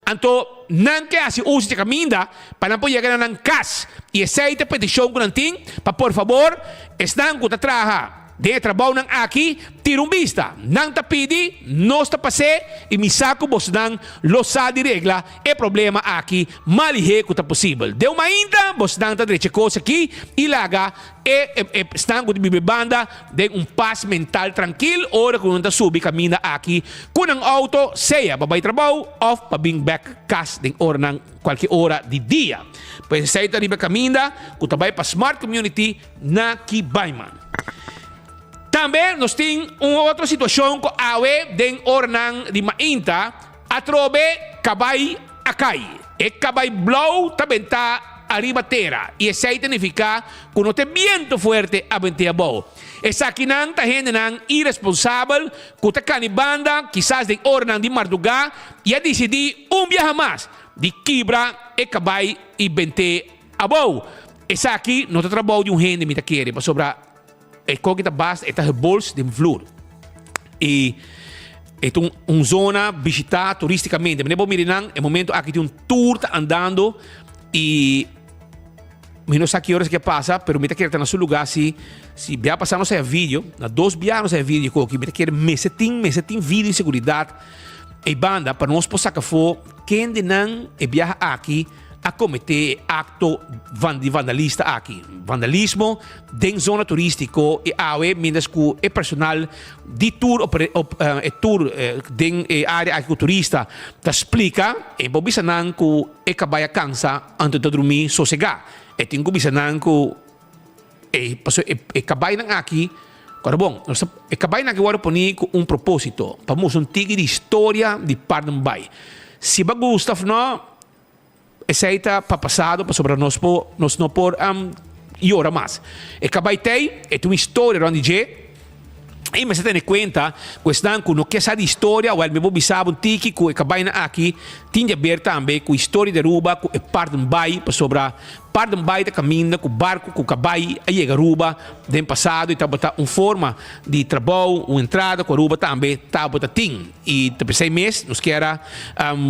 Anto nan ke hasi uso di e kaminda pa nan por yega na nan kas. I esei ta e petishon ku nan tin, pa por fabor esnan ku ta traha den e trabounan aki tira un bista. Nan ta pidi, nos ta pas'é i mi sa ku bosnan lo sa di regla e problema aki mas lihé ku ta posibel. Den un mainta bosnan ta drecha e kos aki i laga e esnan ku ta biba e banda den un pas mental trankil ora ku nan ta subi kaminda aki ku nan outo, sea pa bai trabou òf pa bin bèk kas den oranan kualke ora di dia. Pues esei ta riba e kaminda ku ta bai pa Smart Community na Kibaiman. Tambe nos tin un otro situashon ku awe den oranan di mainta Atrobe kabai a kai. E kabai blou ta bentá ariba tera, i esei ta nifiká ku no ta e bientu fuerte a bent'é abou. Esakinan ta hendenan iresponsabel ku ta kani banda kisas den oranan di mardugá i a disidí un biaha mas di kibra e kabai i bent'é abou. Esaki no ta trabou di un hende, mi ta kere, pasobra. E koki ta basta, e ta gebols den vloer. I e ta un zona bishitá turístikamente. Mane bo mira nan, e momento aki tin un tour ta andando i mi no sa ki ora esaki a pasa, pero mi ta kere ta na su lugá si si bia pasá nos haya video, na dos bia nos haya video di e koki, mi ta kere mester tin mester tin video di seguridat ei banda pa nos por saka afó kende nan e biaha aki a kometé e akto di vandalista aki. Vandalismo den zona turístiko i awe mientras ku e personal di tur e tur den e área aki ku turista ta splika e por bisa nan ku e kabai a kansa anto ta drumí sosegá. E tin ku bisa nan ku e pasobra e kabainan aki kòrda bon nos ta e kabainan aki wòrdu poní ku un propósito pa mustra un tiki di historia di Paardenbaai. Si bo a gusta òf no. Esei ta pa pasado pasobra nos por nos no por yora mas. E kabai tei, e tin un historia rond di dje i mester tene kuenta ku esnan ku no ke sa di historia, wèl mi por bisa bo un tiki ku e kabainan aki tin di aber tambe ku historia di Aruba ku e Paardenbaai pasobra Paardenbaai ta kaminda ku barku ku kabai a yega Aruba den pasado i tabata un forma di trabou, un entrada ku Aruba tambe tabata tin. I ta p'esei mes nos kier a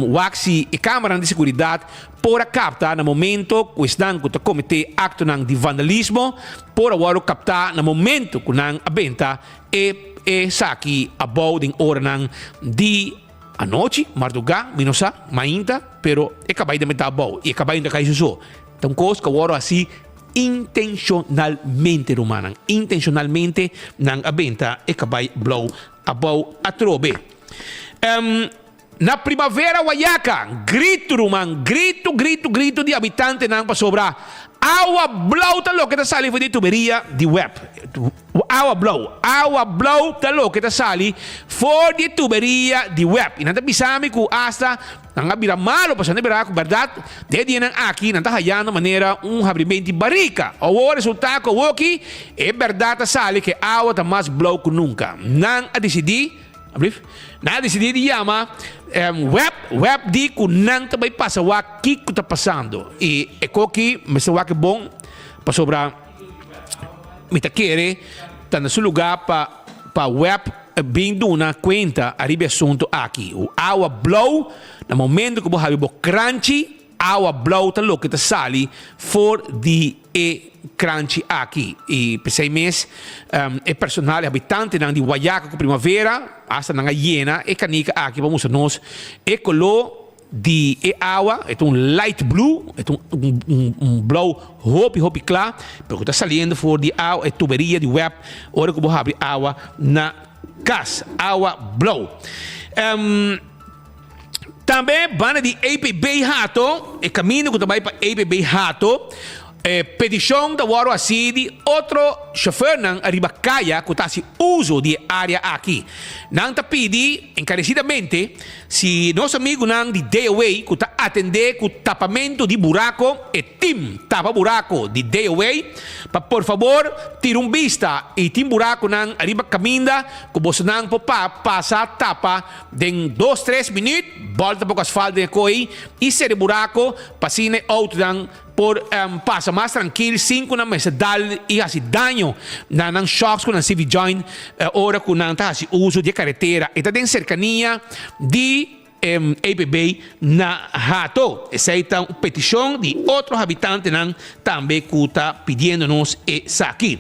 wak si e kameranan di seguridat por a kapta na momento ku esnan ku ta kometé aktonan di vandalismo por a wòrdu kaptá na momento ku nan a benta e esaki abou den oranan di anochi, mardugá, mi no sa, mainta, pero e kabai ta benta abou i e kabai no ta kai su so. Ta un kos ku a wòrdu hasi intenshonalmente, rumannan, intenshonalmente nan a benta e kabai blou Abou atrobe. Na primavera Wayaca, gritu ruman, gritu, gritu, gritu di habitantenan pasobra awa blou ta loke ta sali for di tuberia di web. Awa blou, awa blou ta loke ta sali for di tuberia di web. I nan ta bisa mi ku asta Nan a bira malo pasobra nan a bira ku bèrdat den e dianan aki nan ta hayando manera un habrimenti barika. Awor resulta ku awoki e bèrdat a sali ku e awa ta mas blou ku nunka. Nan a disidí, alblief, nan a disidí di yama web, web di ku nan ta bai pasa wak kiko ta pasando. I e koki mester wak e bon pasobra mi ta kere ta na su lugá pa pa web. Bin duna kuenta ariba e asuntu aki. Awa blou, na momento ku bo habri bo kranchi, awa blou ta loke ta sali for di e kranchi aki. I p'esei mes e personal, e habitantenan di Wayaca ku Primavera, asta nan a yena e kanika aki pa mustra nos e koló di e awa, e ta un light blue, e ta un blou hopi hopi kla, pero ku ta saliendo for di awa, e tuberia di web, ora ku bo habri awa na kas, awa blou. Tambe banda di EPB Hato, e kaminda ku ta bai pa EPB Hato, e petishon ta wòrdu hasi di otro shofèrnan ariba kaya ku ta hasi uso di e área aki. Nan ta pidi enkaresidamente Si nos amigunan di DOA ku ta atendé ku tapamentu di burako, e tim tapa burako di DOA, pa por fabor tira un bista i tin burakonan ariba kaminda ku bosonan por pa pasa tapa den dos tres minüt, bòlta poko asfalt den e koi i sera e burako pa asina e outonan por pasa mas trankil sin ku nan mester dal i hasi daño na nan shocks ku nan CV joint ora ku nan ta hasi uso di e karetera. E ta den serkania di. EPB na Hato. Esei ta un petishon di otro habitantenan tambe ku ta pidiendo nos esaki.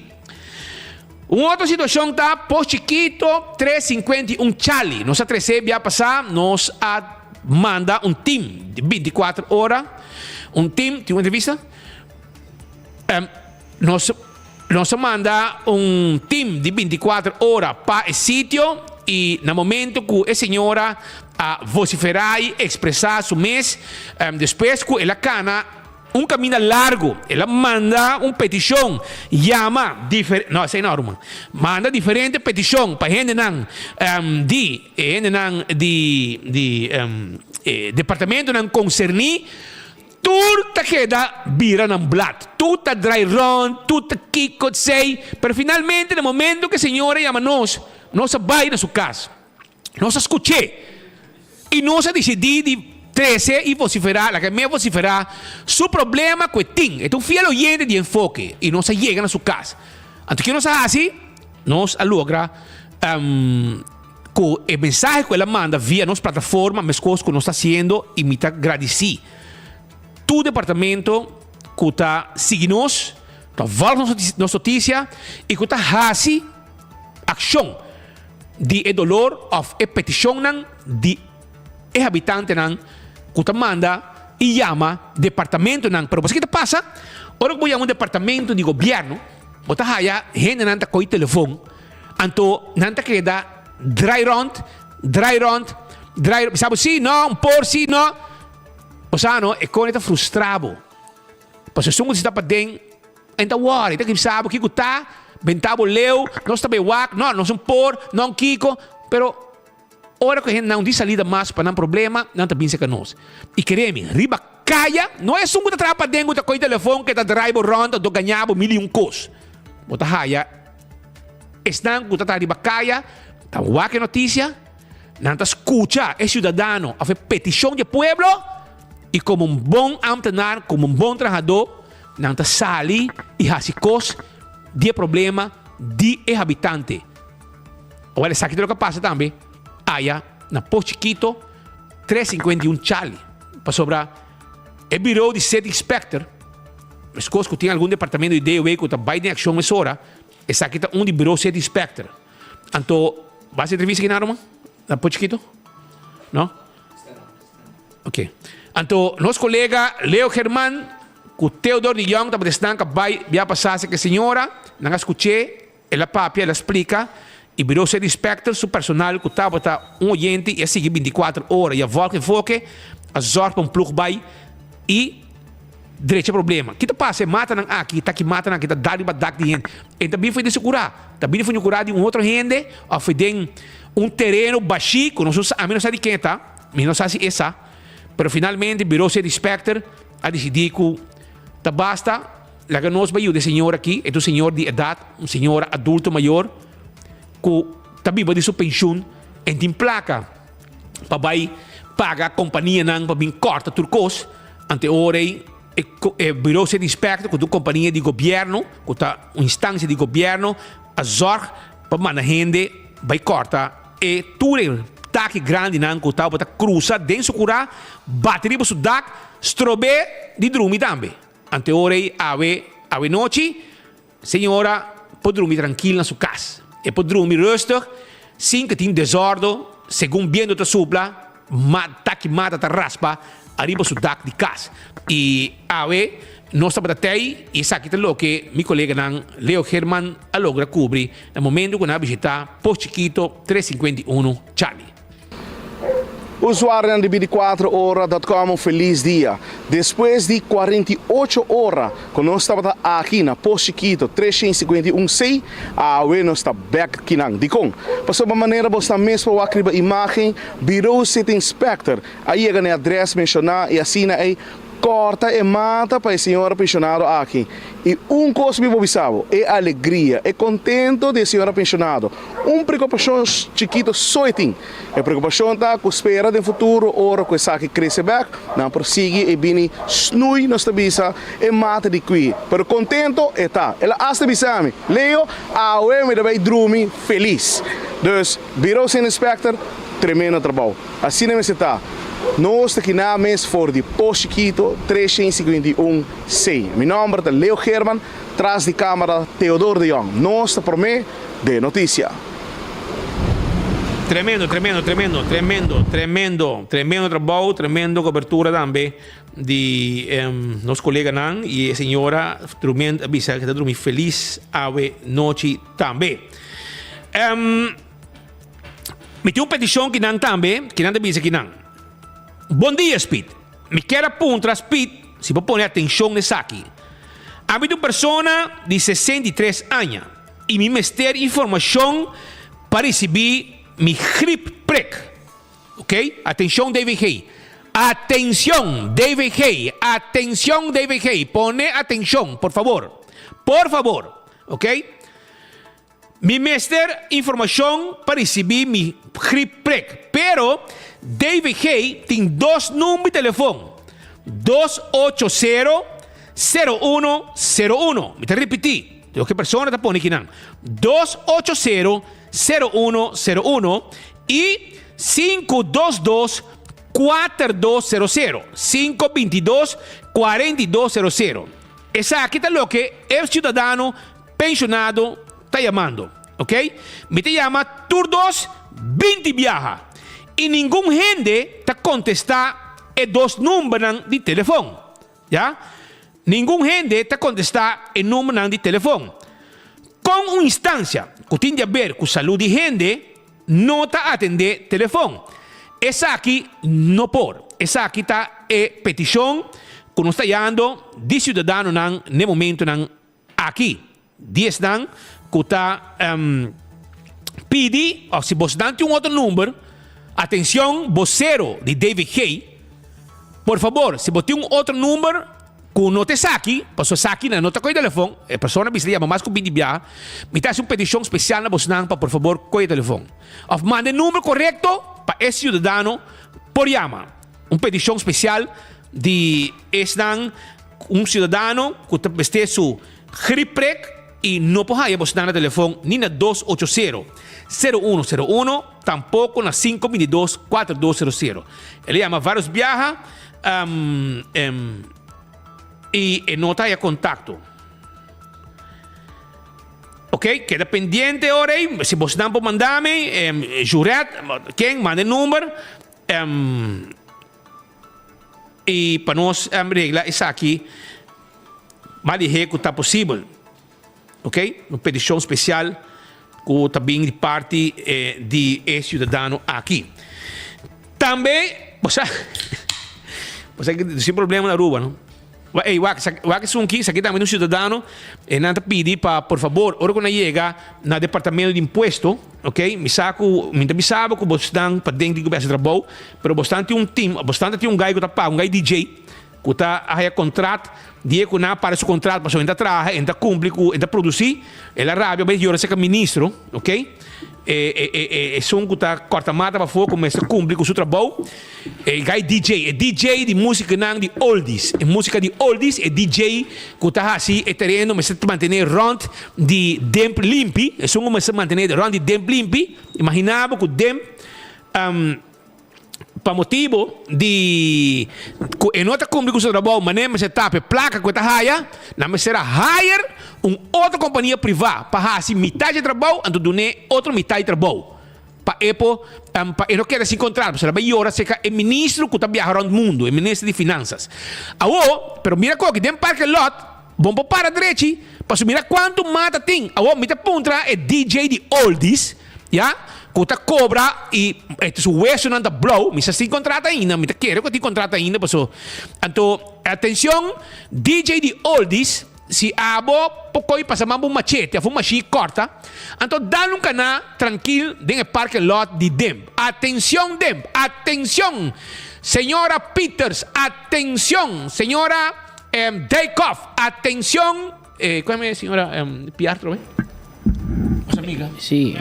Un otro situashon ta Pos Chikito 351 Chali. Nos a trese bia pasá, nos a manda un tim di 24 ora, un tim, tin un entrevista? Nos nos a manda un tim di 24 ora pa e sitio i na momento ku e señora a vosiferá i ekspresá su mes, despues ku el a kana un kaminda largu, el a manda un petishon, yama difer, no esei no ruman, manda diferente petishon pa hendenan di e hendenan di di e departamentonan konserní. Tur ta keda bira nan blad, tur ta drai rond, tur ta kiko tsei, pero finalmente na momento ku e señora yama nos, nos a bai na su kas, nos a skuch'é i nos a disidí di trese i vosiferá, laga mi a vosiferá su problema ku e tin. E ta un fiel oyente di Enfoke i nos a yega na su kas. Anto ke nos a hasi? Nos a logra. Ku e mensahe ku el a manda via nos plataforma meskos ku nos ta hasiendo i mi ta gradisí tur departamento ku ta sigui nos, ta vòlg nos notisia i ku ta hasi akshon di e dolor òf e petishonnan di e habitantenan ku ta manda i yama departamentonan. Pero paske ta pasa? Ora ku bo yama un departamento di gobièrnu bo ta haya hendenan ta kohe telefon. Anto nan ta keda drai rond, drai rond, drai rond. Bisa bo si, no, un por si, no. Bo sa no, e kone ta frustra bo. Pasobra esun ku ta sinta paden, en ta wòri, ta bisa bo kiko ta, benta bo leu, nos ta bai wak, no, nos un por, no un kiko. Pero ora ku e hendenan no tin salida mas pa nan problema, nan ta bin serka nos. I kere mi, riba kaya, no esun ku ta traha paden ku ta kohe telefon ke ta drai bo rond anto gaña bo mil i un kos. Bo ta haya. Esnan ku ta ta riba kaya ta wak e notisia, nan ta skucha e siudadano òf e petishon di e pueblo i komo un bon ámtenar, komo un bon trahadó, nan ta sali i hasi kos di e problema di e habitante. Awor esaki ta loke a pasa tambe aya na Pos Chikito 351 Charlie, pasobra e birou di City Inspector, meskos ku tin algun departamento di DOW ku ta bai den akshon mesora, Esaki ta un di Bureau City Inspector. Anto, bo haci entrevista aki na Roma? Na Pos Chikito? No? Ok. Anto, nos colega Leo German cu Theodor de Jong tabata esnan cu a bay bia pasa haci cu e señora. Nan a scuch'é, el a papia, el a splica. Y Bureau City Inspector su personal cu tabata un oyente y a sigui binticuater ora y a volg enfoke, a zorg pa un ploeg bay y. Drecha problema. Ki ta pasa e matanan aki ta ki matanan aki ta dal riba dak di hende. E ta bin for di su kurá. Ta bini for di kurá di un otro hende òf for den un tereno bashí ku nos no sa, ami no sa di ken e ta, mi no sa si e sa, pero finalmente Bureau City Inspector a disidí ku ta basta laga nos bai yuda e señor aki, e ta un señor di edat, un señora adulto mayor ku ta biba di su penshun, e tin plaka pa bai paga kompanianan pa bin kòrta tur kos. Ante ora ei e Bureau City Inspector ku ta un kompania di gobièrnu, ku ta un instansia di gobièrnu, a zòrg pa manda hende bai kòrta e tur e taki grandinan ku tabata krusa den su kurá, bati riba su dak, strob'é di drumi tambe. Ante ora ei awe awe nochi Señora por drumi trankil na su kas. E por drumi rustig sin ke tin desordo segun biento ta supla, taki mata ta raspa ariba su dak di kas. I awe nos tabata tei i esaki ta loke mi koleganan Leo German a logra kubri na momento ku nan a bishita Pos Chikito 351 Charlie. Usuarionan di Binticuatro Ora dot com un felis dia. Despues di 48 ora ku nos tabata aki na Pos Chikito 351 C, awe nos ta bek kinan. Dikon? Pasobra manera bo sta mes por wak riba imagen, Bureau City Inspector a yega na e adres menshoná i asina ei Kòrta e mata pa e señora penshonado aki. I un kos mi por bisa bo, e alegria, e kontento di e señora penshonado. Un preokupashon chikito so e tin. E preokupashon ta ku spera den futuro ora ku esaki krese bèk, nan por sigui e bini snui, nos ta bisa, e mata di kui. Pero kontento e ta. El a asta bisa mi, Leo, awe mi ta bai drumi felis. Dus, Bureau Sin Inspector. Tremendo trabou. Asina mester ta. Nos ta kina mes for di Pos Chikito 351 C. Mi nomber ta Leo Geerman, tras di camera Theodor de Jong. Nos ta prome den noticia. Tremendo, tremendo, tremendo, tremendo, tremendo, tremendo trabou, tremendo cobertura tambe di nos coleganan y e señora drumiendo a bisa que ta drumi feliz awe nochi tambe. Mi tin un peticion kinan tambe, kinan ta bisa kinan. Bon dia Speed, mi kier a puntra Speed si bo pone atencion na esaki. Ami ta un persona di 63 aña y mi mester informacion pa ricibi mi griep prik. Ok, atencion DVG. Atencion DVG, atencion DVG, pone atencion por favor, por favor, ok. Mi mester informashon pa risibí mi griepprik, pero DVG tin dos number di telefon, 280 0101. Mi ta ripití, loke persona ta pone kinan, 280 0101 i 522 4200, 522 4200. Esaki ta loke e siudadano Pensionado ta yamando, ok? Mi ta yama tur dos 20 biaha y ningun hende ta contesta e dos numbernan di telefon, ya? Ningun hende ta contesta e numbernan di telefon. Con un instancia cu tin di haber cu salud di hende no ta atende telefon? Esaki no por. Esaki ta e peticion cu nos ta yando di ciudadanonan n'e momentonan Aki, di esnan ku ta pidi òf si bosnan tin un otro number, atencion bosero di DVG, por fabor si bo tin un otro number ku no ta esaki, pasobra esaki nan no ta kohe telefon, e persona bisa yama mas ku binti biaha, mi ta hasi un peticion spesial na bosnan pa por fabor kohe telefon òf manda e number korekto pa e siudadano por yama. Un peticion spesial di esnan. Un ciudadano cu ta mester su griepprik y no por haya bosnan na telefon ni na 280 0101 tampoco na 522 4200. El a yama varios biaha y e no ta haya contacto. Ok, keda pendiente ora ey, si bosnan por mandami, Juret, ken, manda e number. I pa nos regla esaki mas lihé ku ta posibel. Ok, un petishon spesial ku ta bin di parti di e siudadano aki. Tambe, bo sa, bo sa ku tin problema na Aruba, no? Ey, wak, wak esun ki, esaki tambe un siudadano, e nan ta pidi pa por fabor, ora ku nan yega na departamento di impuesto, ok, mi sa ku, mi ta bisa bo ku bosnan paden tin ku bes trabou, pero bosnan tin un team, bosnan ta tin un guy ku ta paga, un guy DJ, ku ta haya kontrat, dia ku nan a para su kontrat pasobra e ta traha, e ta kumpli ku, e ta produsi, el a rabia bai yora serka ministro, ok. E e e esun ku ta kòrta mata pafó ku mester kumpli ku su trabou, e gai DJ, e DJ di músikanan di oldies, e músika di oldies, e DJ ku ta hasi e tereno mester mantené rònt di Demp limpi, esun ku mester mantené rònt di Demp limpi, imaginá bo ku Demp. Pa motibu di ku e no ta kumpli ku su trabou manera mester tapa e plaka ku e ta haya, nan mester a hire un otro kompania privá pa hasi mitad di e trabou anto dun'é otro mitad di trabou pa e por pa e no keda sin kontrato pasobra el a bai yora serka e ministro ku ta biaha rònt mundu, e minister di finansas. Awor, pero mira koki den parke lòt bon por para drechi pasobra mira kuantu mata tin. Awor mi ta puntra e DJ di oldies. Ya, ku ta kobra i su wesonan ta blou, mi sa sin kontrato ainda, mi ta kere ku tin kontrato ainda paso. Anto, atencion, DJ di oldies, si abo por koy pasa man bo machete of un mashi korta, anto dal un kana trankil den e parking lot di Demp. Atencion Demp, atencion! Señora Pieters, atencion! Señora Dijkhoff, atencion! Eh, cuál es señora Piar otra vez? Nos amiga. Sí.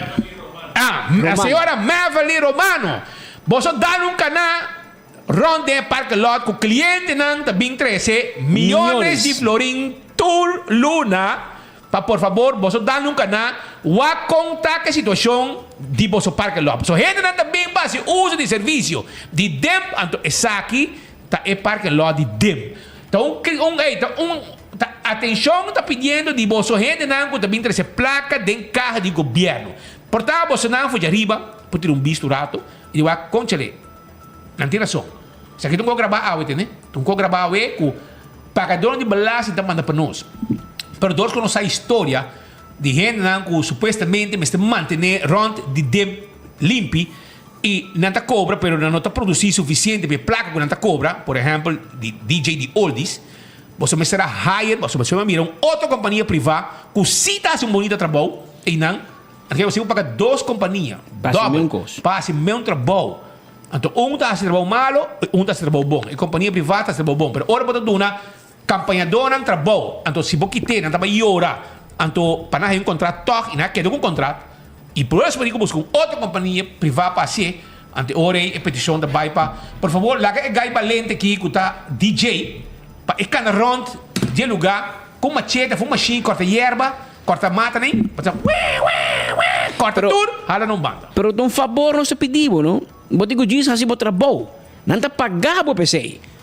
Ah, la señora Maverly Romano. Boso dal un cana rond den e parking lot cu clientenan ta bin trece millones di florin tur luna pa por favor boso dal un cana wak con ta ke situacion. di boso parking lot. So hendenan ta bin pa hasi uso di servisio di DIMP, anto esaki ta e parking lot di DIMP. Ta un un ey ta un ta atencion ta pidiendo di boso hendenan cu ta bin trece placa den caha di gobierno. Por ta bosonan for djariba por tira un bista un rato y di wak conchale nan tin rason. Esaki ta un ko graba awe tende, ta un ko graba awe cu pagadornan di belasting ta manda pa nos. Pero dor cu nos sa historia di hendenan cu supuestamente mester mantene rond di DIMP limpi y nan ta cobra pero nan no ta produci suficiente pa e placa cu nan ta cobra, por ehempel di DJ di Oldies, boso mester a hire, boso mester a mira un otro compania priva cu si ta haci un bonito trabou eynan, anto boso tin cu paga dos compania Pa haci dobbel meun cos. pa haci meun trabou. Anto un ta haci trabou malo y un ta haci trabou bon. E compania priva ta haci trabou bon pero ora bo ta duna Kampañadónan trabou, anto si bo kit'é nan ta bai yora, anto pa nan haña un kontrat tòg i nan a keda ku un kontrat i por eso bo tin ku buska un otro kompania privá pa hasié, anto e ora ei e petishon ta bai pa por fabor laga e gai balente aki ku ta DJ pa e kana rònt di e lugá ku un machete òf un mashin kòrta yerba, kòrta mata nan pa ta wee wee wee kòrta tur hala na un banda. Pero ta un fabor nos ta pidi bo no, bo tin ku djis hasi bo trabou, nan ta paga bo p'esei.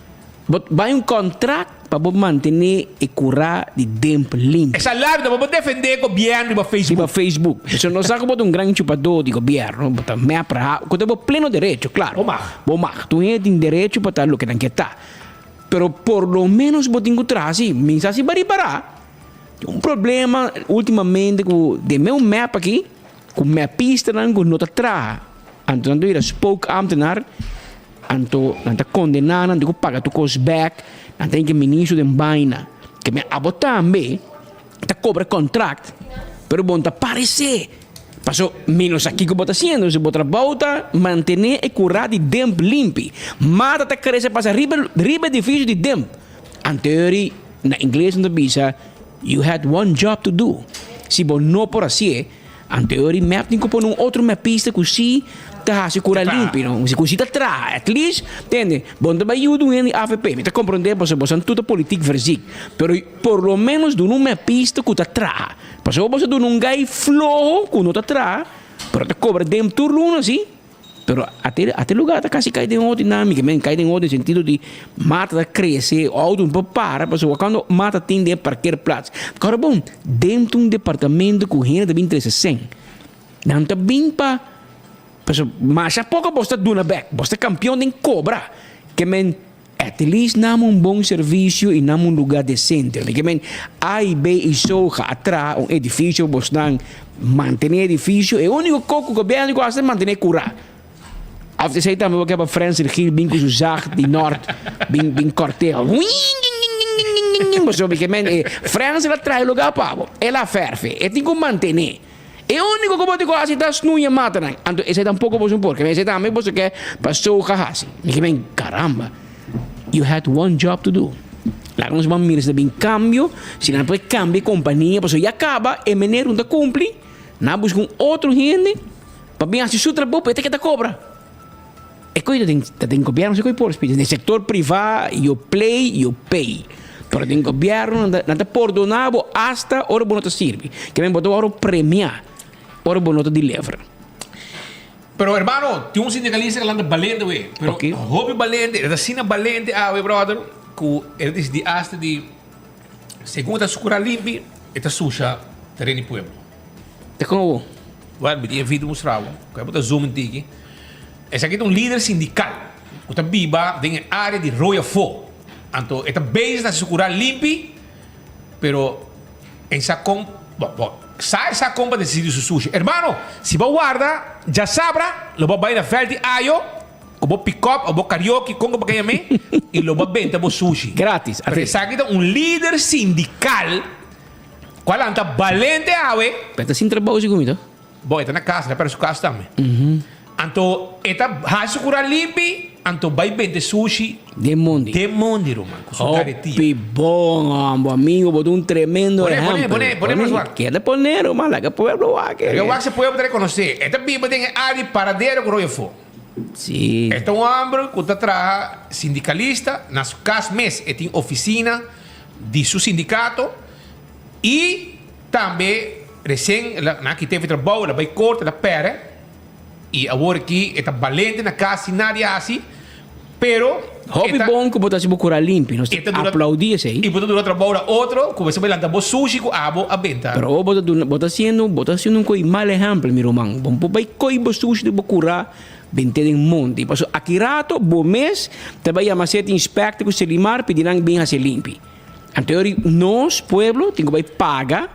Bo bai un contract pa bo mantene e cura di demp limpi. E salario ta pa bo defende gobierno riba Facebook. Riba Facebook. So no sa cu bo ta un gran chupador di gobierno, bo ta mep raha, cu ta bo pleno derecho, claro. Bo mag. Bo mag. Tur hende tin derecho pa ta loke nan ke ta. Pero por lo menos bo tin cu traha si. Mi sa si bo a ripara tin un problema ultimamente cu den meu mep aki, cu mepistanan cu no ta traha. Anto nan ta bira spookambtenaar. Anto nan ta kondená nan, tin ku paga tur kos bèk, nan ta hinka ministro den baina. Ke men abo tambe ta kobra kontrakt, pero bo no ta paresé. Paso mi no sa kiko bo ta hasiendo, si bo trabou ta mantené e kurá di Demp limpi. Mata ta krese pasa riba riba edifisio di Demp. Anteori na ingles nan ta bisa, You had one job to do. Si bo no por hasié, Anto e ora mep tin ku pone un otro mepista ku si ta hasi kura limpi no, ku si ta traha at least tende bo no ta bai yuda un hende di avp mi ta komprende pasobra boso tur ta politiek verziek pero por lo menos duna un mepista ku ta traha pasobra boso duna un gai floho ku no ta traha pero ta kobra den tur luna si. Pero ate ate lugar ta casi cay den otro dinámica, men cay den otro sentido di mata ta crece, auto no por para, pasobra cuando mata tin den parkeerplaats. Cora bon, dentro un departamento cu hende ta bin trece cen, nan ta bin pa, pasobra masha poco bos ta duna bek, bos ta campeon den cobra, ke men At least nam un bon servicio y nam un lugar decente. Ke men A y B y Soja a traha un edificio bosnan mantene edificio. E unico co cu gobierno cu haci ta mantene cura. Of esey tambe bo ke pa Frensel Gil bin cu su zag di nort bin bin corte. Pasobra ke men e Frensel a traha e lugar pa bo. El a ferfe. E tin cu mantene. E úniko ku bo tin ku hasi ta snuña matanan. Anto esei tampoko boso por. Ke men esei tambe boso ke pa soga hasi. Mi ke men, karamba, you had one job to do. Laga nos ban mira si ta bin kambio, si nan por kambia e kompania, pasobra ya kaba e meneer no ta kumpli, nan a buska un otro hende pa bin hasi su trabou, pero e ta keda kobra. E koe ta den ta den gobierno si koe por spiti. Den sector priva you play you pay. Pero den gobierno nan ta nan ta pordona bo hasta ora bo no ta sirbi. Ke men bo ta wòrdu premia ora bo no ta deliver. Pero hermano, tin un sindicalista ku lanta balente we. Pero Oké. hopi balente, e ta asina balente awe brother, ku e ta disidi hasta di segun e ta sukura limpi, e ta susha tereno di pueblo. Ta kon awor? Well, mi tin e video mustra bo. Ku bo ta zoom in tiki. Esaki ta un lider sindikal ku ta biba den e área di Rooi Afó. Anto e ta bezig ta hasi su kurá limpi, pero e sa kon, bo, bo sa e sa kon pa desisí di su sushi. Hermano, si bo warda djasabra, lo bo bai na vèlt di Ayo ku bo pikòp òf bo karaoke, kon ku bo ke yam'é, i lo bo benta bo sushi. Gratis. Pero esaki ta un lider sindikal ku a lanta balente awe. Pero ta sin trabou segun mi to. Bo, e ta na kas, el a pèrdè su kas tambe. Anto e ta hasi su kura limpi, anto bai bende sushi Den mondi. den mondi, ruman, ku su karetia. Hopi bon, hombo, amigo, bo ta un tremendo Pone, pone, ehempel. pone, pone mas wak. Keda pone, ruman, laga pueblo wak. Laga wak si pueblo ta rekonosé. E ta biba den e área di Paradero ku Royo Fo. Sí. E ta un hòmber ku ta traha sindikalista, na su kas mes e tin ofisina di su sindikato i Tambe recien el a nan a kita e trabou, el a bay corte, el a perde. I awor aki e ta balente na kas sin nadie hasi, pero Hopi bon ku bo ta hasi bo kura limpi, nos ta aplaudí esei. I bo ta duna trabou na otro ku mester bai lanta bo sushi ku abo a benta. Pero bo ta duna, bo ta hasiendo, bo ta hasiendo un koi mal ehèmpel, mi ruman. Bo no por bai koi bo sushi di bo kura bent'é den monti. Pasobra aki rato bo mes ta bai yama seti inspector ku Selimar pidi nan bin hasié limpi. Anto yori nos, pueblo, tin ku bai paga.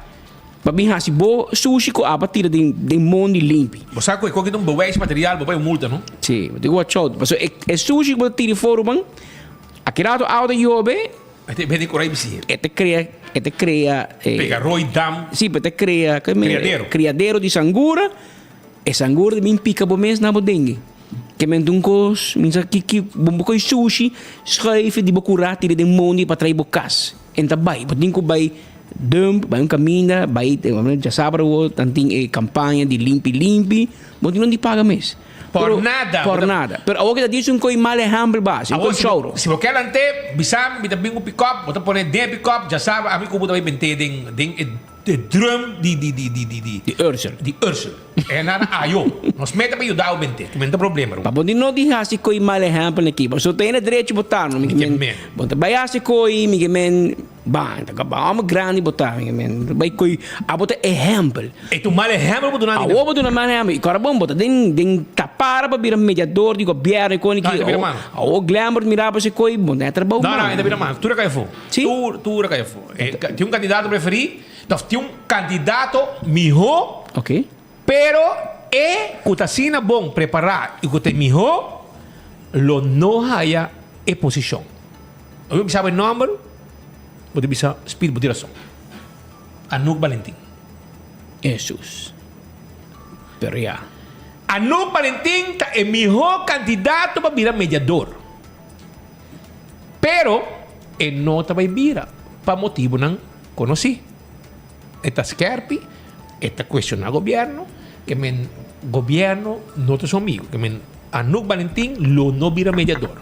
Pa bin hasi bo sushi ku aba tira den den mondi limpi. Bo sa ku e koki ta un bewijs material bo bai un multa no? Si, bo tin ku watch out. Pasobra e e sushi ku bo ta tira for ruman, aki rato awa ta yobe. E ta bende korai bisiña. E ta krea, e ta krea. Pega rooi dam. Si, pero e ta krea. Kriadero. Kriadero di sangura. E sangura ta bin pika bo mes na bo dengue. Ke men ta un kos, mi sa ki ki bo bo koi sushi, schuif di bo kura tira den mondi pa trai bo kas. En ta bai, bo tin ku bai dump, bai un kaminda, bai djasabra awor nan tin e kampaña di limpi limpi, bo tin di paga mes. Por nada. Por nada. Pero awor ke ta dici un koi mal ehèmpel bas, un koi shouro. Si bo ker lant'é, bisa mi, mi ta bin ku pikòp, bo ta pone den e pikòp, djasabra ami ku bo ta bai bent'é den den e drum di di di di di di. Di Ursel. Di Ursel. E nan ayo. Nos meta pa yuda bo bent'é, ku mi no ta problema. Pa bo di no di hasi koi mal ehèmpel aki, pasobra ta hende drechi bo ta no, mi ke men. Bo ta bai hasi koi, mi ke men, ban, ta kaba hòmber grandi bo ta, mi ke men, bai koi, abo ta ehèmpel. E ta un mal ehèmpel bo duna di nan. Awor bo duna mal ehèmpel, i kòrda bon, bo ta den, den tapara pa bira mediador di gobièrnu i koni ki, awor Glenbert mira bo si koi, bo no e trabou man. No, no, e ta bira mal, tur a kai afó. Si. Tur, tur a kai afó. Tin un kandidato preferí, òf tin un kandidato mihó. Ok. Pero e ku ta asina bon prepará i ku ta e mihó lo no haya e posishon. Ora bo bisa bo e nòmber, bo ta bisa Speed bo tin rason. Anouk Balentin. Hesus. Pero ya. Anouk Balentin ta e mihó kandidato pa bira mediador. Pero e no ta bai bira pa motibunan konosí. E ta skerpi, e ta cuestiona gobierno, ke men gobierno no ta su amigo, ke men Anouk Balentin lo no bira mediador.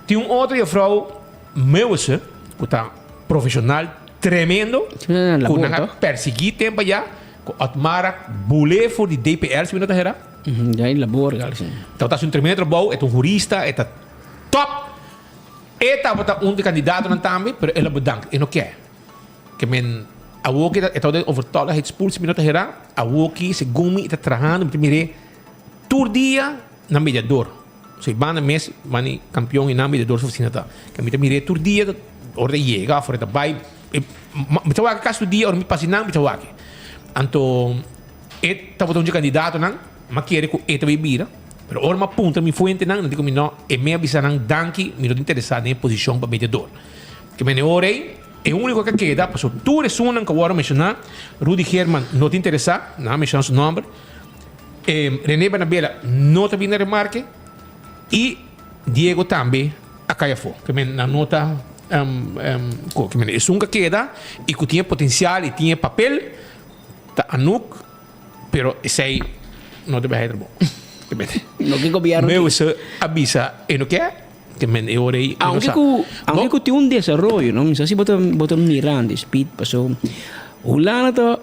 Tin un otro juffrouw Meuwese ku ta profesional tremendo, ku nan a persigui tempo aya, ku Otmar a bule for di DPL si mi no ta hera. Tabata hasi un tremendo trabou, e ta un hurista, e ta top. E tabata un di kandidatonan tambe, pero el a bedankt, e no ke. Ke men awoki e ta den overtolligheidspoel si mi no ta hera, awoki segun mi e ta trahando mi ta mir'é tur dia na mediador. So e banda mes mani kampion i nan mediador su ofisina ta. Ke mi ta mir'é tur dia ora ta yega of ora ta bai mi ta wak kasi tur dia ora mi pasa einan mi ta wak. Anto e tabata un dje kandidatonan, m'a kere ku e ta bai bira, pero ora m'a puntra mi fuentenan nan di ku mi no, e me a bisa nan danki mi no ta interesá den e posishon pa mediador. Ke men e ora ei. E úniko ku a keda, pasobra tur esunnan ku a wòrdu menshoná, Rudy Geerman no ta interesá, nan a menshoná su nòmber, René Bernabela no ta bini na remarke i Diego tambe a kai afó. Ke men nan no ta ku. Ke men esun ku a keda i ku tin e potensial i tin e papel ta Anouk, pero esei no ta bai trabou. Loke gobièrnu tin. Meeuwse a bisa e no ke. Te men e ora ei mi no Aunke sa. ku aunke Bo ku tin un desaroyo no, mi sa si bo ta bo ta mirando Speed paso Hulanda ta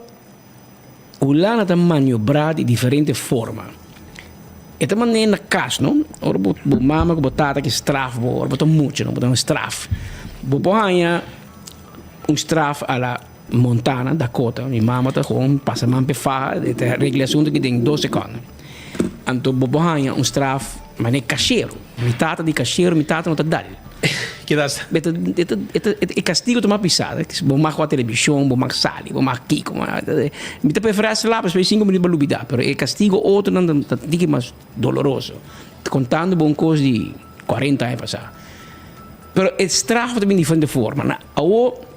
Hulanda ta maniobrá di diferente forma. E ta manera na kas no, ora bo bo mama ku bo tata ke straf bo ora bo ta mucha no bo ta un straf. Bo por haña un straf a la Montana, Dakota, mi mama ta gewoon pasa man p'e faha, e ta regla e asuntu aki den dos sekondo. Anto bo por haña un straf manera kashero. Mi tata di kashero, mi tata no ta dal. Kidas? E ta, e ta, e ta, e kastigo ta mas pisá. Bo mag wak televishon, bo mag sali, bo mag kiko. Mi ta preferá slap despues di sinku minüt pa lubidá, pero e kastigo otronan ta tiki mas doloroso. Kontando bo un kos di kuarenta aña pasá. Pero e straf ta bin diferente forma. Na awo.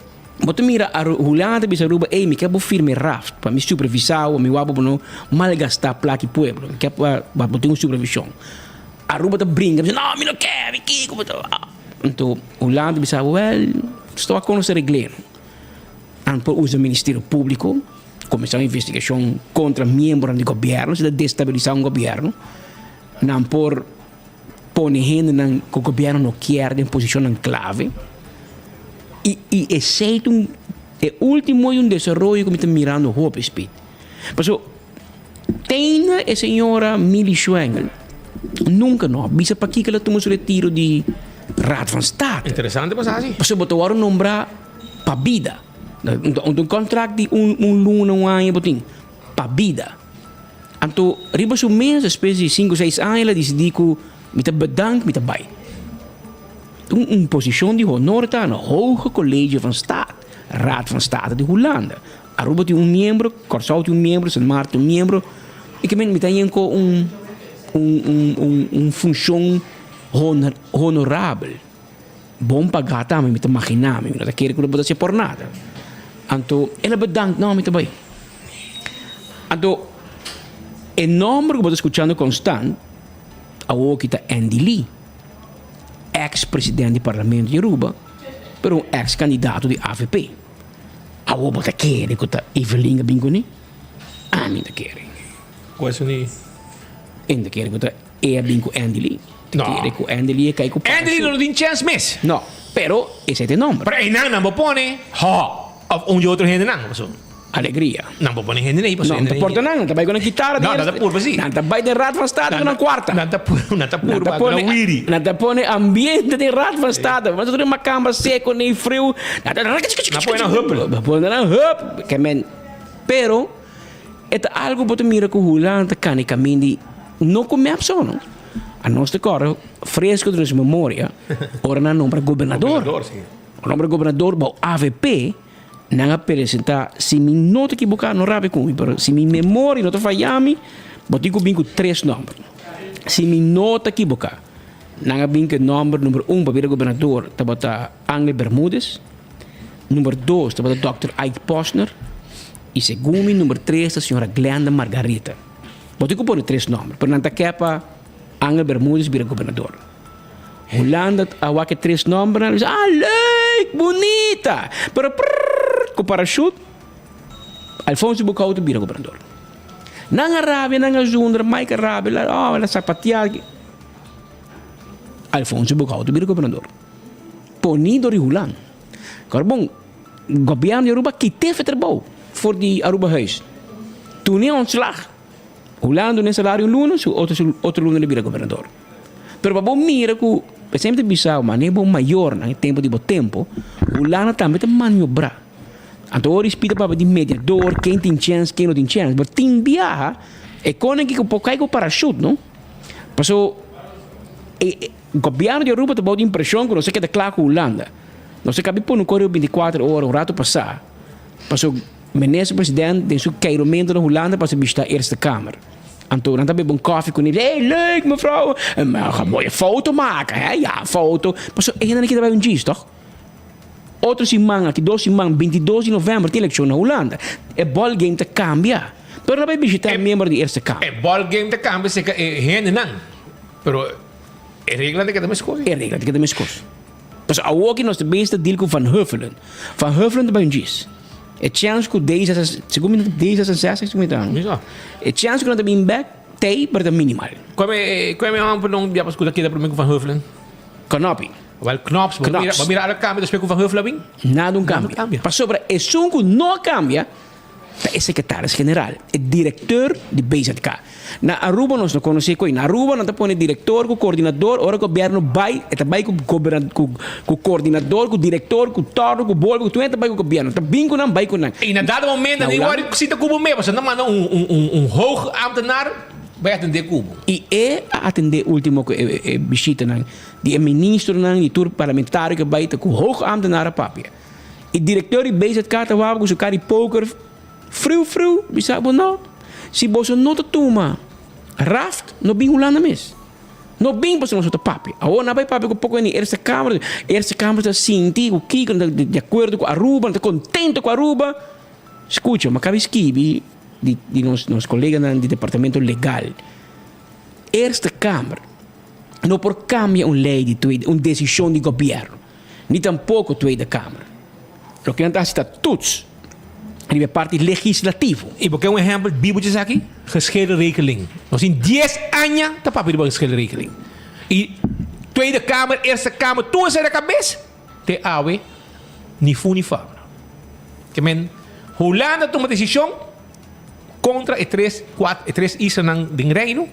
Bo ta mira Aru, Juliana ta bisa Aruba, ey, mi ke bo firma e raft pa mi supervisa bo, mi wak bo no malgasta plaki pueblo, mi ke pa bo tin un supervision. Aruba ta bringa, bisa, no, mi no ke, mi kiko, mi ta, ah. Anto Juliana ta bisa, well, sto a konoce reglero. Nan por usa Ministerio Publico, kuminsá un investigashon kontra miembronan di gobièrnu, si ta destabilisá un gobièrnu. Nan por pone hendenan ku gobièrnu no kier den posishonnan klave. I i esei ta un e último i un desaroyo ku mi ta mirando hopi, Speed. Pasobra Teina e señora Milly Schwengle nunca no a bisa pakico el a tuma su retiro di Raad van State. Interesante pa sa si. Pasobra bo ta wòrdu nombrá pa bida. Un contract di un un luna, un aña bo tin. Pa bida. Anto riba su mes despues di sinku seis aña el a disidí ku mi ta bedank mi ta bai. Un un posishon di honor ta na Hoge College van Staat, Raad van State di Hulanda. Aruba tin un miembro, Kòrsou tin un miembro, Sint Maarten tin un miembro. I ke men mi ta yen ku un un un un un funshon honor honorabel. Bon pagá tambe mi ta maginá mi, mi no ta kere ku lo bo ta hasi por nada. Anto el a bedankt, no mi ta bai. Anto e nòmber ku bo ta skuchando konstant awoki ta Andy Lee, eks presidente di parlamento di Aruba, pero un eks kandidato di avp. Awo bo ta kere ku ta Evelyn a bin kuné? Ami ta kere. Ku esun di? N ta kere ku ta e a bin ku Andy Lee. Ta No. kere ku Andy Lee a kai ku Andy Lee parachute. no tin chèns mes. No, pero esei ta e nòmber. Pero einan nan bo pone ho òf un di otro hendenan paso. Alegria. Nan bo pone hende nei paso No, hende nan ta nei. porta nan, nan ta bai ku nan kitara No, nan ta purba si. Nan ta bai den Raad van State ku nan kuarta. Nan ta purba, nan ta Nan ta purba ku pone, nan wiri. nan ta pone ambiente den Raad van State. Nan ta tur den makamba seko nei friu. Nan ta Nan pone nan huppel. Nan pone nan hup. Ke men, pero e ta algu bo ta mira ku Hulanda ta kani kamin di no ku mep so no. A nos ta kòrda fresco den nos memoria ora nan nombra gobernador. Gobernador, si. Nombra gobernador bou avp. Nan a presentá, si mi no ta ekiboká, no rabia ku mi, pero si mi memoria no ta fayá mi, bo tin ku bin ku tres nòmber. Si mi no ta ekiboká, nan a bin ku e nòmber number un pa bira gobernador tabata Angel Bermudez, number dos tabata dòkter Ike Posner i segun mi number tres ta señora Glenda Margaretha. Bo tin ku pone tres nòmber, pero nan ta ke pa Angel Bermudez bira gobernador. Hulanda a wak e tres nombernan a bisa, ah leuk, bunita! Pero prrrr, ku parashut, Alfonso Boekhoudt a bira gobernador. Nan a rabia, nan a zundra, Mike a rabia, oh, el a sapatia. Alfonso Boekhoudt a bira gobernador. Poni dor di Hulanda. Kor bon, gobierno di Aruba kit'é fe trabou for di Arubahuis. Tuni ontslag. Hulanda duna e salario un luna, su otro su otro luna el a bira gobernador. Pero pa bo mira ku e semper ta bisa bo, mane bo mayornan e tempu di bo tempu, Hulanda tambe ta maniobrá. Anto ora i spita papia di mediador, ken tin chèns, ken no tin chèns, bo tin biaha e konen ki ku por kai ku parashut no. Paso e e gobièrnu di Aruba ta bou di impreshon ku nos a keda kla ku Hulanda. Nos a kabi pone un koreo binti kuater ora un ratu pasá, paso Minister president den su keiromento na Hulanda pasa bishita Eerste Kamer. Anto nan ta bebe un koffie ku ne, hey leuk mevrouw, en we gaan mooie foto maken hè, ja foto. Pasobra e hendenan kita bai un djis toch? Otro siman aki dos siman 22 di november tin elekshon na Hulanda. E ball game ta kambia. Pero nan bai bishita e miembro di Eerste Kamer. E ball game ta kambia serka e hendenan, pero e reglanan ta keda meskos. E reglanan ta keda meskos. Pasobra awoki nos ta bezig ta deal ku Van Huffelen. Van Huffelen ta bai un djis. E chèns ku D66, segun mi ta D66 segun mi ta, e chèns ku nan ta bin bèk tei pero ta minimal. Kua e kua e hòmber non bia pa skuta keda promé ku Van Huffelen? Knoppie. Wèl Knops, bo mira bo mira algu kambia despues ku Van Huffelen a bin? Nada un kambia. Pasobra esun ku no a kambia ta e sekretaris general, e direkteur di BZK. Na Aruba nos no konosé koe. Na Aruba nan ta pone direktor ku koordinador, ora gobièrnu bai e ta bai ku ku koordinador, ku direktor, ku tòrno, ku bolbe, ku tur hende ta bai ku gobièrnu. Ta bin ku nan, bai ku nan. I na dado momento Na nan Hulanda. wòrdu sita ku bo mes, pasobra nan manda un un un un hoog ambtenaar bai atendé ku bo. I e a atendé último ku e e bishitanan di e ministronan, di tur parlamentario ku a bai ta ku hoog ambtenaar a papia. E direktor di BZK ta wou ku su kar di poker friu friu bisa bo no, si boso no ta tuma raft no bin Hulanda mes. No bin pasobra nos no ta papia. Awor nan bai papia ku poko hende di Eerste Kamer, Eerste Kamer ta sinti ku kiko, nan ta di akuerdo ku Aruba, nan ta kontento ku Aruba. Skucha, mi a kaba di skibi di di nos nos koleganan di departamento legal. Eerste Kamer no por kambia un lei di tweede, un desishon di gobièrnu. ni tampoko Tweede Kamer. Loke nan ta hasi ta toets riba e parti legislativo. I bo ke un ehèmpel bibu dje esaki? Geschillenregeling. Nos tin dies aña ta papia riba geschillenregeling. I Tweede Kamer, Eerste Kamer, tur esei na kabes te awe ni fu ni fa. Ke men Hulanda tuma desishon. kontra e tres kuat e tres islanan den Reino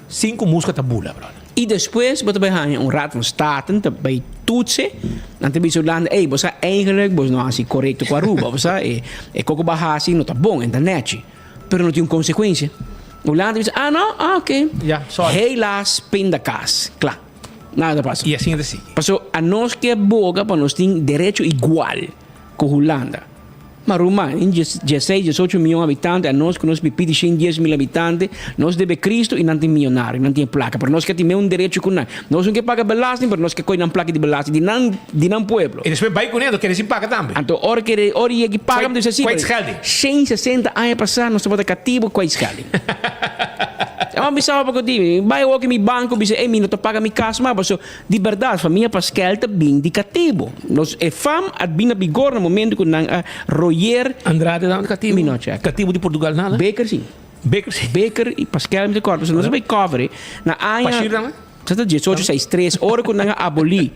sin ku muska ta bula, brother. I despues bo ta bai haña un Raad van Staten ta bai toetsen, nan ta bisa Hulanda, ey bo sa eigenlijk bo no hasi korekto ku Aruba, bo sa e e koko bo a hasi no ta bon, e ta nechi, pero no tin un konsekuensia. Hulanda ta bisa, ah no, ah oke, Ya, sorry. helaas pindakaas, kla. Nada ta pasa. I asina ta sigui. Paso anos ke boga pa nos tin derecho igual ku Hulanda. Ma ruman, in dieseis, diesocho miyon habitante, anos ku nos pipí di shen 10,000 habitante, nos debe Cristo i nan tin miyonario, nan tin e plaka, pero nos ke tin meun derecho ku nan. Nos no ke paga belasting, pero nos ke koy nan plaka di belasting di nan, di nan pueblo. I despues bai kuné, anto kere sin paga tambe. Anto ora kere, ora yegi paga, mi ta bisa si, Kwijtschelding. 160 aña pasá nos tabata katibu kwijtschelding. Nan a bisa pa ku di, bai awor ki mi banko bisa, ey mi no ta paga mi kas mas, pasobra Di berdad, famia Paskel ta bin di katibu. Nos e fam a bin na bigor na momento ku nan a royer. Andrade ta katibu? Mi no check. Katibu di Portugal nada? Baker si. Baker si. Baker i Paskel mi ta kòrda pasobra nos a bai cover e na aña. Bashir tambe? Sa ta diesocho seis tres ora ku nan a abolí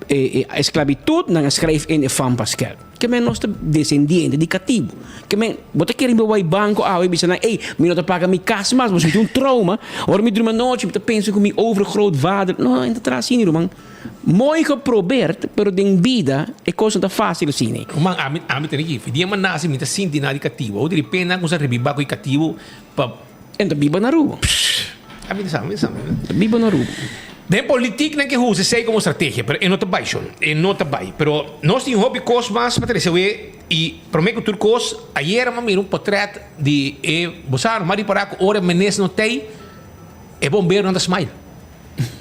e esklabitut nan a skrijf in e fam Paskel. Ke men nos ta desendiente di katibu. Ke men, bo ta kere mi bai banko awe i bisa nan, ey, mi no ta paga mi kas mas, pasobra mi tin un trauma. Ora mi drumi anochi, mi ta pensa ku mi overgrootvader. No, e no ta traha asina, ruman. Mooi geprobeerd, pero den bida e kos no ta fásil asina. Ruman, ami, ami ta riki. Dia mi a nase mi ta sinti na di katibu. Awor di repente nan kuminsá rebibá ku e katibu pa. E no ta biba na Aruba. Ami ta sa, ami ta sa. E ta biba na Aruba. Den politik nan ke usa esei komo strategia, pero e no ta bai shon. E no ta bai. Pero nos tin hopi kos mas pa trese awe i promé ku tur kos, ayera mi a mira un potret di e bo sa mi a ripará ku ora e menes no tei, e bomberonan ta smile.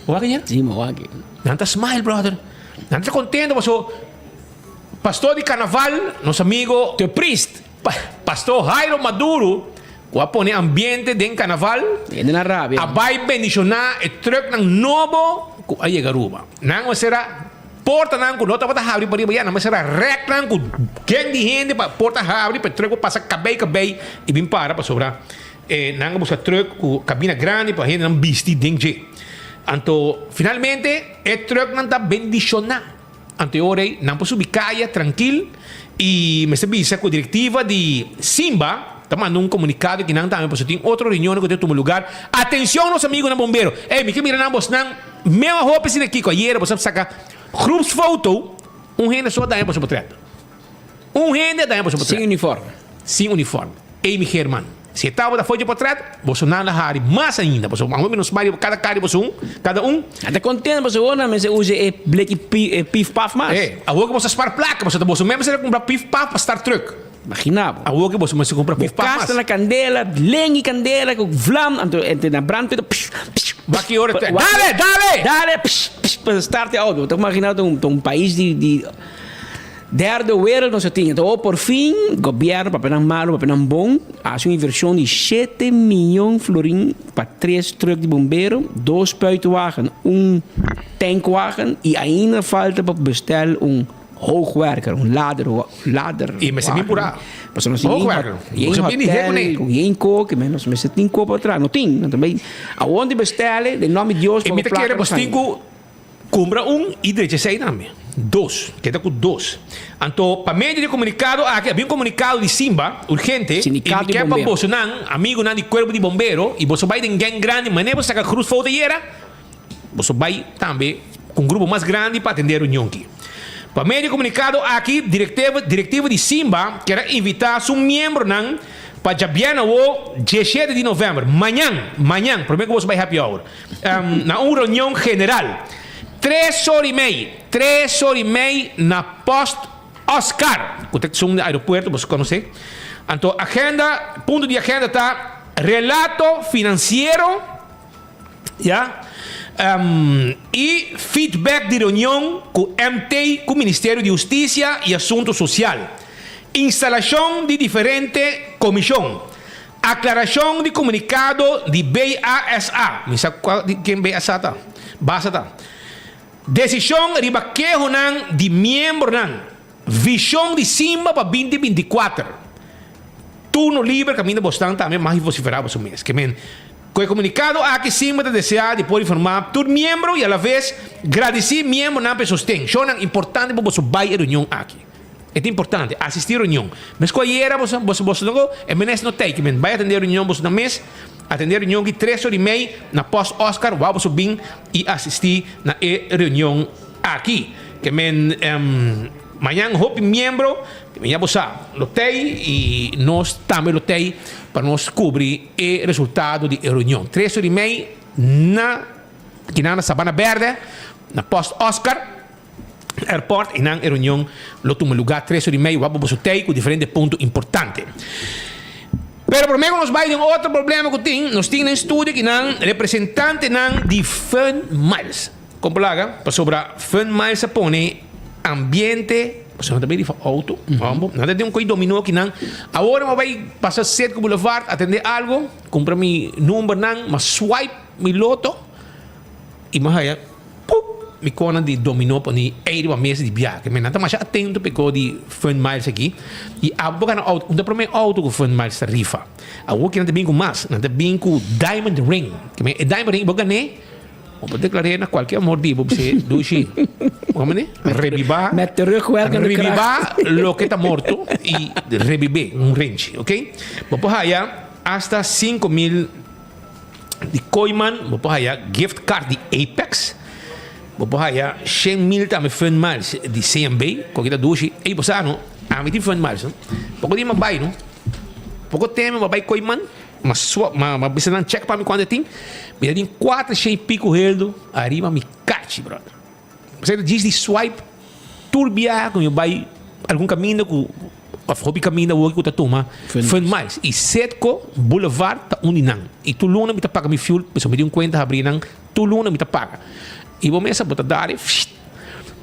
Bo wak ayer? Si, mi wak. Nan ta smile, brother. Nan ta kontento paso pastor di karnaval, nos amigo. De priest. Pastor Jairo Maduro ku a pone ambiente den karnaval Hende na rabia. a bai bendishoná e trùknan nobo ku a yega Aruba. Nan a sera portanan ku no tabata habri pariba ya, nan a sera rèknan ku gen di hende pa porta habri pa e trùk por pasa kabei kabei i bin para pasobra nan a buska trùk ku kabina grandi pa hendenan bisti den dje. Anto finalmente e trùknan ta bendishoná. Anto e ora ei nan por subi kaya trankil i mester bisa ku direktiva di Simba ta manda un komunikado ki nan tambe pasobra tin otro reunionnan ku ta tuma lugar. Atenshon nos amigunan bombero! Ey mi ke mira nan bosnan meu a hopi asina kiko ayera boso a saka groepsfoto un hende so a daña boso potret. Un hende a daña boso potret. Sin uniform. Sin uniform. Ey mi German, si e tabata for dje potret, boso nan la hari mas ainda. Boso awor mi no smile riba kada kara di boso un, kada un. Nan ta contento pasobra awor nan mester usa e bleki e pif paf mas. Ey, awor ku boso a spar plaka, pasobra ta boso mes mester a kumpra pif paf pa start truck. Imagina bo. Awor ku boso mester kumpra pif Bo paf mas. kas ta na kandela, lengi kandela ku vlam, anto e na brandweer ta psh, psh, psh. Wak ki ora ta, Dale, dale! Dale, psh, psh, pa start e auto. Bo ta imagina ta un pais di, di. Derde wereld nos a tin. Anto por fin gobierno papia nan malo papia nan bon a haci un inversion di shete miyon florin pa tres truck di bombero, dos spuitwagen, un tankwagen y ainda falta pa bestel un hoogwerker, un lader, lader. Y mester bin pura. Pasobra nos tin Hoogwerker. yen Bo bin hotel, kuné. yen koke, nos mester tin kopo atrás. No tin. Anto bay awor di bestele den nomber di Dios Y mi ta kere bos tin cu Kumpra un i drecha esei tambe. Dos. Keda ku dos. Anto, pa medio di e komunikado aki, a bin un komunikado di Simba, urgente, i mi Sindikato di ke pa bombero. bosonan, amigunan di kuerpo di bombero, i boso bai den gang grandi, manera boso saka krus foto ayera, boso bai tambe ku un grupo mas grandi pa atendé e reunion aki. Pa medio di e komunikado aki, direktiva direktiva di Simba kier a invitá su miembronan pa djabièrnè awo, diesshete di novèmber, mañan, mañan, promé ku boso bai happy hour, Na un reunion general tres or y mei, tres or y mei na Post Oscar, cu ta esun di aeropuerto, boso conoce. Anto agenda, punto di agenda ta relato financiero, ya, y feedback di reunion cu MT cu Ministerio di Husticia y Asunto Social. Instalacion di diferente comision. Aklarashon di komunikado di BASA, mi sa kua di ken BASA ta, basa ta. Desishon riba kehonan di miembronan. Vishon di Simba pa binti 24. Turno liber kaminda bosnan tambe mag vosiferá boso mes. Ke men, ku e komunikado aki Simba ta deseá di por informá tur miembro i alaves gradisí miembronan pa e sosten. Shownan importante pa boso bai e reunion aki. E ta importante, asistí reunion. Mes ku ayera boso boso boso no e menes no tei kimen bai atendé reunion boso nan mes atendé reunion ki tres ora i mei na Post Oscar wou boso bin i asistí na e reunion aki. Ke men mañan hopi miembro ke men ya bo sa lo tei i nos tambe lo tei pa nos kubri e resultado di e reunion. Tres ora i mei na kinan na Sabana Berde na Post Oscar. Airport y nan e reunion lo tuma lugar tres ora y medio wak bo boso tey cu diferente punto importante. Pero prome cu nos bay den otro problema cu tin, nos tin den studio ki nan representantenan di Fun Miles. Con por laga? Pasobra Fun Miles a pone ambiente, pasobra nan ta bay rifa auto, hombo, nan ta den un coy domino ki nan. Awor mi a bay pasa Citgo Boulevard atende algo, cumpra mi numbernan, mi a swipe mi loto y mi a haya. Pup! Mi konan di dominó poni ei riba mesa di biaha. Mi nan ta masha atento pa e ko di Fun Miles aki. I abo por gana outo. Un ta promé outo ku Fun Miles ta rifa. Awor ki nan ta bin ku mas. Nan ta bin ku Diamond Ring. E Diamond Ring bo gané, bo por deklar'é na kualke amor di bo. Bis'é, Dushi, bo mane? Rebibá. Met terugwerkende kracht. Rebibá loke ta morto i rebib'é un renchi, oké? Bo por haya asta 5000. Di Kooiman bo por haya gift card di Apex, bo por haya shen mil tambe Fun Miles di CMB, ku aki ta dushi. Ey bo sa no, ami tin Fun Miles no. Poko dia mi a bai no, poko tempo mi a bai Kooiman, mi a swap, mi a bisa nan check pa mi kuantu e tin, mi ta tin kuater shen y pico heldo ariba mi kachi brother. Pasobra ta djis di swipe tur biaha ku mi bai algun kaminda ku òf hopi kaminda awor ku ta tuma Fun Miles. I Citgo Boulevard ta un di nan. I tur luna mi ta paga mi fuel pasobra mi tin un kuenta habrí nan tur luna mi ta paga. I bo mesa bo ta dari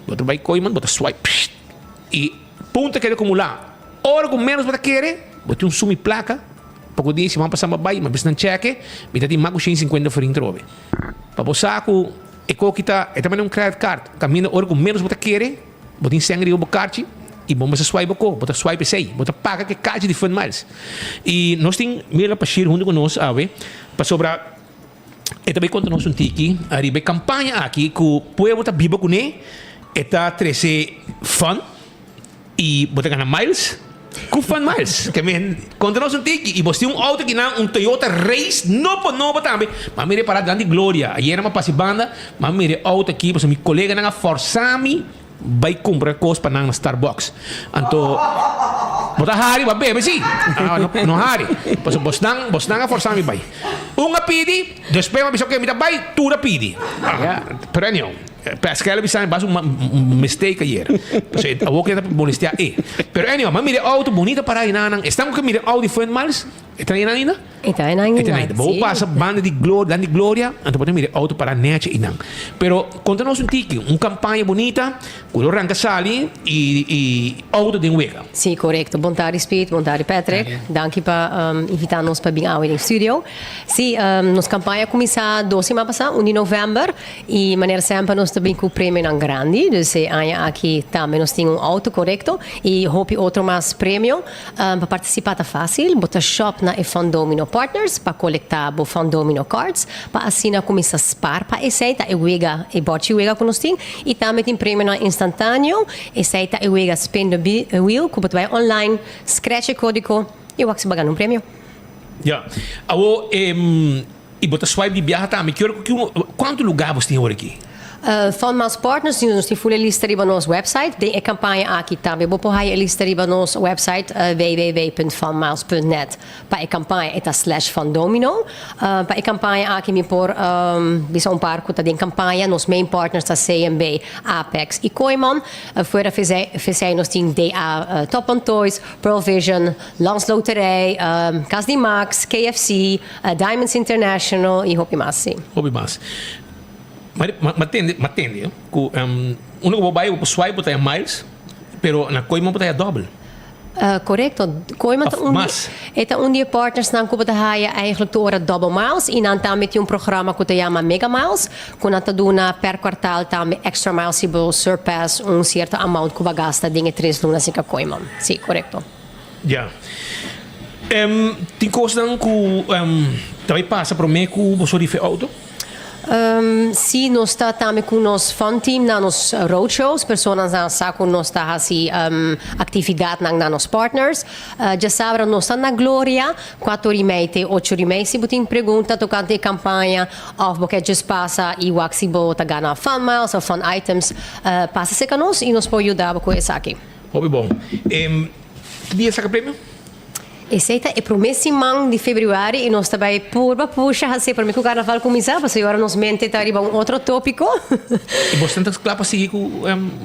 bo ta bai Kooiman bo ta swipe i punto a keda akumulá. Ora ku ménos bo ta kere bo tin un suma di plaka poko dia siman pasá mi a bai mi a bisa nan chèke mi ta tin mas ku shen sinkuenta forin trobe. Pa bo sa ku e koki ta e ta manda un credit card kaminda ora ku ménos bo ta kere bo tin sèn riba bo karchi i bo mester swipe bo ko bo ta swipe esei bo ta paga ku e karchi di Fun Miles i nos tin Mirla Bashir huntu ku nos awe pasobra e ta bai konta nos un tiki ariba e kampaña aki ku pueblo ta biba kuné e ta trese fun. I bo ta gana miles ku Fun Miles. Ke men konta nos un tiki. I bo tin un outo kinan, un Toyota Race nobo nobo tambe. M'a mira e pará dilanti Gloria. Ayera m'a pasa e banda, m'a mira e outo aki pasobra mi koleganan a fòrsá mi bai kumpra kos pa nan na Starbucks. Anto bo ta hari, bo a bebe si. Ah, no, no hari. Pasobra bosnan, bosnan a fòrsá mi bai. Un a pidi, despues m'a bisa oke mi ta bai, tur a pidi. Ah, pero anyhow. Pascal a bisa mi bas un mistake ayer. Pasobra awor ke ta molestia e. Pero anyway, m'a mira e auto bonita para einan nan. Esnan ku ke mira e auto di Fun Miles, e ta einan ainda? E ta einan E ta ainda. Bo ainda, pasa banda di Gloria, di Gloria, anto bo ta mira e auto para nechi einan. Pero konta nos un tiki, un kampaña bonita ku lo ranka sali i i auto den wega. Sí, korekto. Bon tardi Speed, bon tardi Patrick. Danki pa invitá nos pa bin awe den studio. Sí, nos kampaña a kuminsá dos siman pasá, un di novèmber. I manera semper nos ta bin ku premionan grandi, dus e aña aki tambe nos tin un outo korekto i hopi otro mas premio. Pa partisipá ta fásil, bo ta shòp na e Fund Domino Partners pa kolektá bo Fund Domino Cards pa asina kuminsá spar pa esei ta e wega, e bòchi wega ku nos tin. I tambe tin premionan instantáneo, esei ta e wega Spin the Wheel ku bo ta bai online, scratch e kódigo i wak si bo a gana un premio. Ya. Awor e. I bo ta swipe di biaha tambe. Ki ora ku ki kuantu lugá bo tin awor aki? Fun Miles Partners, nos tin full e lista riba nos website. Den e kampaña aki tambe bo por haya e lista riba nos website www.funmiles.net. Pa e kampaña e ta slash fundomino. Pa e kampaña aki mi por bisa un par ku ta den kampaña. Nos main partners ta CMB, Apex i Kooyman. Fuera v'esei nos tin DA Topman Toys, Pearl Vision, Landsloterij, Cas di Max, KFC, Diamonds International y hopi mas, si. Hopi mas. Ma tende, ma tende cu unda cu bo bay bo por swipe bo ta haya miles, pero na Kooiman bo ta haya dobbel. Corecto. Kooiman ta un di, e ta un di e partnersnan cu bo ta haya eigenlijk tur ora dobbel miles y nan tambe tin un programa cu ta yama Mega Miles cu nan ta duna per kwartaal tambe extra miles si bo surpass un cierto amount cu bo a gasta den e tres luna sin ca Kooiman. Si, corecto. Ya. Tin kosnan ku ta bai pasa promé ku boso rifa e outo? Sí, nos ta tambe ku nos fun team na nos roadshows. Personanan sa ku nos ta hasi aktividatnan na nos partners. Djasabra nos ta na Gloria, kuater i mei te ocho i mei. Si bo tin pregunta tokante e kampaña òf bo ke djis pasa i wak si bo ta gana fun miles òf fun items, pasa serka nos i nos por yuda bo ku esaki. Hopi bon. Ki dia saka premio? Esei ta e promé siman di febrüari i nos ta bai purba pusha hasi promé ku karnaval kuminsá, pasobra ora nos mente ta riba un otro tópiko. I boso ta kla pa sigui ku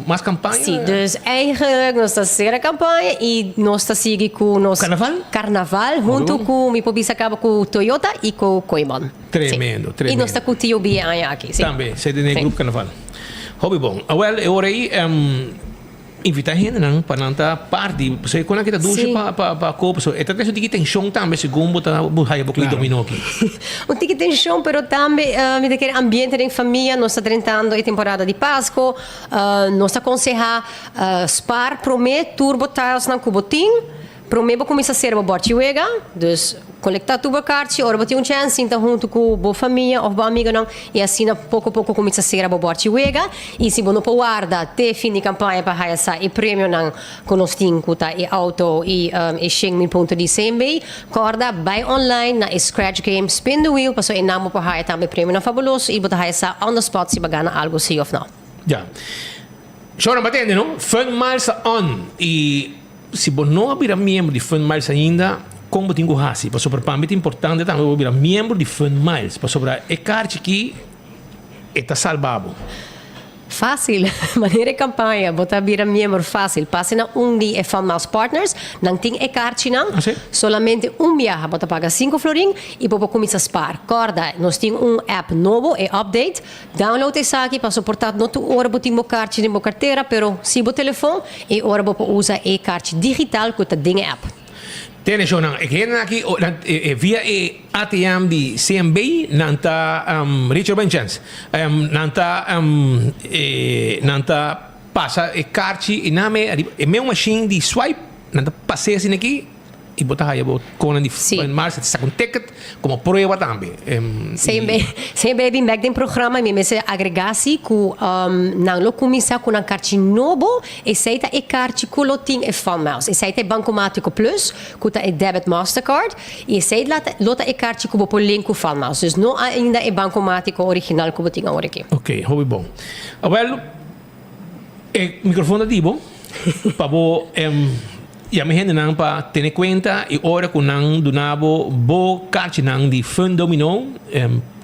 mas kampaña? Sí, dus eigenlijk nos ta sera kampaña i nos ta sigui ku nos Karnaval? Karnaval huntu ku mi por bisa kaba ku Toyota i ku Kooyman. Tremendo, tremendo. I nos ta ku TOB e aña aki, sí. Tambe, esei den e grup karnaval. Hopi bon. Awèl, e ora ei Invita hendenan pa nan ta parti, pasobra e konan ki ta dushi pa pa koop, pasobra e ta trese un tiki tenshon tambe segun bo ta bo haya bo kli dominó aki. Un tiki tenshon pero tambe mi ta kere ambiente den famia, nos ta drentando e temporada di Pasko, nos ta konsehá spar promé tur bo tilesnan ku bo tin, Promé bo kuminsá sera bo bòrchi wega, dus kolektá tur bo karchi, ora bo tin un chèns sinta huntu ku bo famia òf bo amigonan i asina poko poko kuminsá sera bo bòrchi wega. I si bo no por warda te fin di kampaña pa haya sa e premionan ku nos tin ku ta e outo i e 100,000 punto di CMB, kòrda bai online na e scratch game Spin the Wheel pasobra einan bo por haya tambe premionan fabuloso i bo ta haya sa on the spot si bo a gana algu si òf no. Ya. Shownan bo a tende no? Fun Miles ta on i. Si bo no a bira miembro di Fun Miles ainda, kon bo tin ku hasi? Pasobra pa mi ta importante tambe bo bira miembro di Fun Miles, pasobra e karchi aki e ta salba bo. Fásil, manera e kampaña, bo ta bira miembro fásil. Pasa na un di e Fun Miles partners, nan tin e karchinan. Solamente un biaha bo ta paga sinku florin i bo por kuminsá spar. Kòrda, nos tin un app nobo, e update. Download esaki pa soportá no tur ora bo tin bo karchi den bo kartera, pero si bo telefon e ora bo por usa e karchi digital ku ta den e app. Tene shownan, e hendenan aki via e ATM di CMB nan ta Richard ben chens nan ta nan ta pasa e karchi i nan me ariba e meun machine di swipe nan ta pas'é asina aki. I bo ta haya bo konan di Mars ta saka un ticket komo prueba tambe. CMB a bin bek den programa i mi mester agrega si ku nan lo kuminsá ku nan karchi nobo. Esei ta e karchi ku lo tin e Fun Miles. Esei ta e Bancomático Plus ku ta e debit Mastercard i esei lo ta e karchi ku bo por link ku Fun Miles. Dus no ainda e Bancomático original ku bo tin awor aki. Oké, hopi bon. Awel. E microfoon ta di bo pa bo yama e hendenan pa tene cuenta y ora cu nan duna bo bo carchinan di Fun Domino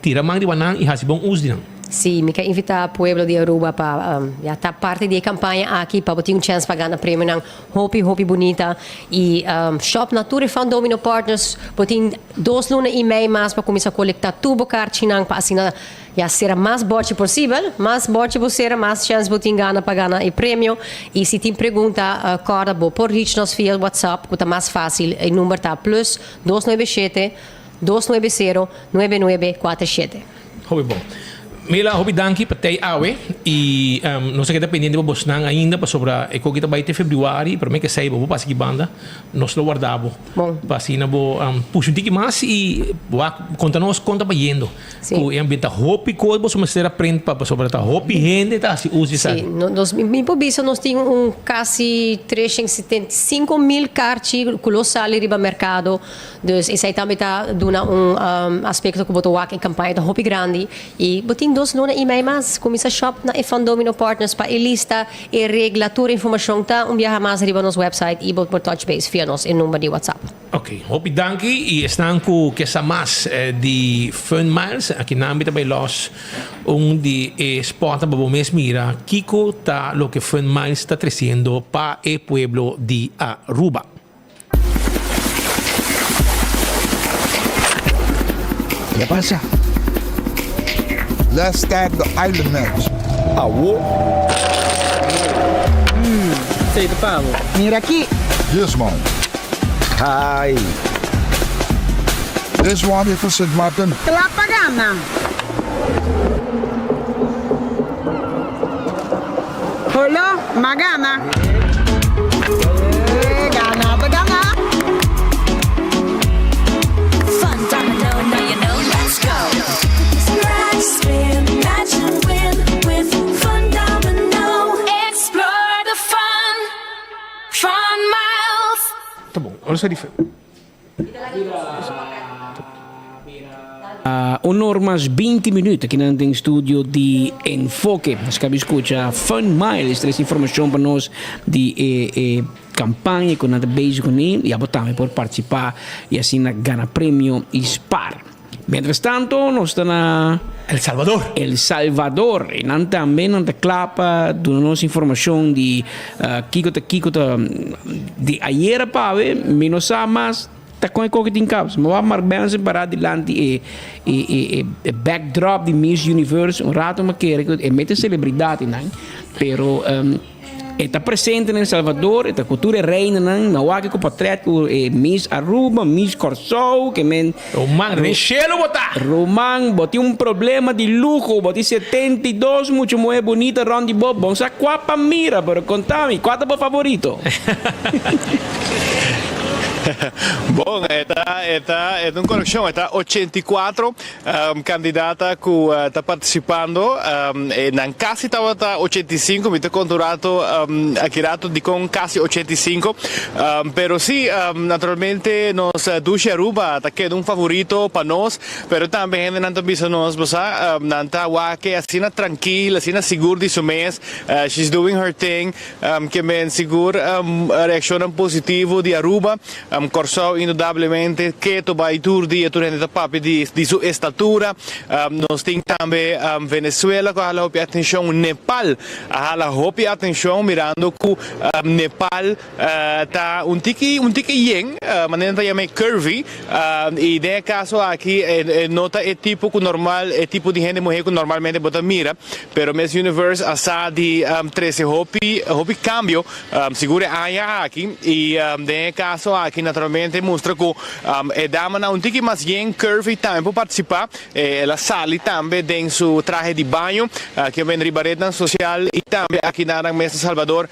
tira man riba nan y haci bon uso di nan. Sí, mi ke invita pueblo di Aruba pa ya ta parti di e campaña aki pa bo tin un chance pa gana premionan hopi hopi bunita y shop na tur e Fun Domino partners. Bo tin dos luna y mei mas pa cuminsa colecta tur bo carchinan pa asina Ya sera mas bochi posibel. Mas bochi bo sera, mas chèns bo tin gana pa gana e premio. I si tin pregunta, kòrda bo por reach nos via WhatsApp, ku ta mas fásil. E number ta plus dos nuebe shete, dos nuebe sero, nuebe nuebe kuater shete. Hopi bon. Mila, hopi danki pa tei awe i nos a keda pendiente pa bosnan ainda pasobra e koki ta bai te febrüari, promé ke esei bo por pasa aki banda. Nos lo warda bo. Bon. Pa asina bo pusha un tiki mas i wak konta nos kon ta bayendo. Sí. Ku e ambiente ta hopi kos boso mester a print pa pasobra ta hopi hende ta hasi uso di esaki. Sí, nos mi por bisa nos tin un kasi 375,000 karchi ku lo sali riba merkado. Dus esei tambe ta duna un aspekto ku bo ta wak e kampaña ta hopi grandi. I bo tin dos luna i mei mas. Kuminsá shop na e Fun Domino Partners pa e lista, e regla, tur informashon ta un biaha mas riba nos website i bo por touch base via nos e number di WhatsApp. Ok, hopi danki i esnan ku ke sa mas di Fun Miles aki nan mi ta bai los un di e spotnan pa bo mes mira kiko ta loke Fun Miles ta tresiendo pa e pueblo di Aruba. Ke pasa? Let's start the island match. Awo. Esei ta pa bo. Mira aki. This one. Hai. This one is for Sint Maarten. Kla pa gana. Holo, m'a gana. Gana ta gana. Fun domino, now you know, let's go. Scratch, spin. Fun Miles. Ta bon, ora sa di. Un or mas binti minuut aki nan den studio di Enfoke. Nos kabi skucha Fun Miles tres informashon pa nos di e e kampaña ku nan ta bezig kuné i abo tambe por partisipá i asina gana premio i spar. Mientras tanto nos ta na El Salvador. El Salvador i nan tambe nan ta kla pa duna nos informashon di kiko ta kiko ta di ayera pa awe mi no sa mas ta kon e koki tin kabes. Mi wak Mark Benson pará dilanti e e e e backdrop di Miss Universe un rato mi a kere ku e mete selebridat einan pero E ta presente na El Salvador, e ta ku tur e reinanan, na wak ku portret ku e Miss Aruba, Miss Kòrsou, ke men. Roman, den shelu bo ta! Roman, bo tin un problema di luho, bo tin 72 mucha muhé bunita rònt di bo, bon sa kua pa mira, pero konta mi, kua ta bo favorito? Bon, e ta, e ta, e ta un korekshon, e ta 84. Candidata cu ta participando, nan casi tabata 85, mi ta conta un rato aki rato dicon casi 85, pero si, naturalmente nos Dushi Aruba ta keda un favorito pa nos, pero tambe hendenan ta bisa nos, bo sa, nan ta wak asina trankil, asina sigur di su mes, she's doing her thing, Ke men sigur reakshonnan positivo di Aruba. Kòrsou indudablemente keto bai tur dia tur hende ta papia di su estatura. Nos tin tambe Venezuela ku a hala hopi atenshon. Nepal a hala hopi atenshon mirando ku Nepal ta un tiki un tiki yen, manera nan ta yama e curvy. I den e kaso aki e no ta e tipo ku normal e tipo di hende muhé ku normalmente bo ta mira. Pero Miss Universe a sa di trece hopi hopi cambio sigur e aña aki y den e caso aki naturalmente mustra cu e damanan un tiki mas yen curvy tambe por participa. El a sali tambe den su trahe di baño aki a bende riba rednan social y tambe aki na nan mes na Salvador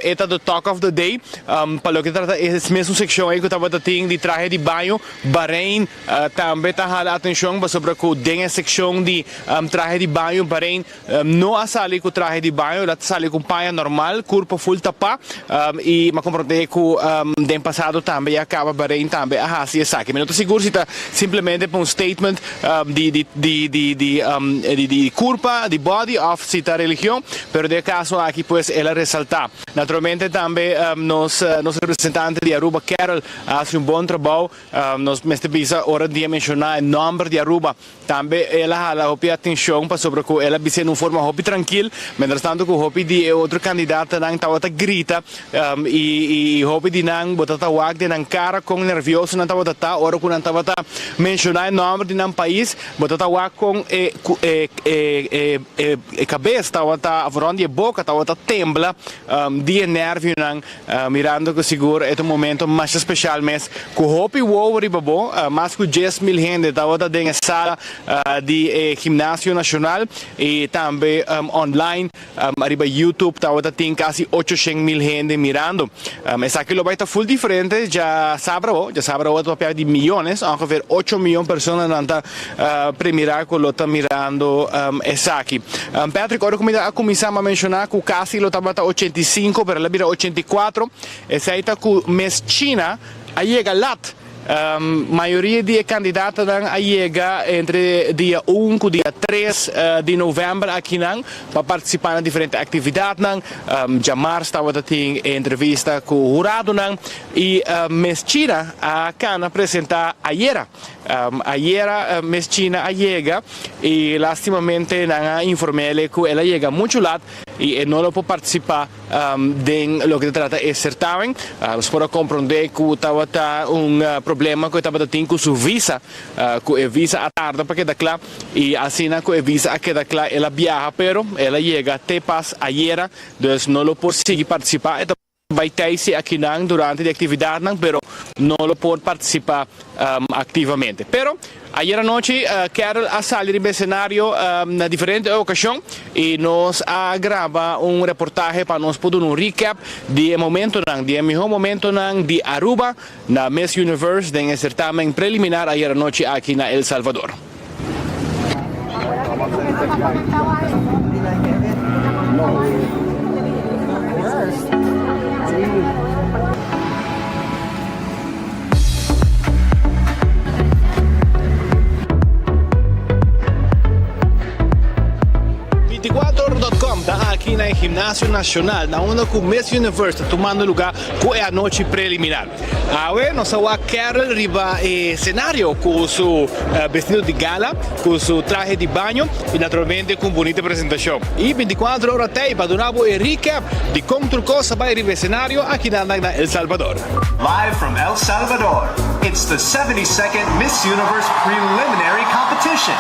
e ta the talk of the day pa loke ta trata e mesun seccion ey cu tabata tin di trahe di baño. Bahrein Tambe ta hala atencion pasobra cu den e seccion di trahe di baño Bahrein no a sali cu trahe di baño, el a sali cu paña normal, curpa full tapa y m'a comprende cu den pasado tambe ya caba Bahrein tambe a haci esaki. Mi no ta sigur si ta simplemente pa un statement di di di di di di curpa, di body of si ta religion, pero den e caso aki pues el a resalta. Naturalmente tambe nos nos representante di Aruba Carol a haci un bon trabao. Nos mester bisa ora di a menshoná e nòmber di Aruba, tambe el a hala hopi atenshon pasobra ku el a bis'é na un forma hopi trankil, mientras tanto ku hopi di e otro kandidatonan tabata grita i hopi di nan bo ta ta wak den nan kara kon nervioso nan tabata ta ora ku nan tabata menshoná e nòmber di nan pais, bo ta ta wak kon e e kabes tabata rònt di e boka tabata tembla di e nèrvionan. Mirando cu sigur e ta un momento masha special mes cu hopi wowo riba bo, mas cu 10,000 hende tabata den e sala di e Gimnasio Nacional y tambe online ariba YouTube tabata tin casi 800,000 hende mirando. Esaki lo bay ta full diferente djasabra awo, djasabra awo ta papia di miyones, ongeveer ocho miyon personanan ta premira cu lo ta mirando esaki. Patrick, ora cu mi a cuminsa m'a menciona cu casi lo tabata 85 pero el a bira 84, esey ta cu mes China a yega lat. Mayoria di e candidatonan a yega entre dia un cu dia tres di november akinan pa participa na diferente actividadnan. Djamars tabata tin e entrevista cu huradonan y mes China a cana presenta ayera. Ayera mes China a yega y lastimamente nan a informele cu el a yega mucho lat y e no lo por participa den loke ta trata e certamen. Nos por a compronde cu tabata un problema cu e tabata tin cu su visa, cu e visa a tarda pa keda cla y asina cu e visa a keda cla el a biaha pero el a yega te pas ayera dus no lo por sigui participa. Bai tijsi akinan durante di actividadnan pero no lo por participa activamente. Pero ayer anochi Carol a sali riba escenario na diferente ocasion y nos a graba un reportahe pa nos por duna un recap di e momentonan, di e miho momentonan di Aruba na Miss Universe den e certamen preliminar ayer anochi aki na El Salvador. Gimnasio Nacional na unda cu Miss Universe ta tumando lugar cu e anochi preliminar. Awe nos a wak Carol riba e scenario cu su vestido di gala, cu su trahe di baño y naturalmente cu un bunita presentacion. Y 24 ora tey pa duna bo e recap di con tur cos a bay riba e scenario aki na na El Salvador. Live from El Salvador, it's the 72nd Miss Universe Preliminary Competition.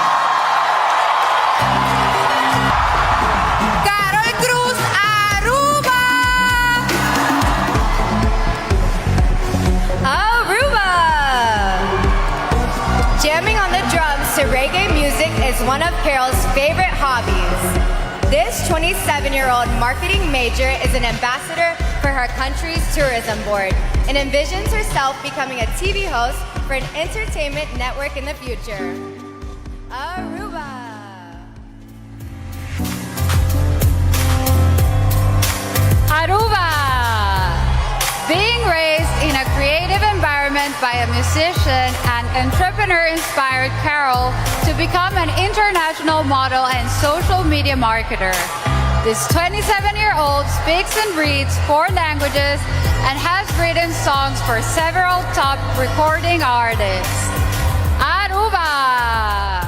Carol Cruz Aruba! Aruba! Jamming on the drums to reggae music is one of Carol's favorite hobbies. This 27 year old marketing major is an ambassador for her country's tourism board and envisions herself becoming a TV host for an entertainment network in the future. Aruba! Aruba! Being raised in a creative environment by a musician and entrepreneur inspired Carol to become an international model and social media marketer. This 27 year old speaks and reads four languages and has written songs for several top recording artists. Aruba!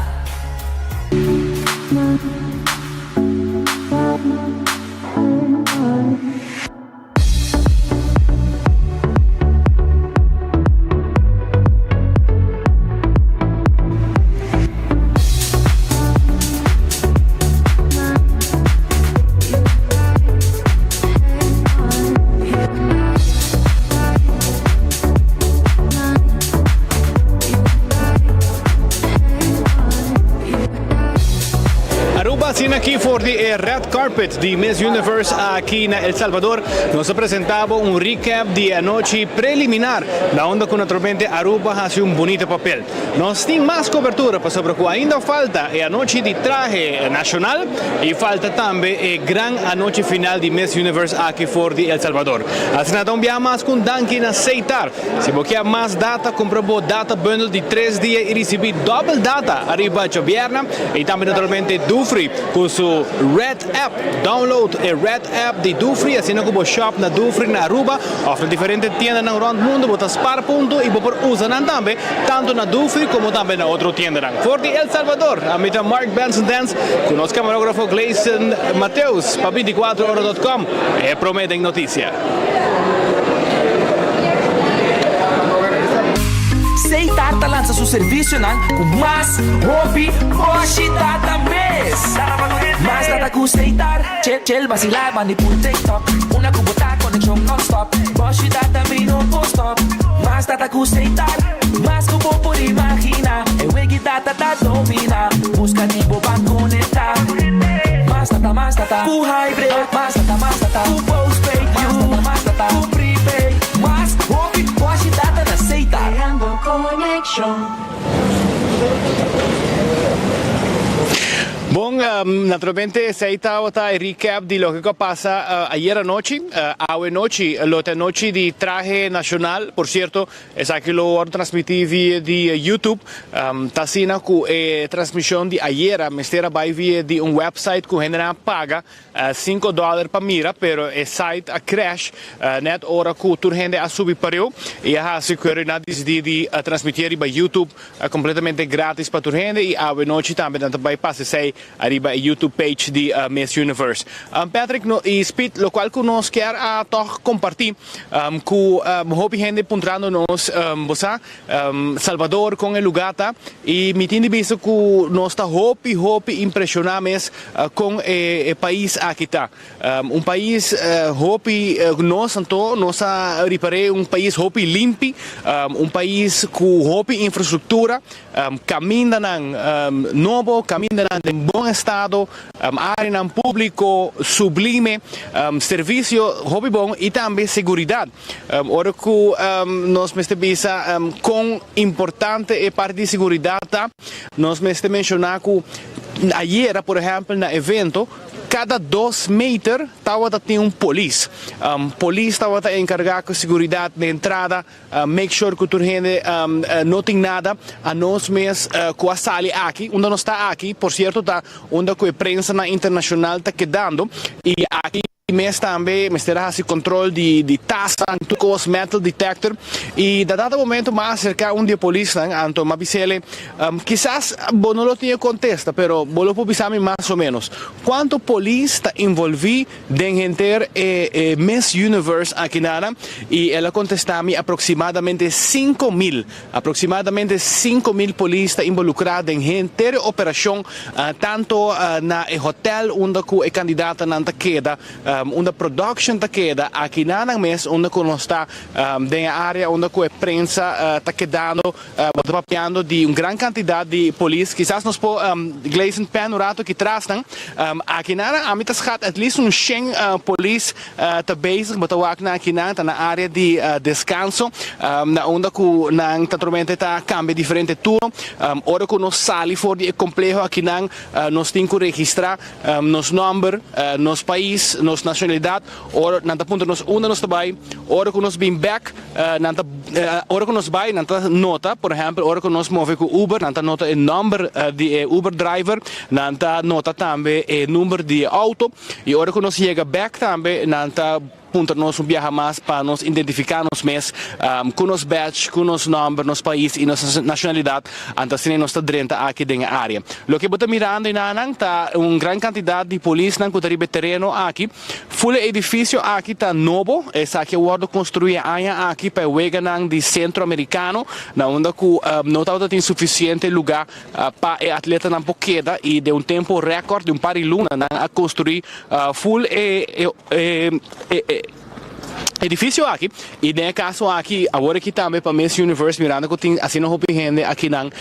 Aruba asina aki for di e red carpet di Miss Universe aki na El Salvador. Nos a presenta bo un recap di e anochi preliminar na unda cu naturalmente Aruba haci un bunito papel. Nos tin mas cobertura pasobra cu ainda falta e anochi di trahe nacional y falta tambe e gran anochi final di Miss Universe aki for di El Salvador. Asina ta un biaha mas cu un danki na Seitar. Si bo kier mas data, cumpra bo data bundle di tres dia y ricibi dobbel data ariba djobierna y tambe naturalmente Dufry cu su Red App. Download e Red App di Dufry asina cu bo shop na Dufry na Aruba of na diferente tiendanan rond mundo bo ta spaar punto y bo por usa nan tambe tanto na Dufry como tambe na otro tiendanan. For di El Salvador, ami ta Mark Benson Dance cu nos camarografo Gleison Mateus pa 24 ora dot com, e prome den noticia. Seitar ta lansa su servisionan ku mas hopi boshi data mes. Mas data ku Seitar, chel chel basilá bandi pul TikTok. Una ku bo ta konekshon nònstòp, boshi data mi no por stòp. Mas data ku Seitar, mas ku bo por imaginá. E wegi data ta dominá, buska di bo ban konektá. Mas data, mas data ku hybrid, mas data, mas data ku postpaid, mas data, mas data ku prepaid. Mas hopi boshi data na Seitar. Creando conexion. Bon, naturalmente esey tabata e recap di loke cu a pasa ayer anochi. Awe nochi lo ta e nochi di trahe nacional. Por cierto, Esaki lo wòrdu transmití via di YouTube. Ta asina ku e transmishon di ayera mester a bai via di un wèpsait ku hendenan a paga sinku dòler pa mira, pero e site a crash nèt ora ku tur hende a subi pareu i a hasi ku nan a disidí di transmitié riba YouTube kompletamente grátis pa tur hende i awe nochi tambe nan ta bai pasa esei ariba e YouTube page di Miss Universe. Patrick i Speed, lokual ku nos kier a tòg kompartí. Ku hopi hende puntrando nos, bo sa, Salvador kon e lugá ta? I mi tin di bisa ku nos ta hopi, hopi impreshoná mes kon e pais aki ta. Un pais hopi, nos anto nos a ripar'é un pais hopi limpi, un pais ku hopi infrastruktura, kamindanan nobo, kamindanan den bon estado, Áreanan públiko sublime, servisio hopi bon i tambe seguridat. Ora ku nos mester bisa kon importante e parti di seguridat ta, nos mester menshoná ku ayera por ehèmpel na evento kada dos meter tabata tin un polis. Polis tabata enkargá ku seguridat na entrada. Make sure cu tur hende no tin nada. Anos mes cu a sali aki, unda nos ta aki, por cierto ta unda cu e prensanan internacional ta kedando y aki. mes tambe mester a hasi control di di tasnan tur cos metal detector y na dado momento m'a acerca un di e polisnan anto m'a bisele kisas bo no lo tin e contesta pero bo lo por bisa mi mas o menos cuanto polis ta involvi den henter e e Miss Universe aki nana y el a contesta mi aproximadamente 5000 Aproximadamente 5000 polis ta involucra den henter e operacion, tanto na e hotel unda cu e candidatanan ta keda, unda production ta keda, aki na nan mes unda cu nos ta den e area unda cu e prensa ta kedando. Bo ta papiando di un gran cantidad di polis. Kisas nos por Gleison pen un rato aki tras nan. Aki na ami ta schat at least un shen polis ta bezig, bo ta wak nan akinan ta na area di descanso na unda cu nan ta naturalmente ta cambia diferente turno. Ora cu nos sali for di e compleho akinan nos tin cu registra nos nomber, nos pais, nos nacionalidad, ora nan ta puntra nos unda nos ta bay, ora cu nos bin bek nan ta ora cu nos bay nan ta nota, por ehempel ora cu nos move cu Uber nan ta nota e nomber di e Uber driver, nan ta nota tambe e number di e auto. I ora ku nos yega bèk tambe nan ta puntra nos un biaha mas pa nos identifiká nos mes ku nos badge, ku nos nòmber, nos pais i nos nashonalidat, anto asina nos ta drenta aki den e área. Loke bo ta mirando enanan ta un gran kantidat di polisnan ku ta riba e tereno aki. Ful e edifisio aki ta nobo, esaki a wòrdu konstruí e aña aki pa e weganan di Sentro Amerikano, na unda ku no tabata tin sufisiente lugá Pa e atletanan por keda y den un tempo record di un par di luna nan a construi full e edificio aki y den e caso aki awor aki tambe pa Miss Universe mirando cu tin asina hopi hende akinan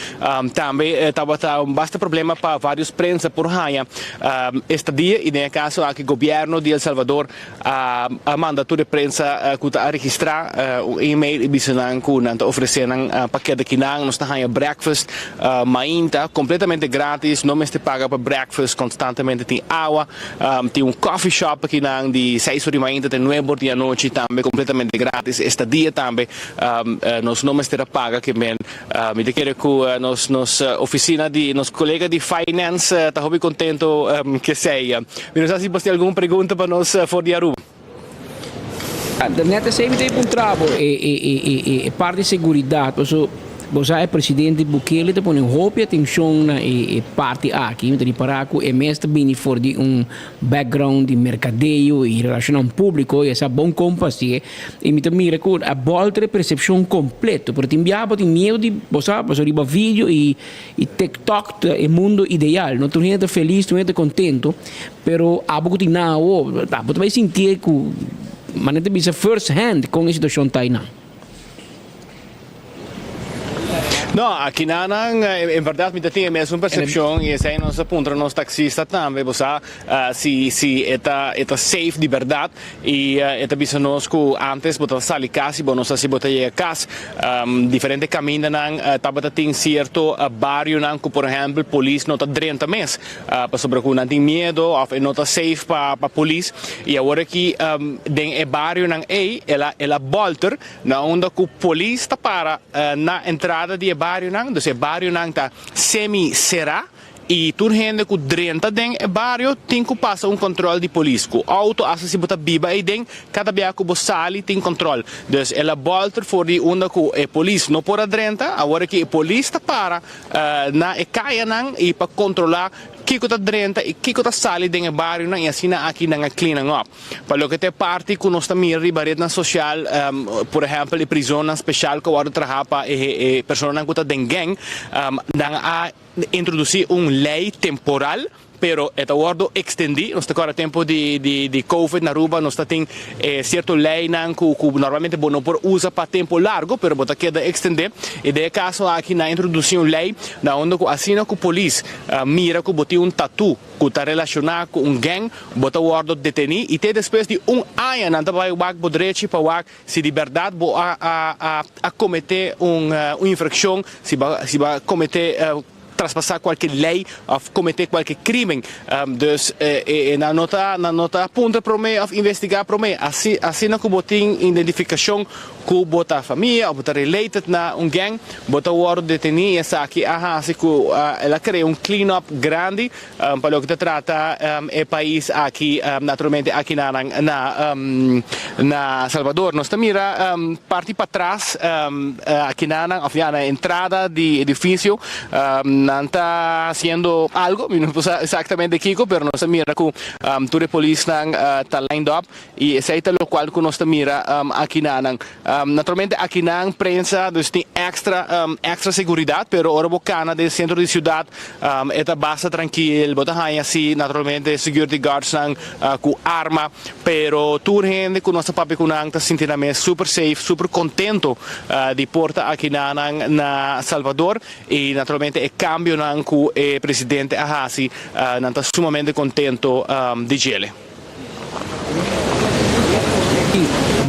tambe tabata un basta problema pa varios prensa por haya estadia y den e caso aki gobierno di El Salvador A manda tur e prensa ku ta a registrá un email i bisa nan ku nan ta ofresé nan pa keda kinan. Nos ta haña breakfast mainta kompletamente gratis, no mester paga pa breakfast, konstantemente tin awa, tin un coffee shop akinan di seis or di mainta te nuebe or di anochi tambe kompletamente gratis. Estadia tambe nos no mester a paga ke men. Mi ta kere ku nos nos ofisina di nos kolega di finance ta hopi kontento kesei. Mi no sa si bos tin algun pregunta pa nos for di Aruba. Net esei mi ta e puntra bo, e parti di seguridat, paso bo sa e presidente Bukele ta pone hopi atenshon na e parti aki, mi ta ripara ku e mes ta bini for di un background di merkadeo i relashonnan públiko i e sa bon kon pa hasié. I mi ta mira ku a bolter e persepshon kompleto. Pero tin biaha bo tin miedu di bo sa pasobra riba video i i tiktok ta e mundo ideal no. Tur hende ta felis, tur hende ta kontento, pero abo ku tin nan awo abo ta bai sintié ku manera ta bisa first hand kon e situashon ta einan. No, akinanan en berdad mi ta tin e mesun percepcion y esey nos a puntra nos taxista tambe, bo sa si si e ta e ta safe di berdad y e ta bisa nos cu antes bo ta sali cas y bo no sa si bo ta yega cas. Diferente camindanan tabata tin cierto barionan cu por ehempel polis no ta drenta mes pasobra cu nan tin miedo of e no ta safe pa pa polis y awor aki den e barionan ey el a el a bolter Na unda ku polis ta para na entrada di e barionan, dus e barionan ta semi será i tur hende ku drenta den e bario tin ku pasa un kòntròl di polis ku outo, asta si bo ta biba eiden, kada bia ku bo sali tin kòntròl. Dus el a bòlter for di unda ku e polis no por a drenta, awor aki e polis ta para na e kayanan i pa kontrolá kiko ta drenta i kiko ta sali den e barionan i asina aki nan a clean nan op. Pa loke ta e parti ku nos ta mira riba retnan sosial, por ehèmpel e prizonnan speshal ku a wòrdu trahá pa e personanan ku ta den gèng, nan a introdusí un lei temporal, pero e ta wòrdu ekstendí. Nos ta kòrda tempu di covid na Aruba nos ta tin e sierto leinan ku normalmente bo no por usa pa tempu largu, pero bo ta keda ekstendé. I den e kaso aki nan a introdusí un lei na unda ku asina ku polis mira ku bo tin un tatú, ku ta relashoná ku un gèng, bo ta wòrdu detení i te despues di un aña nan ta bai wak bo drechi pa wak si di bèrdat bo a a a kometé un un infrakshon, si bo si bo a kometé. traspasá kualke lei òf kometé kualke krímen. Dus nan no ta nan no ta puntra promé òf investigá promé. Asi asina ku bo tin identifikashon ku bo ta famia òf bo ta related na un gang, bo ta wòrdu detení i esaki a hasi ku el a krea un clean up grandi pa loke ta trata e pais aki, naturalmente aki na na na Salvador. Nos ta mira parti patras aki na nan òf ya na entrada di edifisio nan ta hasiendo algo, mi no por sa exactamente kiko, pero nos ta mira ku tur e polisnan ta lined up i esei ta lokual ku nos ta mira aki na nan. Naturalmente akinan prensa dus tin extra extra seguridad pero ora bo cana den centro di ciudad e ta basta trankil bo ta haña si naturalmente security guardsnan cu arma pero tur hende cu nos ta papia cu nan ta sinti nan mes super safe super contento di por ta akinanan na Salvador y naturalmente e cambionan cu e presidente a haci nan ta sumamente contento di djele.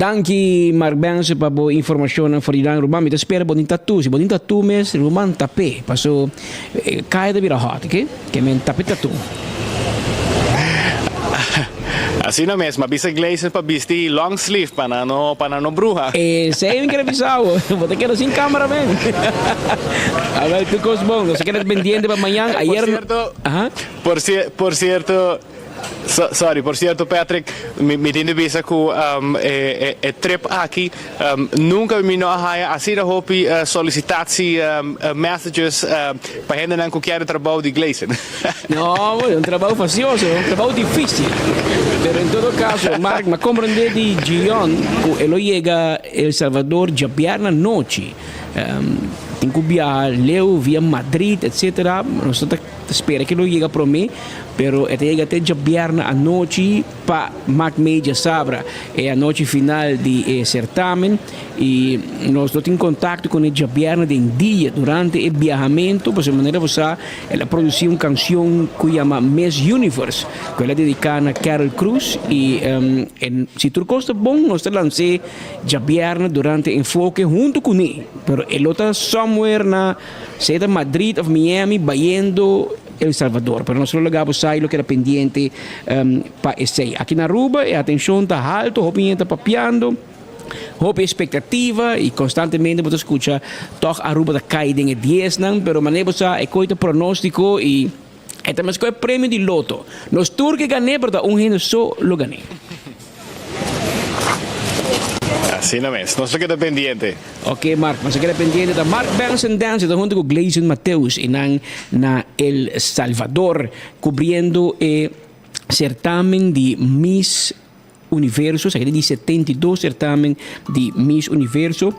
Danki Mark Benson pa bo informacionnan for di dan Ruman. Mi ta spera bo tin tatu. Si bo tin tatu mes Ruman tap'e paso kaya ta bira hot oke. Ke men tap'e tatu. Asina mes, m'a bisa Gleison pa bisti long sleeve pa nan no pa nan no bruha. Esei mi kere bisa bo. Bo ta keda sin camera men. Awel tur cos bon. Nos a keda pendiente pa mañan. Por Ayer cierto, Aha. por por cierto. Sorry, por cierto Patrick, mi tin di bisa cu e trip aki nunca mi no a haya asina hopi solicitatie messages pa hendenan cu kier e trabou di Gleison. No, e un trabou facioso, un trabou dificil. Pero en todo caso, Mark, mi a comprende di Gion cu e lo yega El Salvador djabièrnè anochi. Tin cu biaha leu via Madrid, etcetera. Nos ta. Ta spera ke lo yega prome, pero e ta yega te djabièrnè anochi pa mak mei djasabra, e anochi final di e sertamen, i nos lo tin kontakto kuné djabièrnè den dia durante e biahamentu, pasobra manera bo sa el a produsí un kansion ku yama Miss Universe ku el a dediká na Carol Cruz i si tur kos ta bon nos ta lans'é djabièrnè durante Enfoke huntu kuné, pero e lo ta somewhere na. Sea ta Madrid of Miami bayendo El Salvador. Pero nos lo laga bo sa y lo keda pendiente pa esey. Aki na Aruba e atencion ta halto, hopi hende ta papiando, hopi expectativa y constantemente bo ta scucha toch Aruba ta cay den e diesnan, pero manera bo sa e coy ta pronostico y E ta meskos e premio di loto. Nos tur ke gané, pero ta un hende so lo gané. Asina mes. Nos lo keda pendiente. Ok Mark, nos a keda pendiente. Ta Mark Benson Dance ta hunto ku Gleison Mateus i nan na El Salvador kubriendo e sertamen di Miss Universo, esaki ta di 72 certamen di Miss Universo.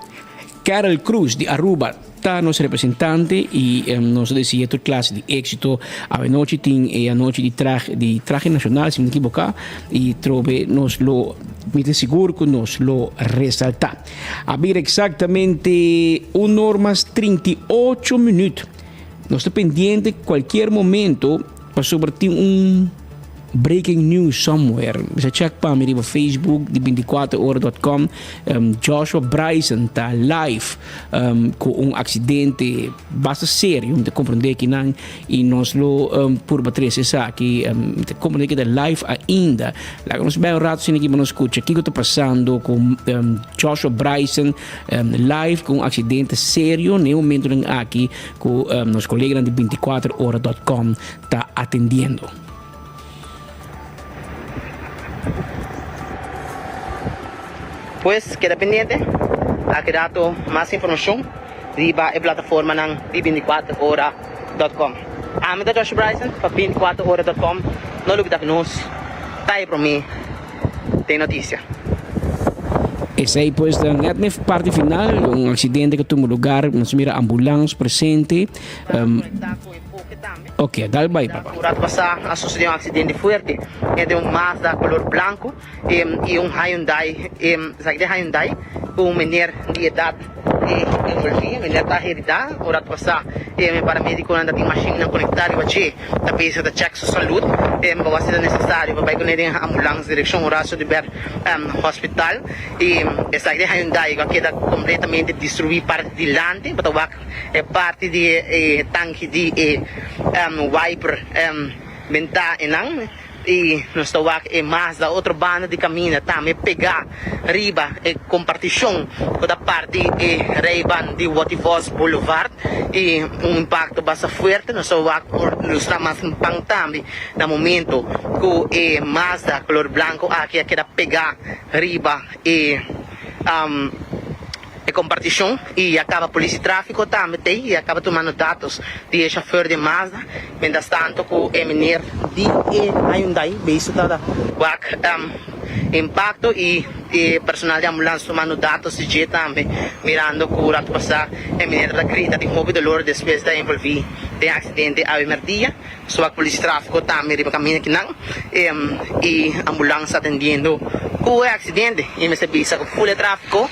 Carol Cruz di Aruba ta nos representante y nos ta desea tur clase di exito. Awenochi tin e anochi di trahe di trahe nacional si mi no equivoca y trobe nos lo mi ta sigur cu nos lo resalta. A bira exactamente un or mas 38 minuut. Nos ta pendiente cualkier momento pasobra tin un Breaking news somewhere. Bisa check pa mi riba Facebook di 24 ora.com. Um, Joshua Bryson ta live um, ku un accidente basta serio. Mi ta comprende ki nan y nos lo um, purba trece esaki. Um, mi ta comprende ki ta live ainda. Laga nos bij un rato sina ki pa nos escucha kiko ta pasando ku um, Joshua Bryson um, live ku un accidente serio. Ne momento nan aki ku um, nos colega di 24 ora.com ta atendiendo. Pues keda pendiente, aki rato mas informashon riba e plataformanan di bintikuater ora dòt kòm. Ami ta Joshua Bryson pa bintikuater ora dòt kòm, no lubida ku nos ta e promé den notisia. Esei pues ta net n'e parti final, un aksidente ku tuma lugar, nos mira ambulans presente. Ok, dal bai papa. Un rato pasá a sucedió un accidente fuerte entre un Mazda color blanco y un Hyundai, esaki ta Hyundai, cu un meneer di edad. e envolví. Meneer ta heridá un rato pasá e paramedikonan ta tin mashinnan konektá riba dje ta bisa ta chèk su salud pa wak si ta nesesario pa bai kuné den ambulans direkshon Horacio Dubert Hospital i esaki den Hyundai ku a keda kompletamente destruí parti dilanti bo ta wak e parti di e tanki di e wiper bentá einan. I nos ta wak e Mazda otro banda di kaminda tambe pegá riba e kompartishon ku ta parti e rijbaan di Watty Vos Boulevard i un impakto basta fuerte. Nos ta wak por lustra mas pan tambe na momento ku e Mazda kolor blanko aki a keda pegá riba e E comparticion y a caba polis di trafico tambe t'ey y a caba tumando datos di e chauffeur di e Mazda, mientras tanto cu e meneer di e Hyundai bezig ta wak e impacto y e personal di ambulance tumando datos di dje tambe, mirando cu rato pasa e meneer ta grita tin hopi dolor despues di a envolvi den accidente awe merdia. Su polis di trafico tambe riba caminda kinan y ambulance atendiendo cu e accidente y mester bisa cu full e trafico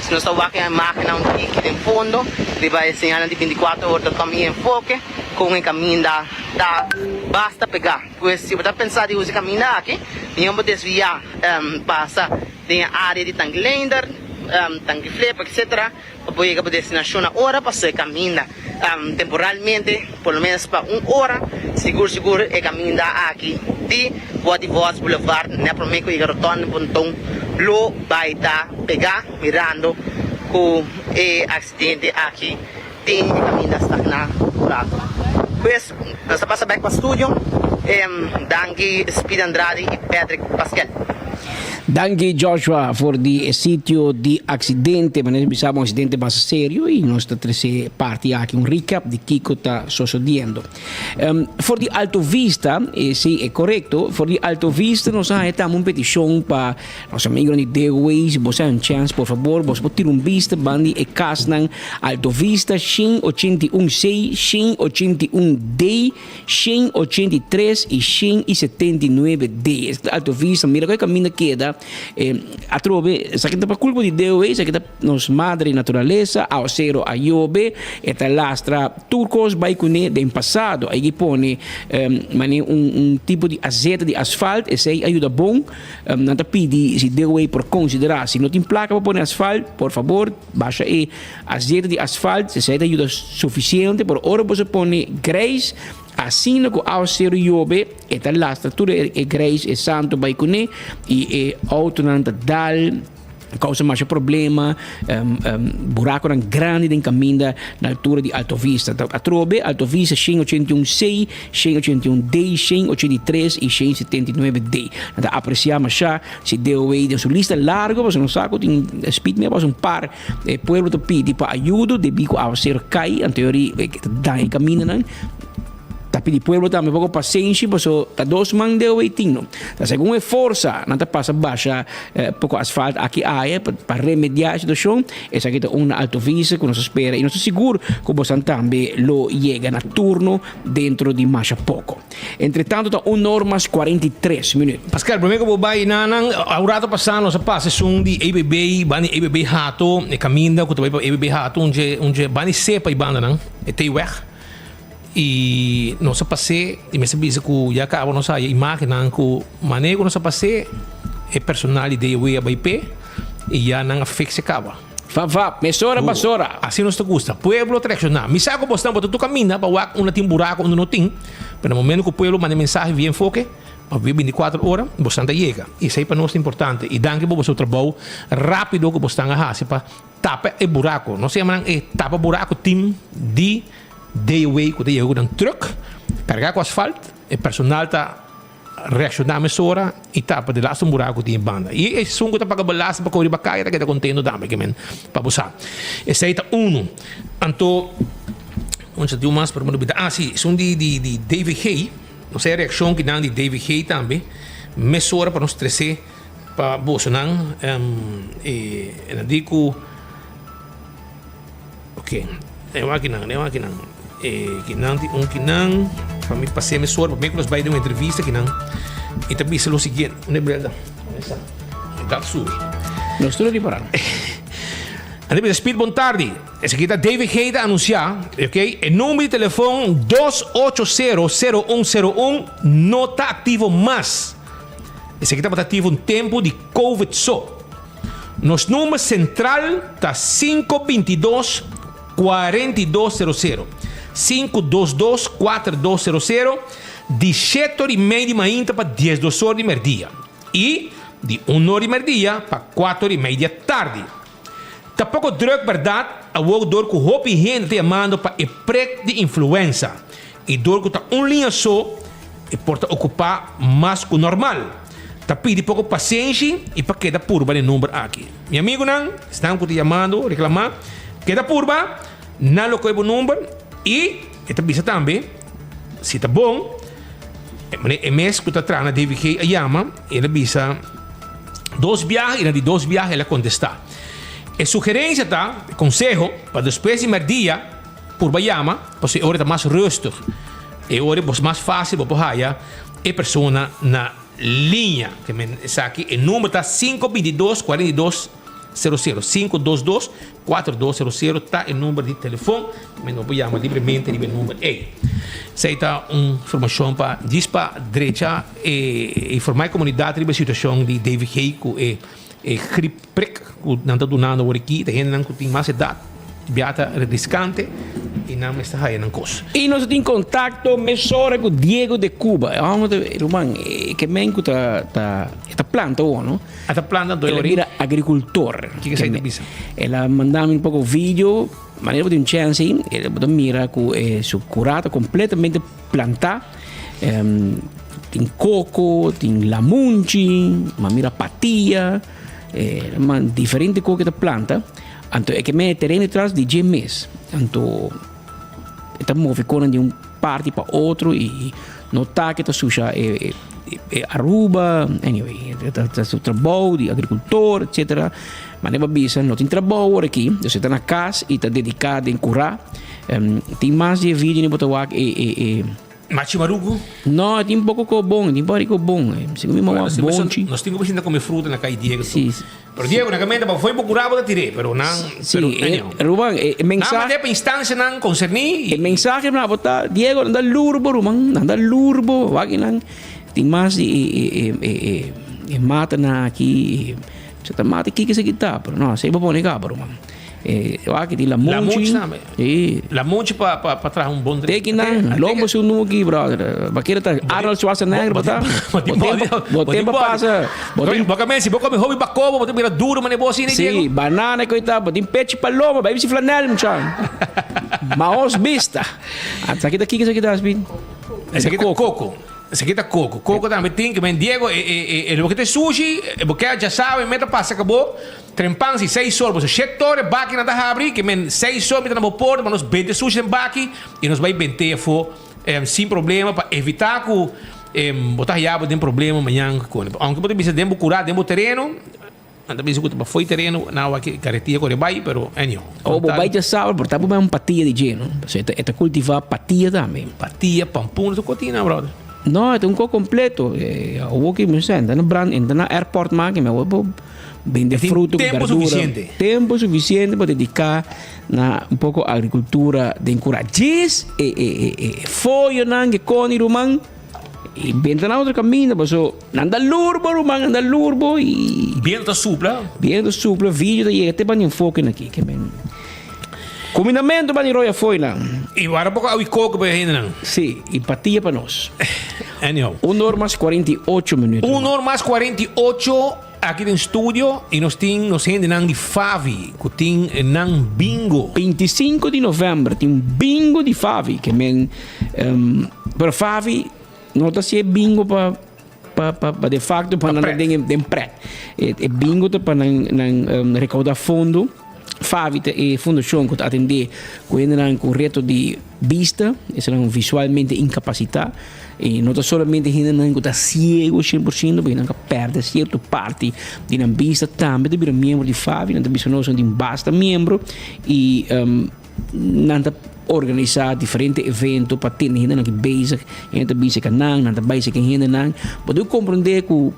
si nos ta wak e imagennan un tiki den fondo riba e señalnan di binticuatro ora ta tuma e enfoke con e caminda ta basta pega pues si bo ta pensa di usa e caminda aki mion bo desvia pasa den e area di Tanki Leendert, Tanki Flip etc. Pa por yega bo destinashon na ora paso e kaminda temporalmente por lo menos pa un ora sigur sigur e kaminda aki di Watty Vos Boulevard na prome ku yega rotonde Ponton lo bai ta pega mirando ku e aksidente aki tin e kaminda stagna un rato. Pues nos ta pasa bek pa studio danki Speed Andrade y Patrick Paskel. Danki Joshua for di e sitio di accidente, manera bisa un accidente basta serio y nos ta trece parti aki un recap di kico ta sosodiendo. Um, for di Alto Vista, eh, si e correcto, for di Alto Vista nos a haya un peticion pa nos amigo di DOA, si bo un chance por favor, bos por tira un vista bandi e casnan Alto Vista 181C, 181D, 183 i 179 D. Esaki ta Alto Vista. Mira ku e kaminda keda. Atrobe, esaki ta pa kulpa di Deo, esaki ta nos madre naturalesa, awasero a yobe, e ta lastra tur kos bai kuné den pasado. Ai ki pone manera un un tipo di azeta di asfalt, esei a yuda bon. Nan ta pidi si DOW por konsiderá si no tin plaka pa pone asfalt, por fabor basha e Azeta di asfalt esei ta yuda sufisiente, pero ora bo sa pone greis, asina ku awaseru yobe, e ta lastra tur e greis, e santo bai kuné i e outonan ta dal, kousa masha problema, burakonan grandi den kaminda na altura di Alto Vista. Atrobe Alto Vista 181 C, 181 D, 183 i 179 D. Nan ta apresiá masha si DOW den su lista largo, pasobra nos sa ku tin spit mi a pasa un par. E pueblo ta pidi pa ayudo debí ku awaseru kai, anto yori ta daña e kamindanan. Ta pidi pueblo tambe poko pasenshi paso ta dos man deo ei tin no. Ta segun e forsa nan ta pasa basha poko asfalt aki aya pa remediá e situashon. Esaki ta un na Alto Vista ku nos ta spera i nos ta sigur ku bosan tambe lo yega na turno dentro di masha poko. Entre tanto ta un or mas 43 minuut. Pascal, prome ku bo bai na nan, un rato pasá nos a pasa esun di EBB, banda di EBB Hato, e kaminda ku ta bai pa EBB Hato, un dje, un dje banda di sepa i bandanan, e T-weg. I nos a pas'é i mester bisa ku ya kaba nos a haya imágennan ku manera ku nos a pas'é, e personal di DOW a bai p'e i ya nan a fix e kaba. Fap fap, mesora basora. Asina nos ta gusta. Pueblo ta reacciona. Mi sa cu bosnan bo ta tur caminda pa wak unda tin buraco unda no tin, pero na momento cu pueblo manda e mensahe via enfoke of via binticuatro ora, bosnan ta yega. Y esey pa nos ta importante. Y danki pa boso trabou rapido cu bosnan a haci pa tapa e buraco. Nos ta yama nan e tapa buraco team di DOW cu ta yega cu nan truck carga cu asfalt. E personal ta. Reakshoná mesora i tapa de laatste un buraku ku tin e banda. I esun ku ta paga belasting pa kohe riba kaya ta keda kontento tambe ke men pa bo sa. Esei ta unu. Anto un sa tin un mas pero mi a lubida. Ah si, esun di di di DVG. Nos e reakshon ki nan di DVG tambe mesora pa nos trese pa bosonan e nan di ku. Ok, e wak kinan, e wak kinan. E kinan tin un kinan, pa mi pas'é mesora, pa mi ku nos bai den un entrevista kinan, i ta bisa lo siguiente. Unda e bril ta? Unda esta? E dat subi. Nos tur a ripará. Nan ta bisa Speed bon tardi. Esaki ta DVG ta anunsiá, ok, e number di telefon dos ocho sero sero un sero un no ta aktivo mas. Esaki tabata aktivo un tempu di covid so. Nos number sentral ta sinku bintidos kuarentidos sero sero, sinku dos dos kuater dos sero sero, di shete or i mei di mainta pa diesdos or di merdia i di un or di merdia pa kuater or i mei di atardi. Ta poko druk bèrdat awor dor ku hopi hende ta yamando pa e prek di influensa i dor ku ta un liña so e por ta okupá mas ku normal. Ta pidi poko pasenshi i pa keda purba den number aki. Mi amigunan, esnan ku ta yamando reklamá, keda purba, nan lo kohe bo number i e ta bisa tambe si ta bon, e mes ku ta traha na DVG a yama, el a bisa. Dos biaha i na di dos biaha el a kontestá. E sugerensia ta, e konseho, pa despues di mèrdia purba yama, pasobra e ora ta mas rustig. E ora e mas fásil bo por haya e persona na liña. Ke men esaki e number ta sinku bintidos kuarenta i dos sero sero, sinku dos dos Kuater dos sero sero ta e number di telefon men bo por yama libremente riba e number ei. Esei ta un informashon pa djis pa drecha e informa e komunidat riba e situashon di DVG ku e e grip prik ku nan ta dunando awor aki ta hendenan ku tin mas edat bia ta riskante i nan mester haya nan kos. I nos a tin kontakto mesora ku Diego de Cuba. E hòmber ta ruman ke men ku ta ta e ta planta awor no. A ta planta El a bira agricultor. Kiko esei ta bisa? El a manda mi un poco video, manera bo tin un chance ei, el bo ta mira cu e su cura ta completamente planta. Tin coco, tin lamunchi, m'a mira patia, man diferente coco e ta planta. Anto e ke mete tereno tras di dje mes. Anto e ta move conan di un parti pa otro y no ta ke ta susha e e Aruba, anyway, ta su trabou di agricultor, etcetera. Ma bo bisa no tin trabou awor aki, dus e ta na cas y ta dedica den cura. Tin mas di e video ni bo ta wak e e e Machi maruku? No, tin poko ko bon, tin poko bon. Segun mi mama bonchi. Nos tin ku sinta come fruta na kai Diego. Si. Pero Diego, na kamenta pa foi bo cura bo ta tir'é, pero nan, Si, pero e, anyhow. Ruman, e, e Nan mensahe, mand'é pa instancianan concerní e mensahe na bo ta, Diego, nan ta lur bo, ruman, nan ta lur bo, wak nan tin mas di e, e, e, e, e, e matanan aki, e, sa ta mata kiko esaki ta, pero no, esei bo pone kaba, ruman. E, wak tin lamunchi. Lamunchi tambe. Si. Lamunchi pa, pa, pa traha un bon drink. Teki nan, lombo su nuki, brother. Bakera ta Arnold Schwarzenegger, bo ta? Bo tin Bo tempo, bo tempo pasa. Bo tin Bo ka si bo come hopi bakobo, bo ta bira duro mane bo asina, Si, Diego. banana koe ta, bo tin pechi paloma, bai bisti flanel, mucha. Maos bista. Esaki ta kiko esaki ta, Speed? Esaki ta koko. Esaki ta koko. Koko tambe tin ke men Diego, e, e, e, e loke ta sushi, e bo ke ya sabe, meta pasa kabo. Trempan si seis or boso shete or e bakinan ta habri ke men seis or mi ta na bo porta pa nos bente sushi den baki i nos bai bente afo sin problema pa evita ku bo ta haya bo den problema mañan ku aunke bo ta bisa den bo kura den bo tereno nan ta bisa ku ta pa fo'i tereno nan wak karetia kore bai pero anyhow. O bo bai djasabra por ta bo bai un patia di dje no pasobra e ta kultiva patia tambe. Patia, pampuna tur kotina brother. No e ta un kos kompleto awor ki mi sa e ta na brand e ta na airport maki mi awor bo Bende Tin fruta ku tempo berdura. suficiente. Tempo suficiente pa dedica na un poco agricultura den cura. Djis e e e e follonan ke koni ruman y benta na otro caminda paso nan ta lurbo ruman nan ta lurbo y Biento ta supla. Biento supla video ta yega te bani enfoke na ki ke men Cuminamento bani roya foinan. Y wara poco awi coco pa e hendenan. Si, y patilla pa nos. Anyhow. Un or mas 48 minuut. Un or mas 48 aki den studio y nos tin nos hendenan di Favi cu tin nan bingo. 25 di november tin un bingo di Favi ke men pero Favi no ta haci e bingo pa pa pa pa de facto pa nan den den pret. E e bingo ta pa nan nan recauda fondo. Favi ta e fundacion cu ta atende cu hendenan cu reto di bista, esnan visualmente incapacita. Y no ta solamente hendenan cu ta ciego cien por ciento, pero nan ca perde cierto parti di nan bista tambe ta bira miembro di Favi. Nan ta bisa nos nan tin basta miembro y nan ta organisa diferente evento pa tene hendenan aki bezig. Hende ta bisa cu nan, nan ta bay cu hendenan. Bo debe comprende cu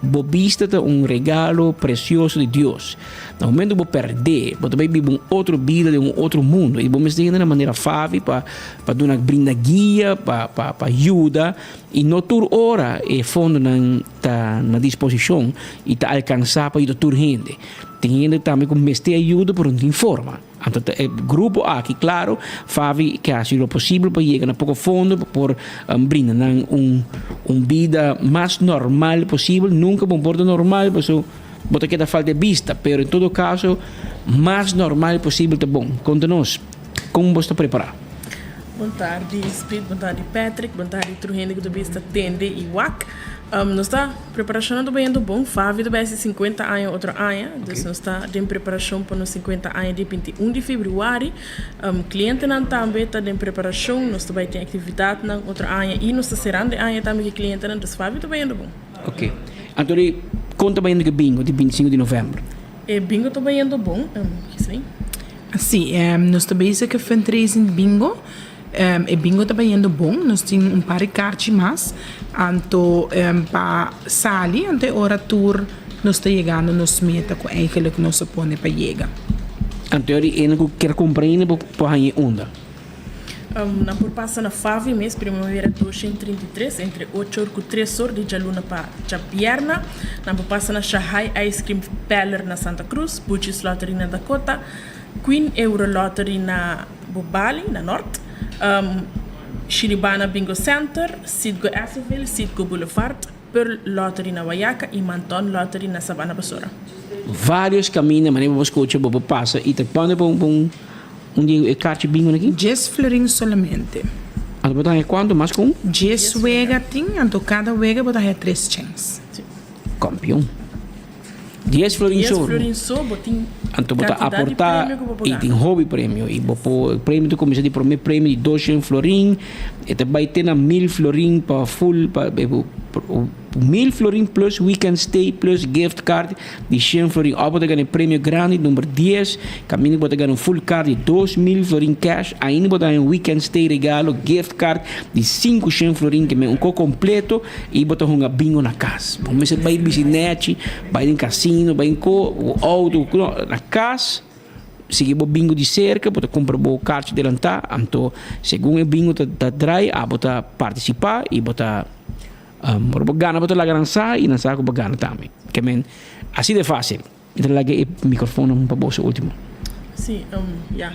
bo bista ta un regalo precioso di Dios. Na momento ku bo pèrdè, bo ta bai biba un otro bida den un otro mundu i bo mester hende na manera Favi pa pa duna brinda guia, pa pa pa yuda i no tur ora e fondonan ta na disposishon i ta alkansá pa yuda tur hende. Tin hende tambe ku mester ayuda pero no tin forma. Anto ta e grupo aki klaro, Favi ke hasi lo posibel pa yega na poko fondo pa por brinda nan un un bida mas normal posibel. Nunka bo por ta normal paso bo ta keda falta e bista, pero en todo kaso mas normal posibel ta bon. Konta nos kon bo sta prepará. Bon tardi Speed, bon tardi Patrick, bon tardi tur hende ku ta bista tende i wak. Nos ta preparashonnan ta bayendo bon. Favi ta bai hasi sinkuenta aña otro aña, dus nos ta den preparashon pa nos sinkuenta aña di 21 di februari. Klientenan tambe ta den preparashon, nos ta bai tin aktividatnan otro aña i nos ta serando e aña tambe ku e klientenan, dus Favi ta bayendo bon. Ok. Anto di kon ta bayendo ku e bingo di 25 di novèmber? E bingo ta bayendo bon, Gisleen. Si, nos ta bezig ku e fundraising bingo. E bingo ta bayendo bon, nos tin un par di karchi mas. Anto pa sali, anto e ora tur nos ta yegando nos meta ku eigenlijk nos a pone pa yega. Anto e ora di ene ku kier kumpra ainda bo por haña e unda? Nan por pasa na Favi mes, Primavera 233, entre ocho or ku tres or di djaluna pa djabierna. Nan por pasa na Shahai Ice Cream Parlor na Santa Cruz, Buchi's Lottery na Dakota, Queen Euro Lottery na Bobali, na Nort, Shiribana Bingo Center, Citgo Esseville, Citgo Boulevard, Pearl Lottery na Wayaca y Manton Lottery na Sabana Basora. Varios caminda manera bo por scocha bo por pasa y ta cuando pa un un di e carchi bingo aki? Djes florin solamente. Anto bo ta haña cuanto mas cu un? Djes wega tin, anto cada wega bo ta haña tres chens. Campeon. Dies florin Dies so. florin so bo tin Anto bo ta cantidad di aporta premio cu bo por y gana. tin hopi premio y bo por premio ta cuminsa di prome premio di 200 florin e ta bay te na 1000 florin pa full pa e bo 1000 florin plus weekend stay plus gift card di 100 florin of bo ta gana e premio grandi number 10 caminda bo ta gana un full card di 2000 florin cash ainda bo ta haña un weekend stay regalo gift card di 500 florin ke men un ko completo I bo ta hunga bingo na kas. Bo mester bai bishi nechi, bai den kasino, bai den ko, bo outo, no, na kas sigui bo bingo di serka, bo ta kumpra bo karchi delantá, anto segun e bingo ta ta drai abo ta partisipá i bo ta ora bo gana bo ta laga nan sa i nan sa ku bo gana tambe. Ke men asi de fásil. Mi ta laga e microfono pa boso ultimo. Sí, ya.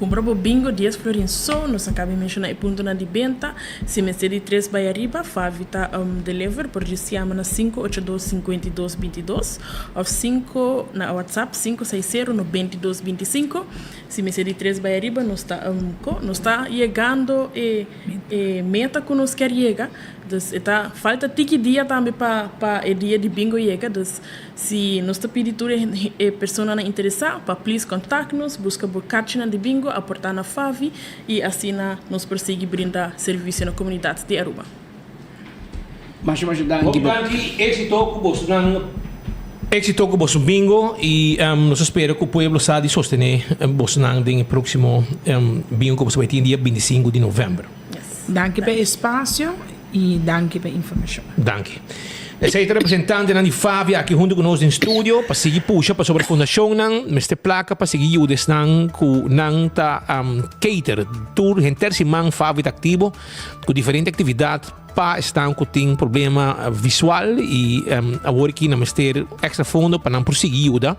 Kumpra bo bingo dies florin so, nos a kabi menshoná e puntonan di benta. Si mester di tres bai ariba, Favi ta deliver, por djis yama na 582 52 22 òf 5 na WhatsApp 560 92 25. Si mester di tres bai ariba, nos ta ko, nos ta yegando e e meta ku nos kier yega. Dus e ta falta tiki dia tambe pa pa e dia di bingo yega, dus Si nos ta pidi tur e personanan interesá pa please contact nos, buska bo karchinan di bingo, aportá na Favi y asina nos por sigui brinda servicio na comunidad di Aruba. Masha masha danki Hopi pa. danki, éxito ku bosonan, éxito ku boso bingo y nos ta spera ku pueblo sa di sostené bosonan den e próximo bingo ku boso bai tin dia 25 di november. Danki pa e espacio y danki pa e informacion. Danki. Esei ta representantenan di Favia aki huntu ku nos den studio pa sigui pusha pasobra fundashonnan mester plaka pa sigui yuda esnan ku nan ta cater. Tur henter siman Favia ta aktivo ku diferente aktividat pa esnan ku tin problema visual i awor aki nan mester extra fondo pa nan por sigui yuda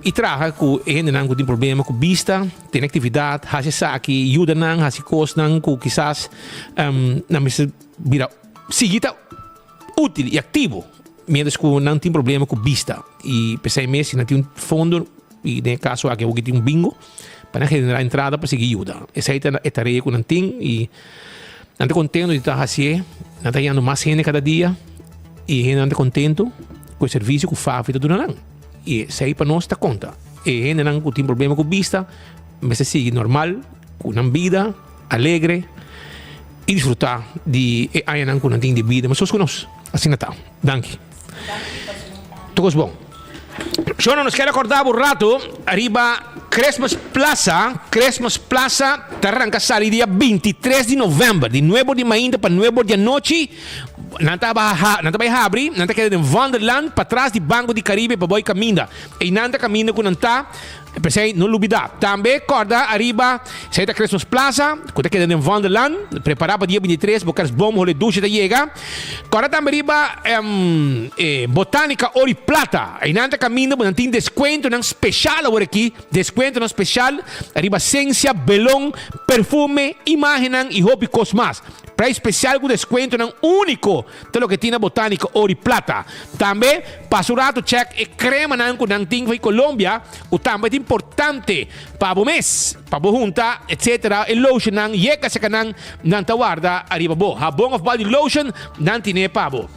i traha ku e hendenan ku tin problema ku bista. Tene aktividat, hasi esaki, yuda nan hasi kosnan ku kisas nan mester bira sigui ta útil i aktivo mientras ku nan tin problema ku bista. I p'esei mes si nan tin un fondo i den e kaso aki awor tin un bingo pa nan generá entrada pa sigui yuda. Esei ta e tarea ku nan tin i nan ta kontento di ta hasié, nan ta hañando mas hende kada dia i hendenan ta kontento ku e servisio ku Favi ta duna nan. I esei pa nos ta konta. E hendenan ku tin problema ku bista mester sigui normal ku nan bida, alegre i disfrutá di e añanan ku nan tin di bida meskos ku nos. Asina ta. Danki. Tur kos bon. Shona, nos kier rekordá bo un ratu riba Christmas Plaza. Christmas Plaza ta ranka sali dia 23 di novèmber, di nuebe or di mainta pa nuebe or di anochi. Nan ta baha, nan ta bai habri, nan ta keda den Wonderland patras di Banco di Caribe pa boi kaminda. Einan ta kaminda ku nan ta, p'esei no lubida. Tambe kòrda ariba esei ta Christmas Plaza ku ta keda den Wonderland, prepará pa dia 23 bo kersboom hole dushi ta yega. Kòrda tambe riba e Botanica Oro y Plata, einan ta kaminda bo nan tin deskuentonan speshal awor aki, deskuentonan speshal riba sensia, belon, perfume, imagennan y hopi kos mas. Prijs spesial ku deskuentonan úniko ta loke tin na Botánika Oro i Plata. Tambe, pasa un ratu chèk e kremanan ku nan tin for di Colombia ku tambe ta importante pa bo mes, pa bo hunta, etc. E lotionnan yega seka nan, nan ta warda ariba bo. Habon òf body lotion, nan tine pa bo.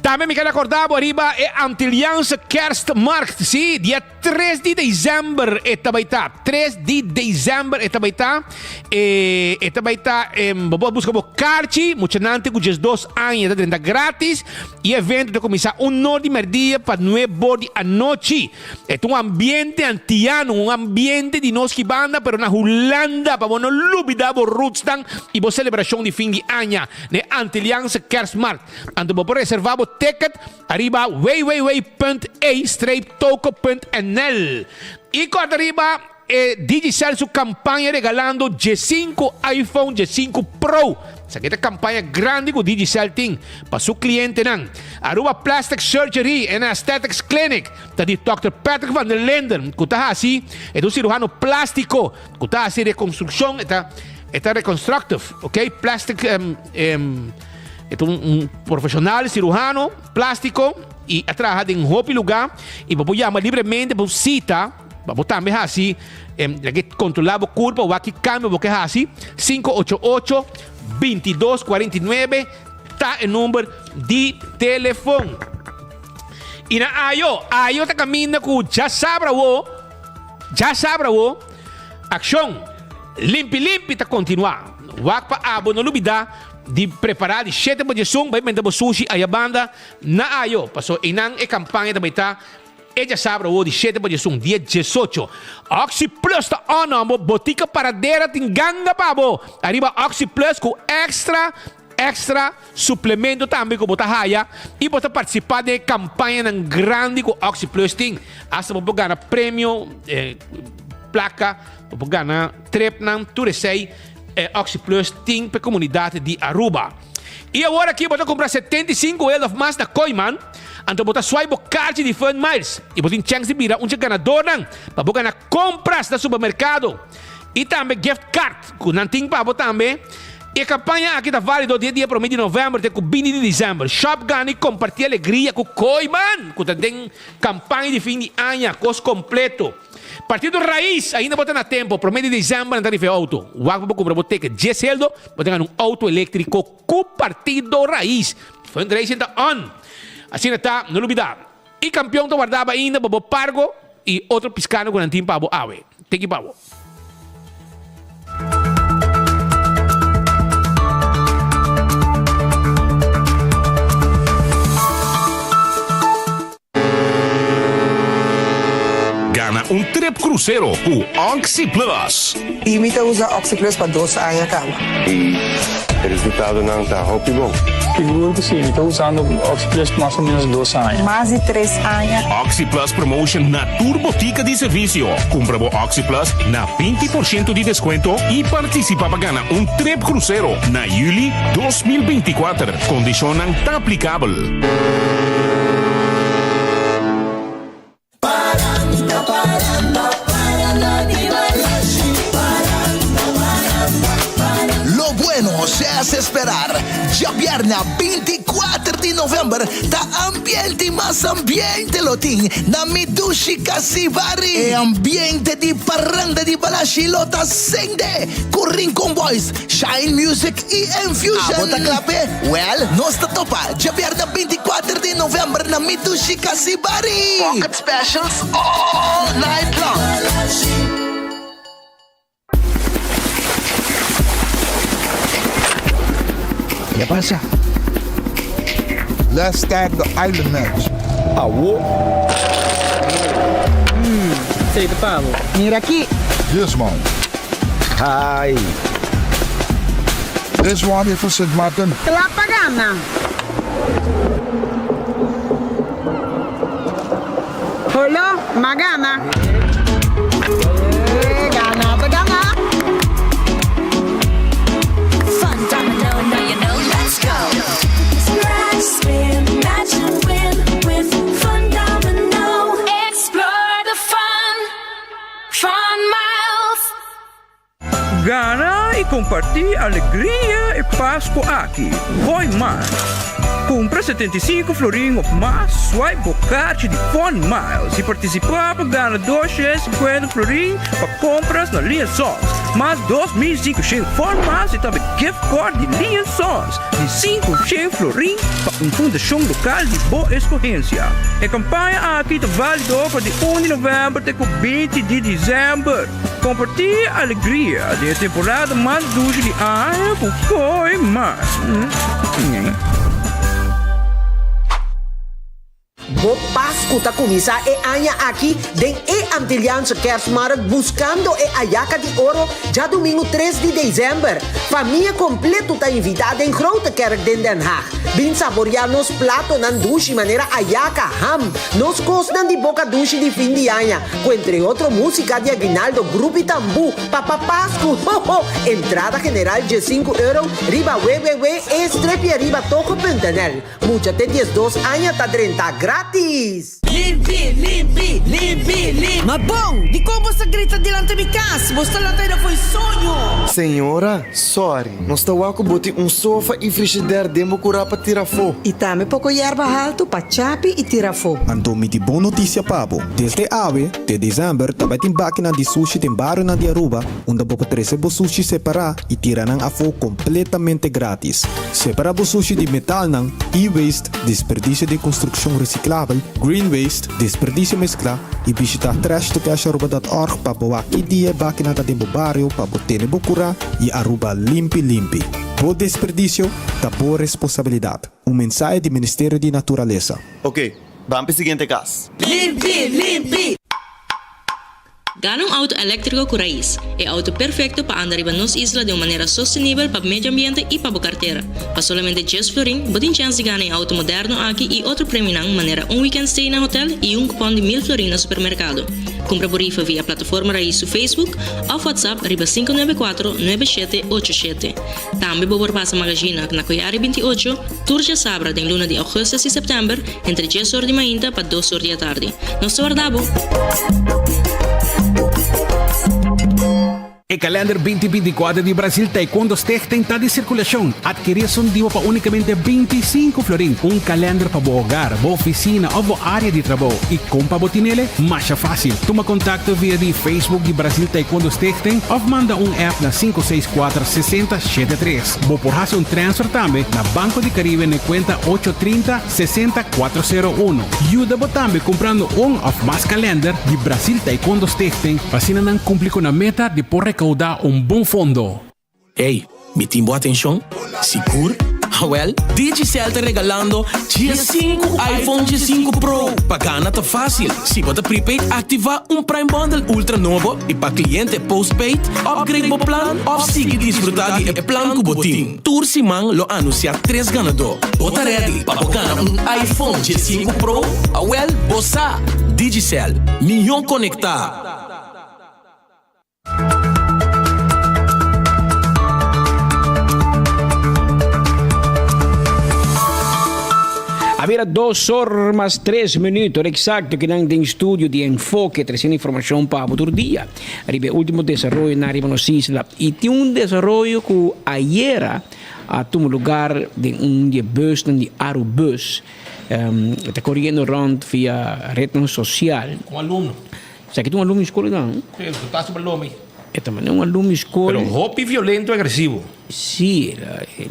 Tambe mi ker akorda bo ariba e Antilliaanse Kerstmarkt, sí, dia. Tres di december e ta bai ta. Tres di december e ta bai ta. E, e ta bai ta, em, bo por busca bo karchi, muchanan te ku 12 aña ta drenta gratis. E evento ta kuminsá un nor di merdia pa nuebe di anochi. E ta un ambiente antiano, un ambiente di nos ki banda, pero na Hulanda, pa bo no lubida bo rootsnan i bo selebrashon di fin di aña na e Antilliaanse Kerstmarkt. Anto bo por reserva bo ticket Ariba www.e-toko.nl y corda riba e Digicel su campaña regalando djesinku iPhone djesinku Pro. Esaki ta campaña grandi cu Digicel tin pa su clientenan. Aruba Plastic Surgery and Aesthetics Clinic ta di Dòkter Patrick van der Linden cu ta haci e ta un ciruhano plastico cu ta haci reconstruccion e ta e ta reconstructive ok plastic E ta un profesional ciruhano plastico y a traha den hopi lugar y bo por yama libremente pa un cita pa bo tambe haci laga controla bo curpa wak ki cambio bo ke haci 588 2249 ta e number di telefon. Y na Ayo, Ayo ta caminda cu djasabra awo, djasabra awo accion limpi limpi ta continua. Wak pa abo no lubida Di prepará di shete pa diesun bai benta bo sushi aya banda na ayo paso einan e kampaña ta bai ta e djasabra awo di shete pa diesun dia diesocho. Oxi Plus ta on on bo botika paradera tin ganga pa bo ariba Oxi Plus ku extra extra suplemento tambe ku bo ta haya i bo ta partisipá den e kampañanan grandi ku Oxi Plus tin hasta bo por gana premio plaka bo por gana tripnan tur esei. E Oxi Plus tin p'e comunidad di Aruba. Y awor aki bo ta cumpra 75 euro of mas na Kooyman, anto bo ta swipe bo kaartje di Fun Miles y bo tin chance di bira un dje ganadornan pa bo gana compras na supermercado y tambe gift card cu nan tin pa bo tambe. E campaña aki ta valido di e dia prome di november te cu binti di december. Shop, gana y comparti alegria cu Kooyman cu ta den campaña di fin di aña, cos completo. Partido Raiz, ainda bo ta na tempo, prome di december nan ta rifa e auto. Wak pa bo cumpra bo ticket dies heldo, bo ta gana un auto electrico cu Partido Raiz. Fundraising ta on! Asina ta, no lubida. E campeon ta wardaba ainda pa bo pargo y otro piscano cu nan tin pa bo awe. Tiki pa bo. Gana un trip crucero cu OxyPlus. Y mi ta usa OxyPlus pa dos aña caba. Y e resultadonan ta hopi bon. Sigur cu si, mi ta usando OxyPlus mas o menos dos aña. Mas di tres aña. OxyPlus promotion na tur botica di servicio. Cumpra bo OxyPlus na binti por ciento di descuento y participa pa gana un trip crucero na juli 2024. Condicionnan ta aplicabel. Lo bueno se hace esperar. Djabièrnè 24 di novèmber ta ambiente i mas ambiente lo tin na Mi Dushi Casibari. E ambiente di parranda di Balashi lo ta sende ku Rincon Boys, Shine Music i Enfusion. Abo ta kla p'e? Wèl, nos ta topa djabièrnè 24 di novèmber na Mi Dushi Casibari! Pocket specials all night long! Ke pasa? Let's start the island match. Awo. Hmm, esei ta pa bo. Mira aki. Yes man. Hi. This one here for Sint Maarten. Kla pa gana! Holo, m'a gana! Gana ta gana! Fun domino, now you know, let's go. Scratch, spin, match and win with Fun Domino. Explore the fun, Fun Miles. Gana y comparti alegria e Pasco aki. Gooi mas! Cumpra 75 florin of mas, swipe bo kaartje di Fun Miles y participa pa gana 250 florin pa compras na Lee Sons, mas 2500 Fun Miles y tambe gift card di Lee Sons di 500 florin pa un fundacion local di bo escogencia. E campaña aki ta valido for di un di november te cu 20 di december. Compartí alegria den e temporada mas dushi di aña cu Koi Mas. Bo Pascu ta cuminsa e aña aki den e Antilliaanse Kerstmarkt buscando e Ayaka di Oro djadumingu tres di december. Famia completo ta invita den Grote Kerk den Den Haag. Bin saboria nos platonan dushi manera ayaka, ham, nos cosnan di boca dushi di fin di aña, Ku entre otro músika di aguinaldo, grupo i tambú, Papa Pasku, ho ho! Entrada general diesinku euro riba www.e-streepje-riba-togo.nl. Mucha te diesdos aña ta drenta gratis! Limpi, limpi, limpi, limpi. Ma bon, dikon bo sa grita dilanti mi kas? Bo sta lanta eda fo'i soño. Señora, sorry, nos ta wak ku bo tin un sofa i frishider den bo kurá pa tira afó. I tambe poko yerba haltu pa chapi i tira afó. Anto mi tin bon notisia pa bo. Desde awe te december ta bai tin bakinan di sushi den barionan di Aruba unda bo por trece bo sushi separa y tira nan afo completamente gratis. Separa bo sushi di metalnan, e-waste, desperdicio di construccion reciclabel, green waste, desperdicio mezcla y bishita trashtocasharuba.org pa bo wak ki dia e bakinan ta den bo bario pa bo tene bo cura y Aruba limpi limpi. Bo desperdicio ta bo responsabilidad. Un mensahe di Ministerio di Naturalesa. Ok, ban p'e siguiente kas. Limpi, limpi! Gana un auto eléktriko ku rais, e auto perfekto pa anda riba nos isla den un manera sostenibel pa medio ambiente i pa bo kartera. Pa solamente djes florin, bo tin chèns di gana e auto moderno aki i otro premionan manera un weekend stay na hotel i un kupòn di mil florin na supermerkado. Kumpra bo rifa via plataforma Rais su Facebook òf WhatsApp riba 594 9787. Tambe bo por pasa Magazina na Koyari 28, tur djasabra den luna di augustus i september entre djes or di mainta pa dos or di atardi. Nos ta warda bo! E kalender binti 24 di Brasil Taekwondo Stichting ta di sirkulashon. Adkerí esun dibo pa únikamente 25 florin. Un kalender pa bo hogar, bo ofisina òf bo área di trabou. I kon pa bo tinele? Masha fásil. Tuma kontakto via di Facebook di Brasil Taekwondo Stichting òf manda un app na sinku seis kuater sesenta shete tres. Bo por hasi un transfer tambe na Banco di Caribe na e kuenta ocho trinta sesenta kuater sero uno. Yuda bo tambe kumprando un òf mas kalender di Brasil Taekwondo Stichting pa asina nan kumpli ku nan meta di por rekoudá un bon fondo. Ey, mi tin bo atencion? Sigur? Awel, Digicel ta regalando diesinku iPhone diesinku Pro! Pa gana ta facil, si bo ta prepaid activa un Prime Bundle Ultra nobo y pa cliente postpaid, upgrade bo plan of sigui disfruta di e plan cu bo tin. Tur siman lo anuncia tres ganador. Bo ta ready pa bo gana un iPhone diesinku Pro? Awel, bo sa! Digicel, miho conecta! A bira dos or mas tres minuut, ora exacto ki nan den studio di Enfoke treciendo informacion pa bo tur dia riba e ultimo desaroyonan riba nos isla. Y tin un desaroyo cu ayera a tuma lugar den un di e busnan di Arubus. E ta coriendo rond via rednan social. Un alumno. Sa ki ta un alumno di skol dan? Sí, el ta super lomi. E ta manera un alumno di skol. Pero hopi violento y agresivo. Sí,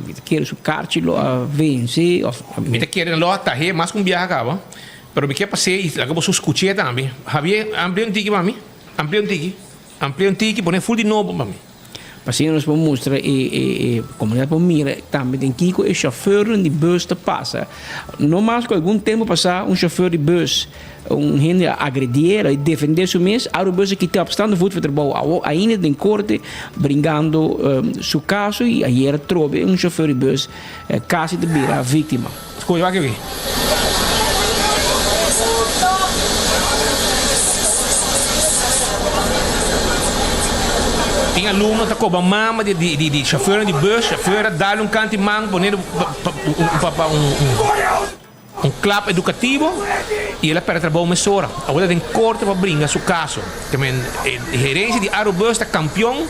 mi ta kere su karchi lo a vense of. Mi ta kere lo a tah'é mas ku un biaha kaba, pero mi ke pas'é y laga boso skuch'é tambe. Javier, amplia un tiki pa mi. Amplia un tiki. Amplia un tiki, pone ful di nobo pa mi. Pa asina nos por mustra e e komunidat por mira tambe den kiko e shofèrnan di bùs ta pasa. No mas ku algun tempu pasá un shofèr di bùs un hende a agredié, el a defendé su mes, Arubus a kita op staande voet for trabou. Awor ainda den korte bringando su kaso i ayer atrobe un shofèr di bùs kasi ta bira víktima. Scoge wak aki. Tin alumno ta koba mama di di di chauffeurnan di bus, chauffeur a dal un kanti man pone pa pa un un klap edukativo i el a pèrdè trabou mesora. Awor ta den korte pa bringa su kaso. Te men e herensia di Arubus ta kampion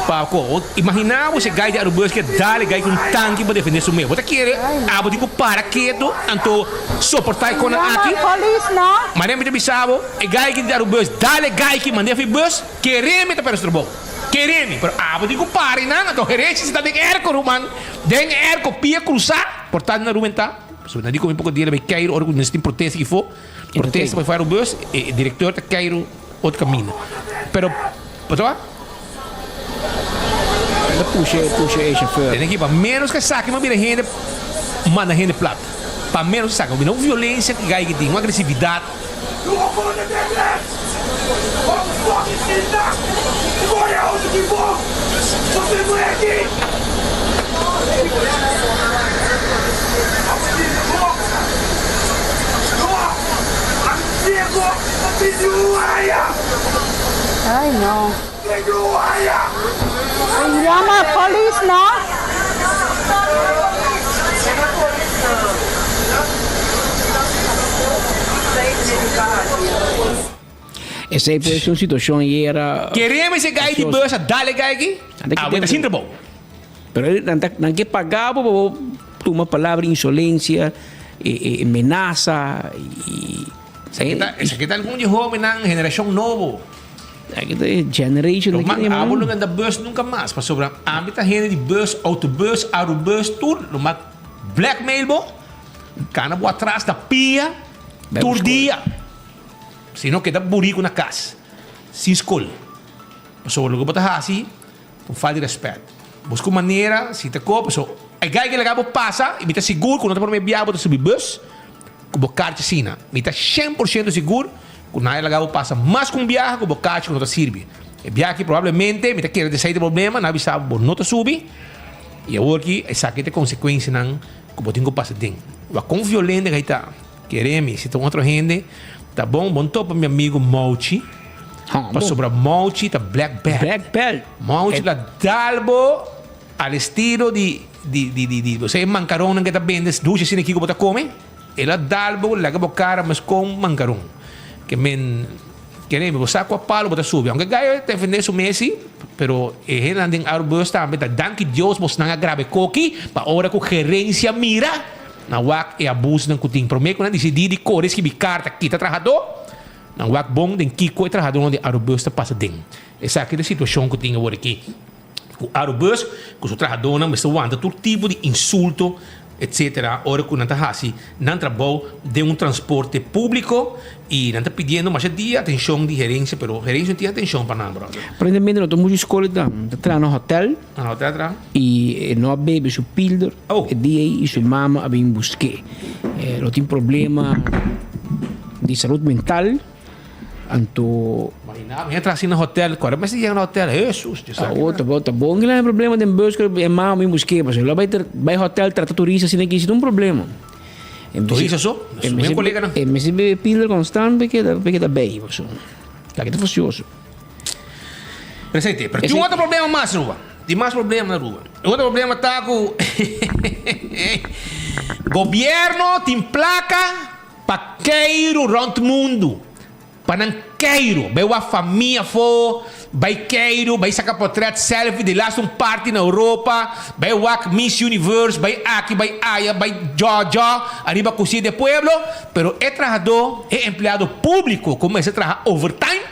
pa ko. Imaginá bo si e gai di Arubus ke dal e gai ku un tanki pa defendé su mes. Bo ta kere abo tin ku para ketu anto soportá e konan aki? Manera mi ta bisa bo, e gai ki di Arubus dal e gai ki mand'é af'i bus, kere mi ta pèrdè su trabou. Kere mi. Pero abo tin ku para einan anto herensia si ta den erko ruman, den erko pia krusá, por ta na Ruben ta. Pasobra nan di ku mi poko dia lo bai keiru ora ku nos tin protesta aki fo. Protesta pa e fire bus, e directeur ta keiru otro caminda. Pero, bo ta wak? Ta pusha, pusha e chauffeur. Tene ki pa menos ke esaki bo mira hende manda hende plat. Pa menos esaki bo mira un violencia ki gai ki tin, un agresividad. Ay no. Llama polis no. Esei pues un situacion yera. Kereme si e gai di bus a dal e gai aki, awe ta sin trabou. Pero nan ta nan ke paga bo pa bo tuma palabra insolencia, e e menasa y. Esaki ta esaki ta algun di hobennan generacion nobo. Esaki ta e generation Lo man abo lo anda bus nunca mas pasobra ami ta hende di bus, autobus, arubus tur lo mak blackmail bo, cana bo atras na pia tur dia. Si no keda buriku na kas, sin skol. Pasobra loke bo ta hasi ta un falta di rèspèt. Buska un manera, si ta ko, pasobra e gai ke laga bo pasa i mi ta sigur ku no ta promé bia bo ta subi bus ku bo karchi asina. Mi ta shen por shento sigur ku nan a laga bo pasa mas ku un biaha ku bo karchi ku no ta sirbi. E biaha aki probablemente mi ta kere ta esei ta problema, nan a bisa bo bo no ta subi i awor ki esaki ta e konsekuensianan ku bo tin ku pasa den. Wak kon violente ku ei ta. Kere mi, si ta un otro hende, ta bon, bon topa mi amigo Mouchi. Pasobra Mouchi ta black belt. Black belt. Mouchi ta dal bo al estilo di, di, di, di, di, bo sa e mancaronnan ke ta bende dushi asina kiko bo ta come? El a dal bo, laga bo cara meskon mancaron. Ke men, kere mi, bo sa kua palo bo ta subi. Aunke Gayo ta defende su mes si, pero e hendenan den Arubus tambe ta danki Dios bosnan a graba e koki pa ora ku gerencia mira. Nan wak e abusonan ku tin. Promé ku nan disidí di kore skibi karta kita trahadó, nan wak bon den kiko e trahadónan di Arubus ta pasa den. Esaki ta e situashon ku tin awor aki. Ku Arubus ku su trahadónan mester wanta tur tipo di insulto etsetera ora ku nan ta hasi nan trabou den un transporte públiko i nan ta pidiendo masha dia atenshon di herensia pero herensia no tin atenshon pa nan bròder. Aparentemente no ta muchu skol ta ta traha na hotèl. Na hotèl traha. I e no a bebe su pilder. E dia ei i su mama a bin busk'é. E lo tin problema di salud mental, anto. Imagina mi a traha asina na hotel, kòrda mester yega na hotel, Hesus, Dios sa Awor ta bo ta bon kila problema den bus ku e mama a bin busk'é, pasobra lo bai bai hotel trata turista asina aki si ta un problema. Turista so? Su mes koleganan. E mester bebe pilder konstant pa e keda pa e keda bei, pasobra ta keda fasioso. Presente, pero tin un otro problema mas, Ruba. Tin mas problema na Aruba. E otro problema ta ku gobierno tin plaka pa keiru rònt mundu. Pa nan keiru, bai wak famia afó, bai keiru, bai saka portret, selfie di laatste un party na Europa, bai wak Miss Universe, bai aki, bai aya, bai djòdjò ariba kusi di e pueblo. Pero e trahadó, e empleado públiko ku mester traha overtime,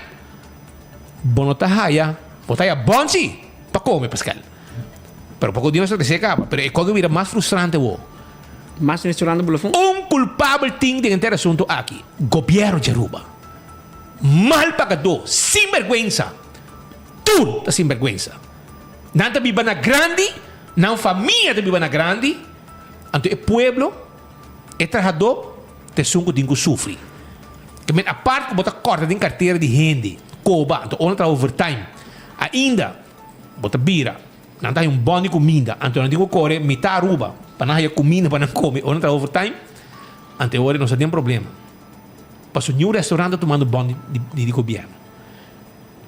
bo no ta haya, bo ta haya bòn si. Pa come Pascal. Pero poco di nos ta trece caba. Pero e cosa bira mas frustrante awo. Mas restaurante Bolofon? Un culpabel tin den henter asunto aki. Gobierno di Aruba. Mal pagador. Sinberguensa. Tur ta sinberguensa. Nan ta biba na grandi, nan famia ta biba na grandi, anto e pueblo, e trahadó, ta esun ku tin ku sufri. Ke men apart ku bo ta kòrta den kartera di hende, koba, anto ora nan traha overtime, ainda bo ta bira, nan ta haña un bòn di kuminda, anto nan tin ku kore mitá Aruba pa nan haña kuminda pa nan kome ora nan traha overtime, anto e ora nos ta den problema. Pasobra niun restaurant ta tumando bòn di gobièrnu.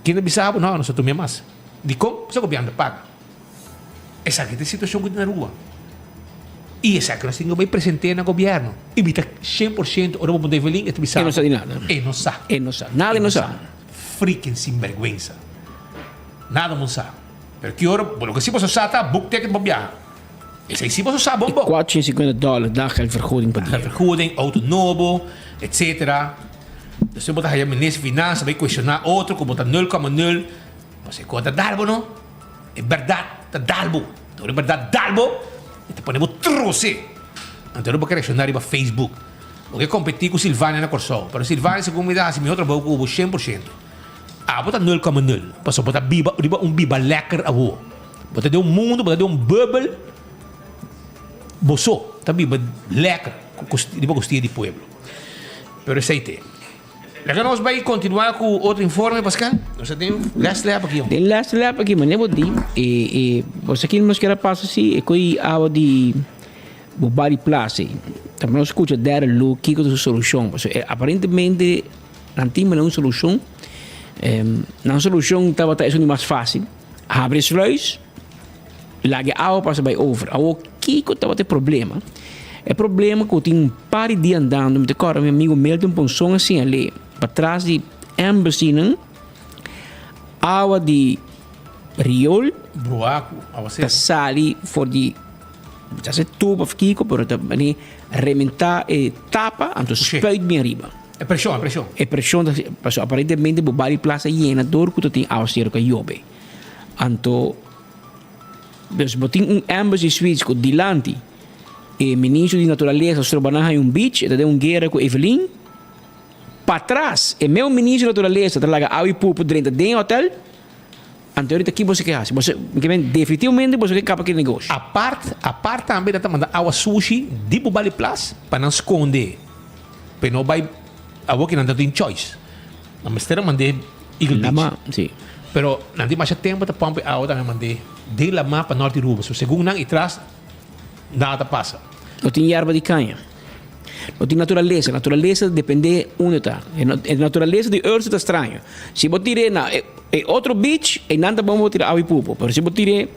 Ken ta bisa bo? No, nos ta tum'é mas. Dikon? Pasobra gobièrnu ta paga. Esaki ta e situashon ku tin na Aruba. I esaki nos tin ku bai present'é na gobièrnu. I mi ta 100% ora bo puntra Evelyn, e ta bisa E no sa di nada. E no sa. E no sa. Nada e no sa. Freaking sinbergwensa. Nada bo sa. Pero ki ora, bo loke si boso sa ta book ticket bo biaha. Esei si boso sa bon bon. 450 dòler daggeldvergoeding pa dia. Daggeldvergoeding, auto nobo, etcetera. Despues bo ta haya minister di finansa bai cuestiona otro cu bo ta nul coma nul. Pasobra e cosa ta dal bo no. E berdad ta dal bo. Ora e berdad dal bo, e ta pone bo trose. Anto ora bo ke reacciona riba Facebook. Bo ke competi cu Silvania na Corsou. Pero Silvania segun mi ta haci miho trabou cu bo 100%. Abo ta nul coma nul. Pasobra bo ta biba riba un biba lekker awo. Bo ta den un mundu, bo ta den un bubbel. Bo so ta biba lekker riba costia di pueblo. Pero esei te. Laga nos bai continua cu otro informe, Pascal. Nos ta den last lap aki. Den last lap aki, mane bo di, e, e, bo sa kin nos kier a pasa si, e coi awa di bo bari plaza ei. Tambe nos scucha Darryl Loo kico ta su solucion. Pasobra e aparentemente nan tin mane un solucion. Nan solucion tabata esun di mas facil. Habri e sluis, laga e awa pasa bai over. Awor kiko tabata e problema? E problema ku tin un par di dia andando, mi ta kòrda mi amigu Milton Ponson a siñal'é patras di embassy nan, awa di riool ta sali for di ta se tubo of kiko pero ta bini rementá e tapa anto spuit bin ariba. E preshon, e preshon. E preshon ta pasobra aparentemente bo bari plaza yena dor ku ta tin awaseru ku a yobe. Anto dus bo tin un embassy suites ku dilanti e ministro di naturalesa stroba nan haña un beach, e ta den un guera ku Evelyn. Patras e meu ministro di naturalesa ta laga awa i pupu drenta den e hotel. Anto ahorita ki boso ke hasi? Boso ke men definitivamente boso ke kaba ki negoshi. Apart, apart tambe nan ta manda awa sushi di Bubali Plas pa nan skonde. Pe no bai awor ki nan ta tin choice. Nan mester a mand'é Eagle Beach. Lama, si. Pero nan tin masha tempo ta pump e awa tambe mand'é den lama pa Norte Aruba. So segun nan i tras nada ta pasa. No tin yerba di caña. No tin naturalesa. Naturalesa ta depende unda ta. E naturalesa di Ursa ta straño. Si bo tir'é na e otro beach, einan ta bon bo tira awa i pupu. Pero si bo tir'é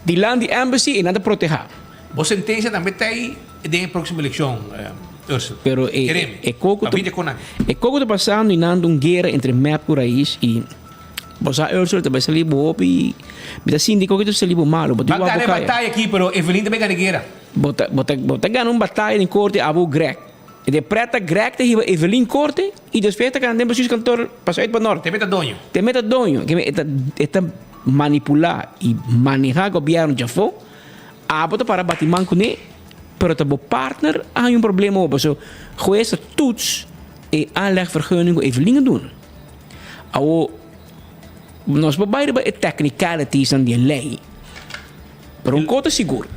dilanti di embassy, einan ta proteha. Bo sentencia tambe ta ei den e proximo eleccion, Ursel. Pero e e coco ta e coco ta pasando y nan ta un guera entre mep cu raiz y bo sa Ursel ta bay sali bo hopi mi ta sinti coco ta sali bo malo bo tin Ba wak gana bo e caya. bataya aki pero Evelyn ta bay gana e guera. Bo ta bo ta bo ta gana un bataya den corte abo Greg. E de preta Greg ta hiba Evelyn corte y despues ta gana den bestuurskantoor pa zuid pa nort. Te meta doño. Te meta doño. E ta e ta manipula y maneha gobierno djafo. Abo ta para bati man kuné, pero ta bo partner a haña un problema obo. So, hues ta toets e aanlegvergunning ku Evelyn a duna. Awo, nos por bai riba e technicalities-nan di e lei, pero un kos ta sigur,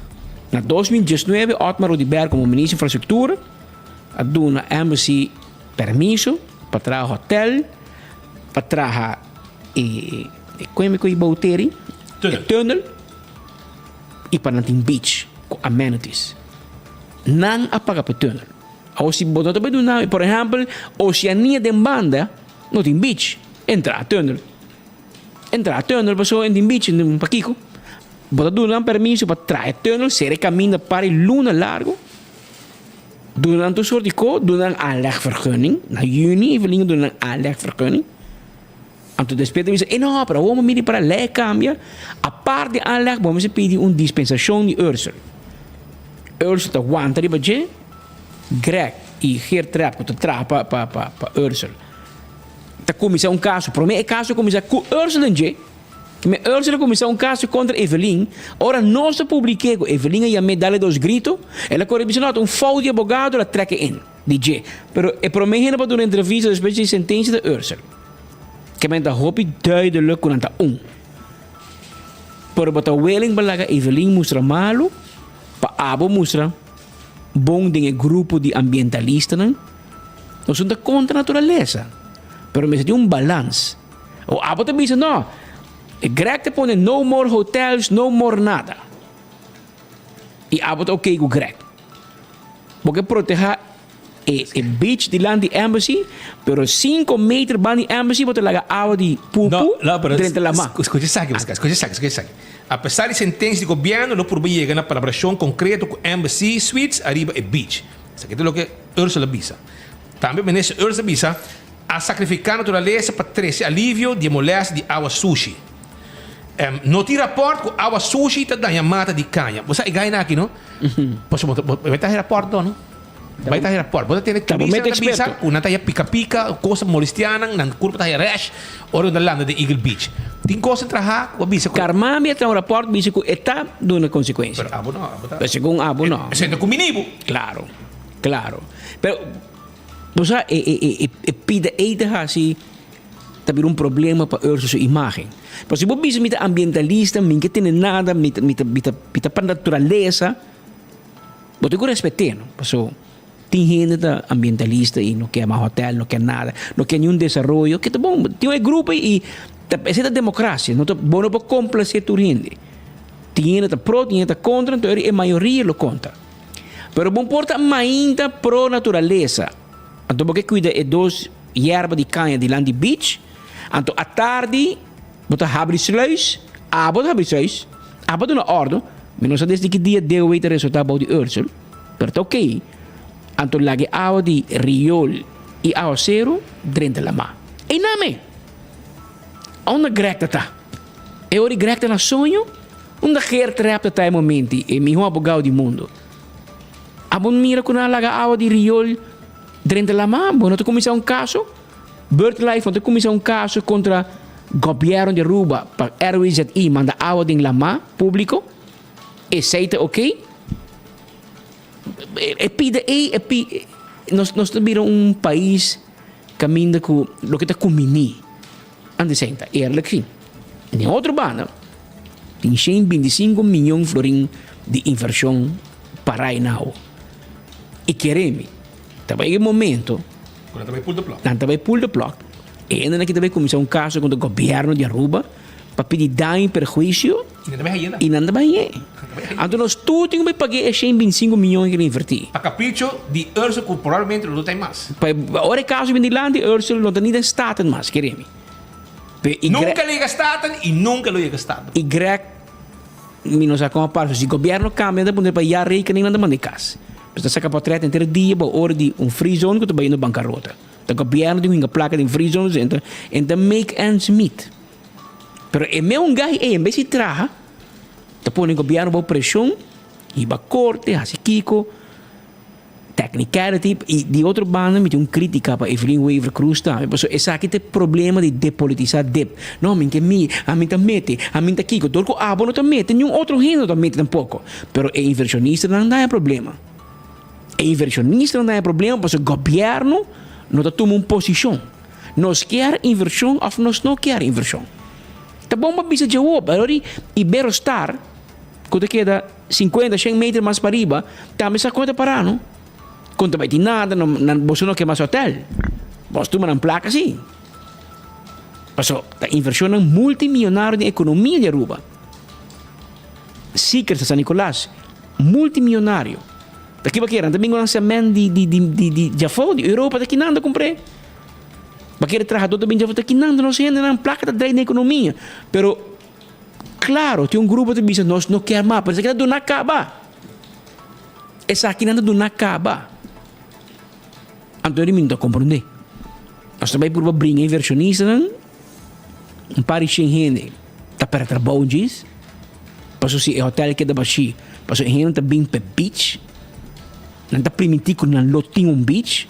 na 2019 Otmar Oduber komo Minister di Infrastruktura a duna Embassy permiso pa traha hotel, pa traha e, e kuen mi ku e bou teri? E tunnel. i pa nan tin beach ku amenities. Nan a paga pa e tunnel. Awor si bo no ta bai duna, por ehèmpel, Oceania den banda no tin beach, entra a tunnel. Entra a tunnel pasobra en tin beach, pakiko? Bo ta duna nan permiso pa traha e tunnel, sera e kaminda par e luna largu, duna nan tur sort di ko, duna nan aanlegvergunning, na yüni Evelyn a duna nan aanlegvergunning. Anto despues ta bisa, e no, pero awor bo mira para lei a cambia, apart di aanleg bo mester pidi un dispensacion di Ursel. Ursel ta wanta riba dje, Greg y Geert Trap cu ta traha pa pa pa pa Ursel ta cuminsa un caso, prome e caso a cuminsa cu Ursel den dje, me Ursel a cuminsa un caso contra Evelyn, ora nos ta publike cu Evelyn a yam'e dale dos grito, el a core bisa no, ta un fout di abogado el a trek e in di dje, pero e prome hende pa duna entrevista despues di sentencia ta Ursel. Ke men ta hopi duidelijk ku nan ta un. Pero bo ta willing pa laga Evelyn mustra malu pa abo mustra bon den e grupo di ambientalistanan? Nos no ta kontra naturalesa, pero mester tin un balans. O abo ta bisa no, e Greg ta pone no more hotels, no more nada. I abo ta oké ku Greg. Bo ke protehá e e beach dilanti embassy, pero cinco meter banda di embassy bo ta laga awa di pupu No, pero drenta lama. Scucha esaki, Pascal, scucha esaki, scucha esaki. A pesar di sentencia di gobierno lo purba yega na palabracion concreto cu Embassy Suites ariba e beach. Esaki ta loke Ursula bisa. Tambe minister Ursula bisa a sacrifica naturalesa pa trece alivio di e molestia di awa sushi. No tin raport cu awa sushi ta daña mata di caña. Bo sa e gaina aki no? Pasobra bo ta bay ta raport no? Bay ta raport. Bo ta tende turista ta bisa cu nan ta haya pica pica, cos ta molestia nan, nan curpa ta haya rash ora nan ta landa den Eagle Beach. Tin cos ta traha cu a bisa cu. Carmami a traha un raport bisa cu e ta duna consecuencia. Pero abo no, abo ta. Pero segun abo no. Esey ta cumini bo. Claro, claro. Pero bo sa e e e e pida ey ta haci. Ta bira un problema pa Urso su imagen. Pero si bo bisa mi ta ambientalista, mi ke tene nada, mi ta mi ta mi ta mi ta pa naturalesa, bo tin ku respet'é no. Paso tin hende ta ambientalista i no ke mas hotel, no ke nada, no ke niun desaroyo, ke ta bon. Tin e grupo ei i ta esei ta demokrasia, no ta bo no por komplasé tur hende. Tin hende ta pro, tin hende ta kontra, anto e mayoria lo konta. Pero bo por ta mainta pro naturalesa. Anto bo ke kuida e dos yerba di kaña dilanti beach. Anto atardi bo ta habri sluis, abo ta habri sluis, abo duna ordo, mi no sa desde ki dia DOW ta resulta bou di Ursel, pero ta ok. Anto laga e awa di riool i awaseru drenta lama. Einan me! Unda Greg ta ta? E ora di Greg ta na soño? Unda Geert Rep ta ta e momenti, e miho abogado di mundo? Abo mira ku nan a laga awa di riol drenta lama? Bo no ta kuminsá un kaso? Birdlife no ta kuminsá un kaso kontra gobièrnu di Aruba pa RWZI manda awa den lama públiko? Esei ta oké? E pida ei, e pi, nos nos ta bira un pais kaminda ku loke ta kuminí. Antes esei ta eerlijk si. Den otro banda, tin 125 miyon florin di invershon pará nau. I kere mi, ta bai e momento Ku nan ta bai pull the plug. Nan ta bai pull the plug. E hendenan aki ta bai kuminsá un kaso kontra gobièrnu di Aruba pa pidi daño i perhuisio. I nan ta bai hañ'é I nan ta bai hañ'é. Anto nos tur tin ku bai pag'é e 125 miyon ku nan invertí. Pa kapricho di Ursel ku probablemente lo no ta ei mas. Pa ora e kaso bin dilanti Ursel no ta ni den Staten mas, kere mi. Nunca lo yega Staten y nunca lo yega Staten. Y Greg, mi no sa con a parse. Si gobierno cambia, nan ta pone pa ya rekening, nan ta manda e cas. Pues ta saca portret henter dia bo ora di un free zone cu ta bayendo bancarota. Ta gobierno tin cu hinca placa den free zone, en ta, en ta make ends meet. Pero e meun guy ey, en bes di traha, ta pone gobierno bao presion, hiba corte, haci kico. Technicality y di otro banda mi tin un critica pa Evelyn Wever Croes tambe pasobra esaki ta e problema di depolitisa dip. No mi ke mi, ami ta mete, ami ta kiko. Dor ku abo no ta mete niun otro hende no ta mete tampoco. Pero e inversionistanan ta haña problema. E inversionistanan ta haña problema pasobra gobierno no ta tuma un posicion. Nos kier inversion of nos no kier inversion. Ta bon pa bisa dje awor, pero di Iberostar ku ta keda Sinkuenta, shen meter mas pariba, tambe sa kon ta pará no. Kon ta bai tin nada, no, nan, boso no ke mas hotel. Boso tuma nan plaka sí. Paso, ta invershonnan multimillonario den ekonomia di Aruba. Seekers na San Nicolas, multimillonario. Ta kiba kere? Nan ta bin ku nan sement di, di, di, di, di djafó, di Europa, ta kinan ta kumpr'é. Bakere trahadó ta bin djafó, ta kinan ta nos hendenan, plaka ta drei den ekonomia. Pero. Claro, tin un grupo ta bisa nos no kier mas, pero esaki ta duna caba. Esakinan ta duna caba. Anto mi no ta comprende. Nos ta bay purba bringa inversionistanan, un par di shen hende ta perde trabou djis, pasobra si e hotel keda bashi, pasobra e hende ta bin p'e beach, nan ta primiti cu nan lo tin un beach,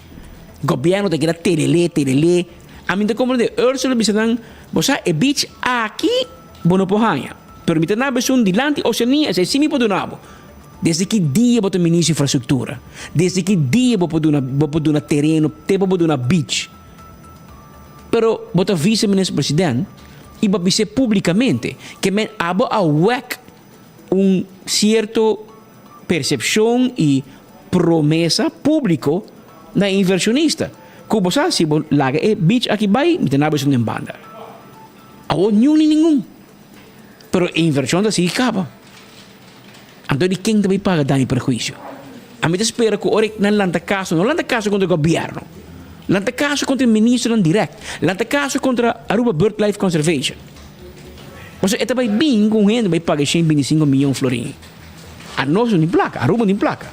gobierno ta keda telele, telele. Ami ta comprende, Ursula bisa nan, Bo sa, e beach aki bo no por haña, pero mi ta na besun dilanti Oceania, esei sí mi por duna bo. Desde ki dia bo ta ministro infrastructura? Desde ki dia bo por duna, bo por duna tereno te bo por duna beach? Pero bo ta vice minister president. I bo a bis'é públikamente. Ke men abo a wèk un sierto persepshon i promesa públiko na e invershonista ku bo sa si bo laga e beach aki bai mi ta naba esun den banda. Awor niun ni ningun. Pero e invershon ta sigui kaba. Anto di ken ta bai paga daño i perhuisio? Ami ta spera ku ora nan lanta kaso, no lanta kaso kontra gobièrnu, lanta kaso kontra e ministernan dirèkt, lanta kaso kontra Aruba Birdlife Conservation. Pasobra e ta bai bin ku un hende bai paga e shen binti sinku miyon florin. Anos no tin plaka, Aruba no tin plaka.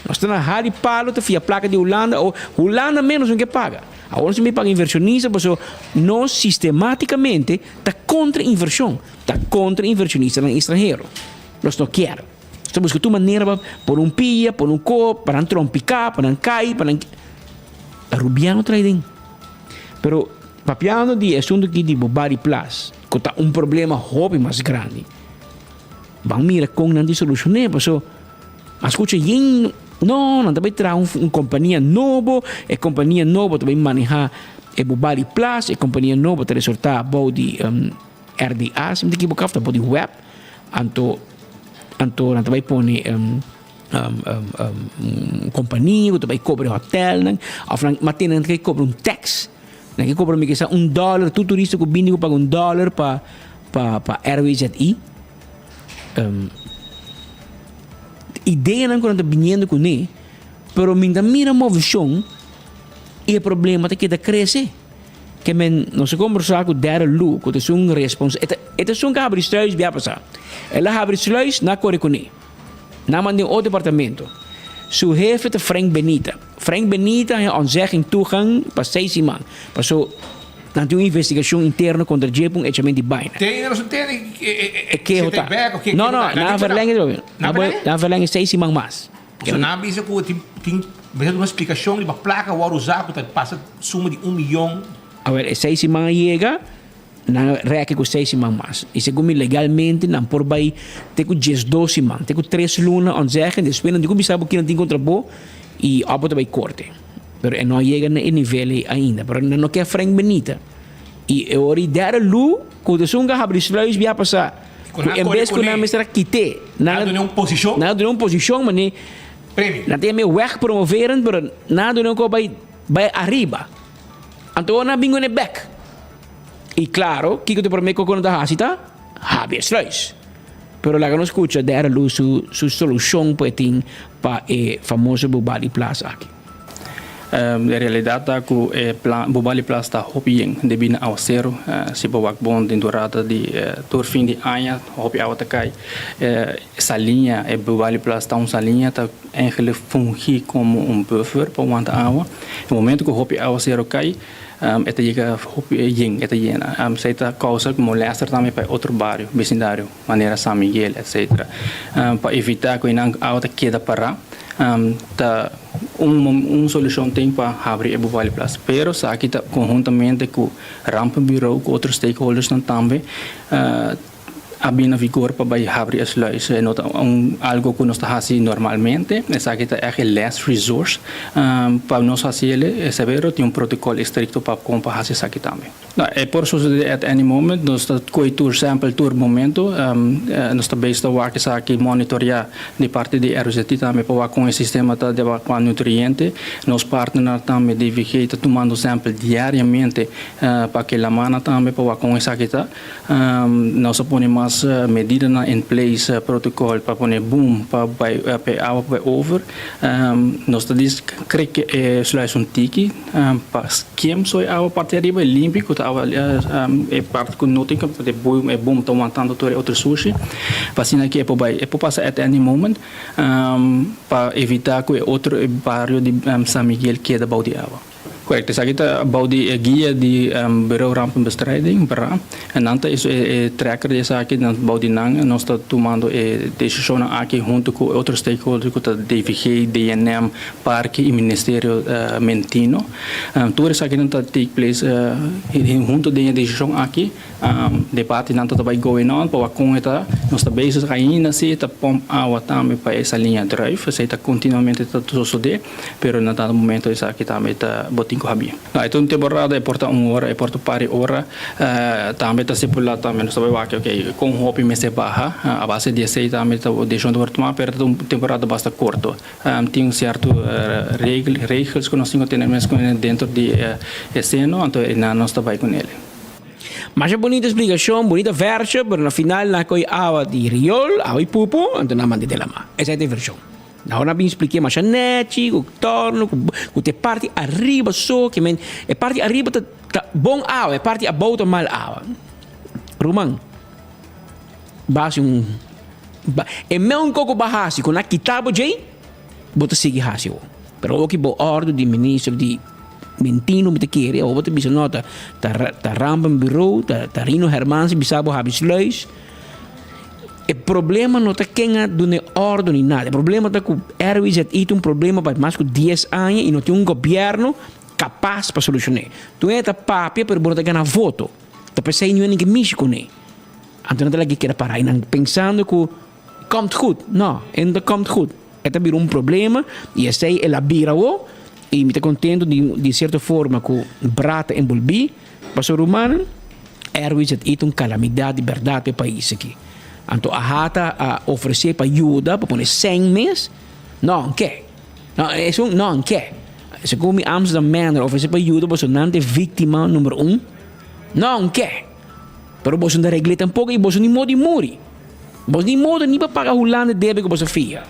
Nos ta na hari palo ta fia plaka di Hulanda o Hulanda menos no ke paga. Awor nos tin bai paga invershonista pasobra nos sistematikamente ta kontra invershon, ta kontra invershonistanan estranhero. Nos no kier. Nos ta buska tur manera pa pone un pia, pone un kop, pa nan trompiká, pa nan kai, pa nan. Rubiano trae den. Pero papiando di e asuntu aki di Bobari Plas, ku ta un problema hopi mas grandi, ban mira kon nan tin solushon'é, paso a skucha yen, no, nan ta bai traha un kompania nobo, e kompania nobo ta bai manehá e Bobari Plas, e kompania nobo ta resortá bou di. RDA, si mi ta ekiboká, of ta por di web, anto anto nan ta bai pone un kompania ku ta bai kobra e hotelnan, of nan mate nan ta bai kobra un tax, nan ke kobra mi ke sa un dòler, tur turista ku bini ku paga un dòler pa pa pa RWZI. Ideanan ku nan ta biniendo kuné, pero mi ta mira moveshon i e problema ta keda krese. Ke men nos a kombersá ku Darryl Loo ku ta esun respons e ta e ta esun ku a habri sluis bia pasá. El a habri sluis nan a kore kuné. Nan manda den otro departamento. Su hefe ta Frank Benita. Frank Benita a haña ontzegging toegang pa seis siman. Paso nan tin un investigashon interno kontra dje pa un echament di baina. Te ainda nos no tende E keho ta. No no nan a verlenge nan a verlenge seis siman mas. Pasobra nan a bisa ku tin tin mester duna splikashon riba plaka wòrdu usá ku ta pasa suma di un miyon. Awor e seis siman a yega, nan a rèki ku seis siman mas. I segun mi legalmente nan por bai te ku diesdos siman, te ku tres luna òntzeggen, despues nan tin ku bisa bo kinan tin kontra bo i òf bo ta bai korte. Pero e no a yega na e nivel ei ainda. Pero nan no ke Frank Benita. I e ora i dèrde lu ku ta esun ku a habri sluis bia pasá. Ku nan En kore bes ku kuné. nan mester a kit'é. Nan a dun'é un posishon. Nan a dun'é un posishon, mané. Premio. Nan ta yam'é wegpromoveren, pero nan a dun'é un kos bai bai ariba. Anto ora nan a bin kuné bèk. I klaro, kiko ta e promé kos ku nan ta hasi ta habri e sluis. Pero laga nos skucha Dèrè Luz su su solushon ku e tin pa e famoso Bubali Plaza aki. E realidat ta ku e Bubali Plas ta hopi yen debí na awaseru. Si bo wak bon den durada di tur fin di aña hopi awa ta kai. E saliña, e Bubali Plas ta un saliña ta eigenlijk fungí komo un buffer pa wanta awa. E momento ku hopi awaseru kai e ta yega hopi yen, e ta yena. Esei ta kousa molèster tambe pa e otro bario, besindario, manera San Miguel etcetera. Pa evitá ku einan awa ta keda pará ta. Un un solushon tin pa habri e Bubali Plas, pero esaki ta konhuntamente ku Rampenbureau ku otro stakeholdersnan tambe a bin na vigor pa bai habri e sluis. E no ta un algo ku nos ta hasi normalmente, esaki ta ègt e last resource pa nos hasi el, pero tin un protokòl estrikto pa kon pa hasi esaki tambe. No, e por sucede at any moment. Nos ta coy tur sample tur momento. Nos ta bezig ta wak esaki, monitorea di parti di RZI tambe pa wak con e sistema ta deba cua nutriente. Nos partnernan tambe DVG ta tumando sample diariamente pa ke lamana tambe pa wak con esaki ta. Nos a pone mas medidanan in place, protocol pa pone boom pa bai pa e awa pa bai over. Nos ta dis krek e sluis un tiki pa skiem so e awa parti ariba e limpi ku ta awa e parti ku no tin e boom e boom ta wantando tur e otro sushi pa asina ke e por bai e por pasa at any moment pa evita ku e otro e bario di San Miguel keda bou di awa. Correcto, esaki ta bou di e guia di Bureau Rampenbestrijding, bra. En nan ta e trekker di esaki, nan bou di nan nos ta tumando e decisionnan aki hunto cu e otro stakeholders cu ta DVG, DNM, Parke y Ministerio Mentino. Tur esakinan ta take place hunto den e decision aki. Debatenan ta bai going on pa wak kon e ta. Nos ta bezig ainda si ta pomp awa tambe pa e saliña druif. Esei ta continuamente ta sosode, pero na dado momento esaki tambe ta bo tin. tin ku habí. No, e ta un temporada, e por ta un ora, e por ta un par di ora. Tambe ta stipulá tambe nos ta bai wak oke kon hopi mester baha. A base di esei tambe ta desishon ta wòrdu tumá, pero ta un temporada basta korto. Tin un sierto regels ku nos tin ku tene mes ku dentro di e seno, anto einan nos ta bai ku nel. Masha bunita splikashon, bunita vèrsio, pero na final nan a kohe awa di riol, awa di pupu, anto nan manda den lama. Esei ta e vershon. Awor nan a bin spliké masha nèchi, ku tòrnu, ku ta e parti ariba so, ke men e parti ariba ta ta bon awa, e parti abou ta mal awa. Ruman, basi un e meun koko bo a hasi ku nan a kita bo djei, bo ta sigui hasi awor. Pero awor ki bo òrdu di minister di Mentino mi ta kere, awor bo ta bisa no ta ta Rampenbureau, ta ta Rino Hermans a bisa bo habi sluis. E problema no ta ken a duna e ordo ni nada. E problema ta ku RWZI ta un problema pa mas ku dies aña i no tin un gobièrnu kapas pa solushon'é. Tur hende ta papia pero bo no ta gana voto. Ta p'esei niun hende ke mishi kuné. Anto nan ta lag'é keda pará i nan pensando ku komt goed. No, e no ta komt goed. E ta bira un problema i esei el a bira awor i mi ta kontento di di sierto forma ku Bra ta enbolbí. Pasobra rumannan, RWZI ta un kalamidat di bèrdat pa e pais aki. Anto AHATA a ofresé pa yuda pa pone sèn mes. No, ke. No, esun no, ke. Segun mi Amsterdam Manor ofresé pa yuda pasobra nan ta e víktima number un. No, ke. Pero boso no ta regl'é tampoko i boso ni modo di muri. Boso ni modo ni pa paga Hulanda debe ku boso fia.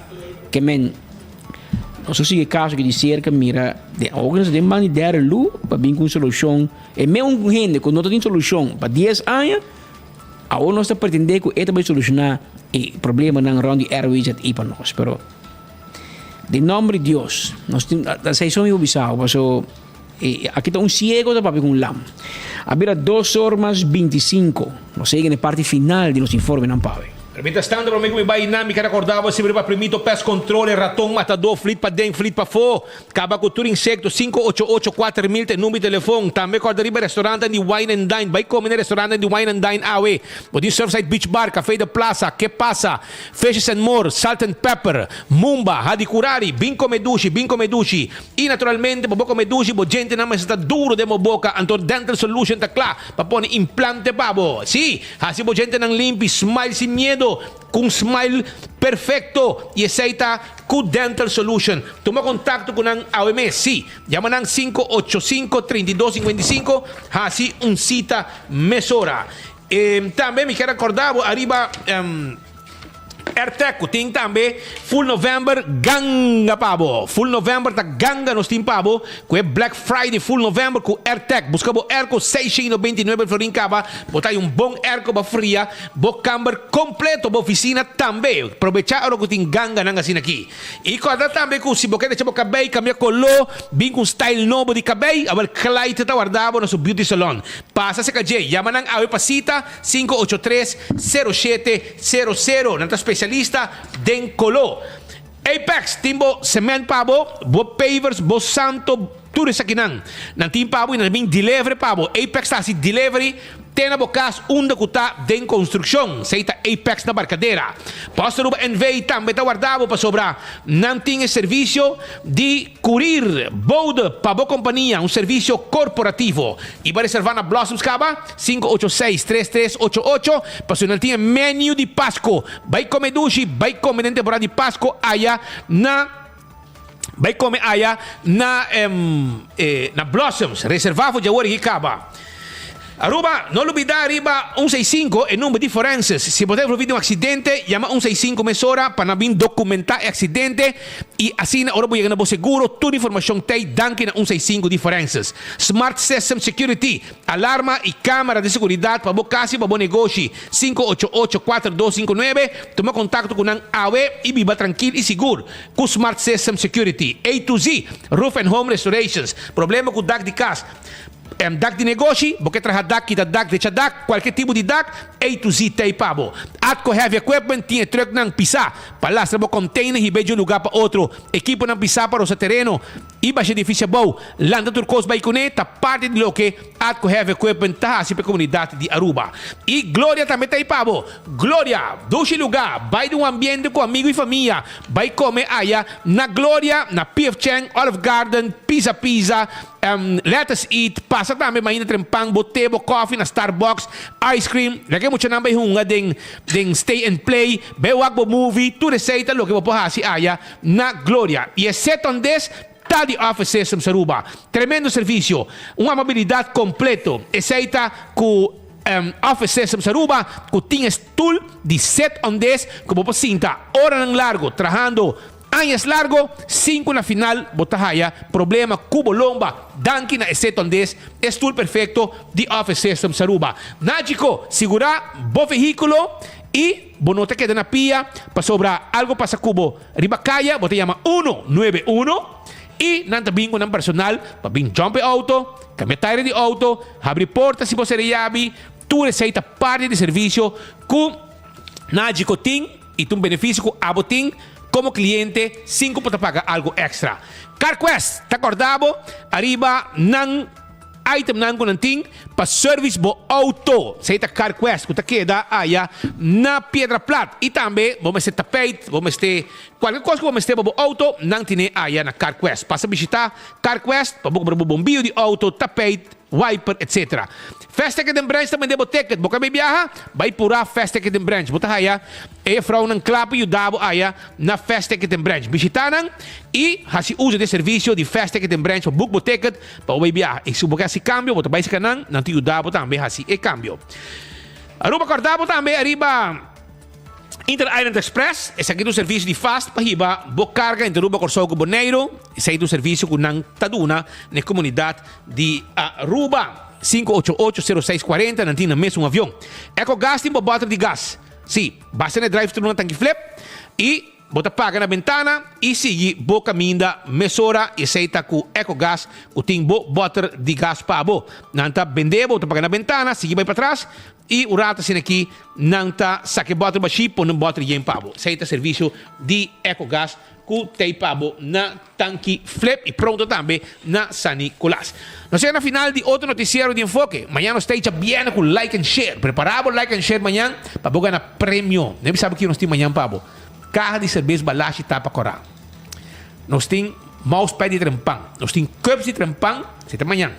Ke men, nos a sigui e kaso aki di serka mira den awor ku nos ta den ban di derde lu pa bin ku un solushon. E meun hende ku no ta tin solushon pa dies aña, awor nos ta pretendé ku e ta bai solushoná e problemanan rònt di RWZI pa nos. Pero den nòmber di Dios, nos tin, ta esei so mi por bisa bo, paso. E aki ta un ciego ta papia cu un lam. A bira dos or mas binticinco. Nos a yega na e parti final di nos informenan pawe. Pero mientras tanto prome cu mi bay nan mi ker acorda bo siempre pa Primito Pest Control e raton matador flit paden flit pafo caba cu tur insecto 588 4000 ta e number di telefon tambe corda riba e restaurantan di Wine and Dine bay come na e restaurantan di Wine and Dine awe bo tin Surfside Beach Bar Café de Plaza Que Pasa Fishes and More Salt and Pepper Mumba Hadicurari bin come dushi bin come dushi I naturalmente pa bo kome dushi bo djentenan mester ta duro den bo boka, anto Dental Solution ta kla pa pone implante pa bo. Sí, hasi bo djentenan limpi, smile sin miedo, ku un smile perfekto, i esei ta ku Dental Solution. Tuma kontakto ku nan awe mes, sí, yama nan 585 32 55, hasi un sita mesora. Tambe mi kier a korda bo ariba. Airtec cu tin tambe full November ganga pa bo. Full November ta ganga nos tin pa bo cu e Black Friday full November cu Airtec. Busca bo airco 699 florin caba bo ta hay un bon airco pa fria bo camber completo bo oficina tambe. Probecha ora cu tin ganganan asina aki. Y corda tambe cu si bo ke decha bo cabey cambia color bin cu un style nobo di cabey awel Clyde ta warda bo na su beauty salon. Pasa cerca dje yama nan awe pa cita 583 07 Sero sero, nan ta specialista den kolo. Apex tin bo cement pa bo, bo pavers, bo santo, tur esakinan. Nan tin pa bo y nan ta bin delivery pa bo. Apex ta haci delivery te na bo cas unda cu ta den construccion. Esey ta Apex na Barcadera. Post Aruba NV tambe ta warda bo pasobra nan tin e servicio di curir bode pa bo compania, un servicio corporativo. Y bo a reserva na Blossoms caba? Sinku ocho seis, tres tres ocho ocho, pasobra nan tin e menu di Pasko. Bai kome dushi, bai kome den temporada di Pasko aya na bai kome aya na na Blossoms. Reserva for djaor aki kaba. Aruba, no lubida riba un seis sinku e number di forenses. Si bo ta envolvi den un aksidente, yama un seis sinku mesora pa nan bin dokumenta e aksidente i asina ora bo yega na bo seguro tur informashon t'ei danki na un seis sinku di forenses. Smart System Security. Alarma y camera di seguridad pa bo cas y pa bo negoshi, 588 4259, Tuma contacto cu nan awe y biba trankil y sigur cu Smart System Security. A to Z, Roof and Home Restorations, Problema cu dak di cas, dak di negoshi, bo ke traha dak, kita dak, drecha dak, cualkier tipo di dak, A to Z t'ey pa bo. Atco Heavy Equipment tin e trucknan pisa pa lastra bo container hib'e di un lugar pa otro, ekiponan pisa pa rosa tereno, I basha edifisio abou, lanta tur kos bai kuné ta parti di loke Atco Heavy Equipment ta hasi pa e komunidat di Aruba. I Gloria tambe ta ei pa bo. Gloria! Dushi lugá, bai den un ambiente ku amigu i famia, bai kome aya na Gloria, na PF Chang, Olive Garden, Pizza Pizza, Let Us Eat, pasa tambe mainta trempan bo te, bo koffie na Starbucks, ice cream, laga e muchanan bai hunga den den Stay and Play, bai wak bo movie, tur esei ta loke bo por hasi aya na Gloria. Y e set on des ta di Office Systems Aruba. Tremendo servicio, un amabilidad completo. Esei ta cu Office Systems Aruba cu tin e stoel di set on des cu bo por sinta oranan largo trahando Añas largo, sin cu na final bo ta haya problema cu bo lomba. Danki na e Seton Des, e stoel perfecto di Office Systems Aruba. Nagico, sigura bo vehiculo y bo no ta keda na pia pasobra algo pasa cu bo riba caya, bo ta yama uno nuebe uno y nan ta bin cu nan personal pa bin jump e auto, cambia taire di auto, habri porta si bo sera yabi, tur esey ta parti di servicio cu Nagico tin. I ta un benefisio ku abo tin komo kliente sin ku bo ta paga algu èkstra. CarQuest ta kòrda bo ariba nan itemnan ku nan tin pa service bo outo. Esei ta CarQuest ku ta keda aya na Piedra Plat. I tambe bo mester tapijt, bo mester kualke kos ku bo mester pa bo outo, nan tine aya na CarQuest. Pasa bishita CarQuest pa bo kumpra bo bombiyo di outo, tapijt, wiper etc. Fast Ticket den Branch ta bende bo ticket. Bo ka bay biaha? Bay pura Fast Ticket den Branch. Bo ta haya e vrouwnan kla pa yuda bo aya na Fast Ticket den Branch. Bishita nan y haci uzo di e servicio di Fast Ticket den Branch pa book bo ticket pa bo bay biaha. Y si bo ke haci cambio, bo ta bay cerca nan, nan ta yuda bo tambe haci e cambio. Aruba corda bo tambe ariba. Inter Island Express, esaki ta un servisio di fast pa hiba bo karga entre Aruba, Kòrsou ku Boneiru. Esei ta un servisio ku nan ta duna na e komunidat di Aruba. 588-0640, nan tin nan mes un avion. Ecogas tin bo bòter di gas. Sí, basta na e drive-thru na Tanki Flip i bo ta paga na bentana i sigui bo kaminda mesora. Esei ta ku Ecogas ku tin bo bòter di gas pa bo. Nan ta bende bo, bo ta paga na bentana, sigui bai patras I un rato asina aki nan ta saka e bòter bashí pone un bòter yen pa bo. Esei ta servisio di Ecogas ku t'ei pa bo na Tanki Flip i pronto tambe na San Nicolas. Nos yega na final di otro notisiero di Enfoke. Mañan nos ta echa biene ku like and share. Prepará bo like and share mañan pa bo gana premio. No bisa bo kiko nos tin mañan pa bo. Kaha di serbes Balashi tapa kòrá. Nos tin mousepad di trempan. Nos tin cups di trempan. Esei ta mañan.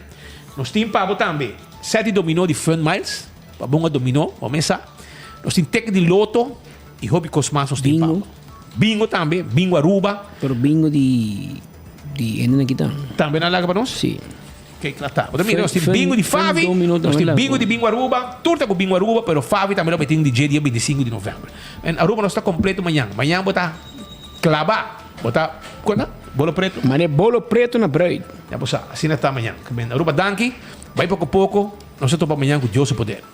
Nos tin pa bo tambe set di dominó di Fun Miles, pa bon a dominó, bo mesa. Nos tin ticket di loto y hopi cos mas nos tin pa bo. Bingo tambe, bingo Aruba. Pero bingo di di hende nan kita. Tambe nan laga pa nos? Si. Oké, kla ta. Bo ta mira, nos tin bingo di Favi, nos tin bingo di Bingo Aruba. Tur ta ku Bingo Aruba, pero Favi tambe lo bay tin di dje dia 25 di november. En Aruba nos ta completo mañan. Mañan bo ta Klaba. Bo ta kuenta? Bolo preto? Mane bolo preto na bruid. Ya bo sa, asina ta mañan. Aruba danki, bai poko poko, nos ta topa mañan ku Dios su poder.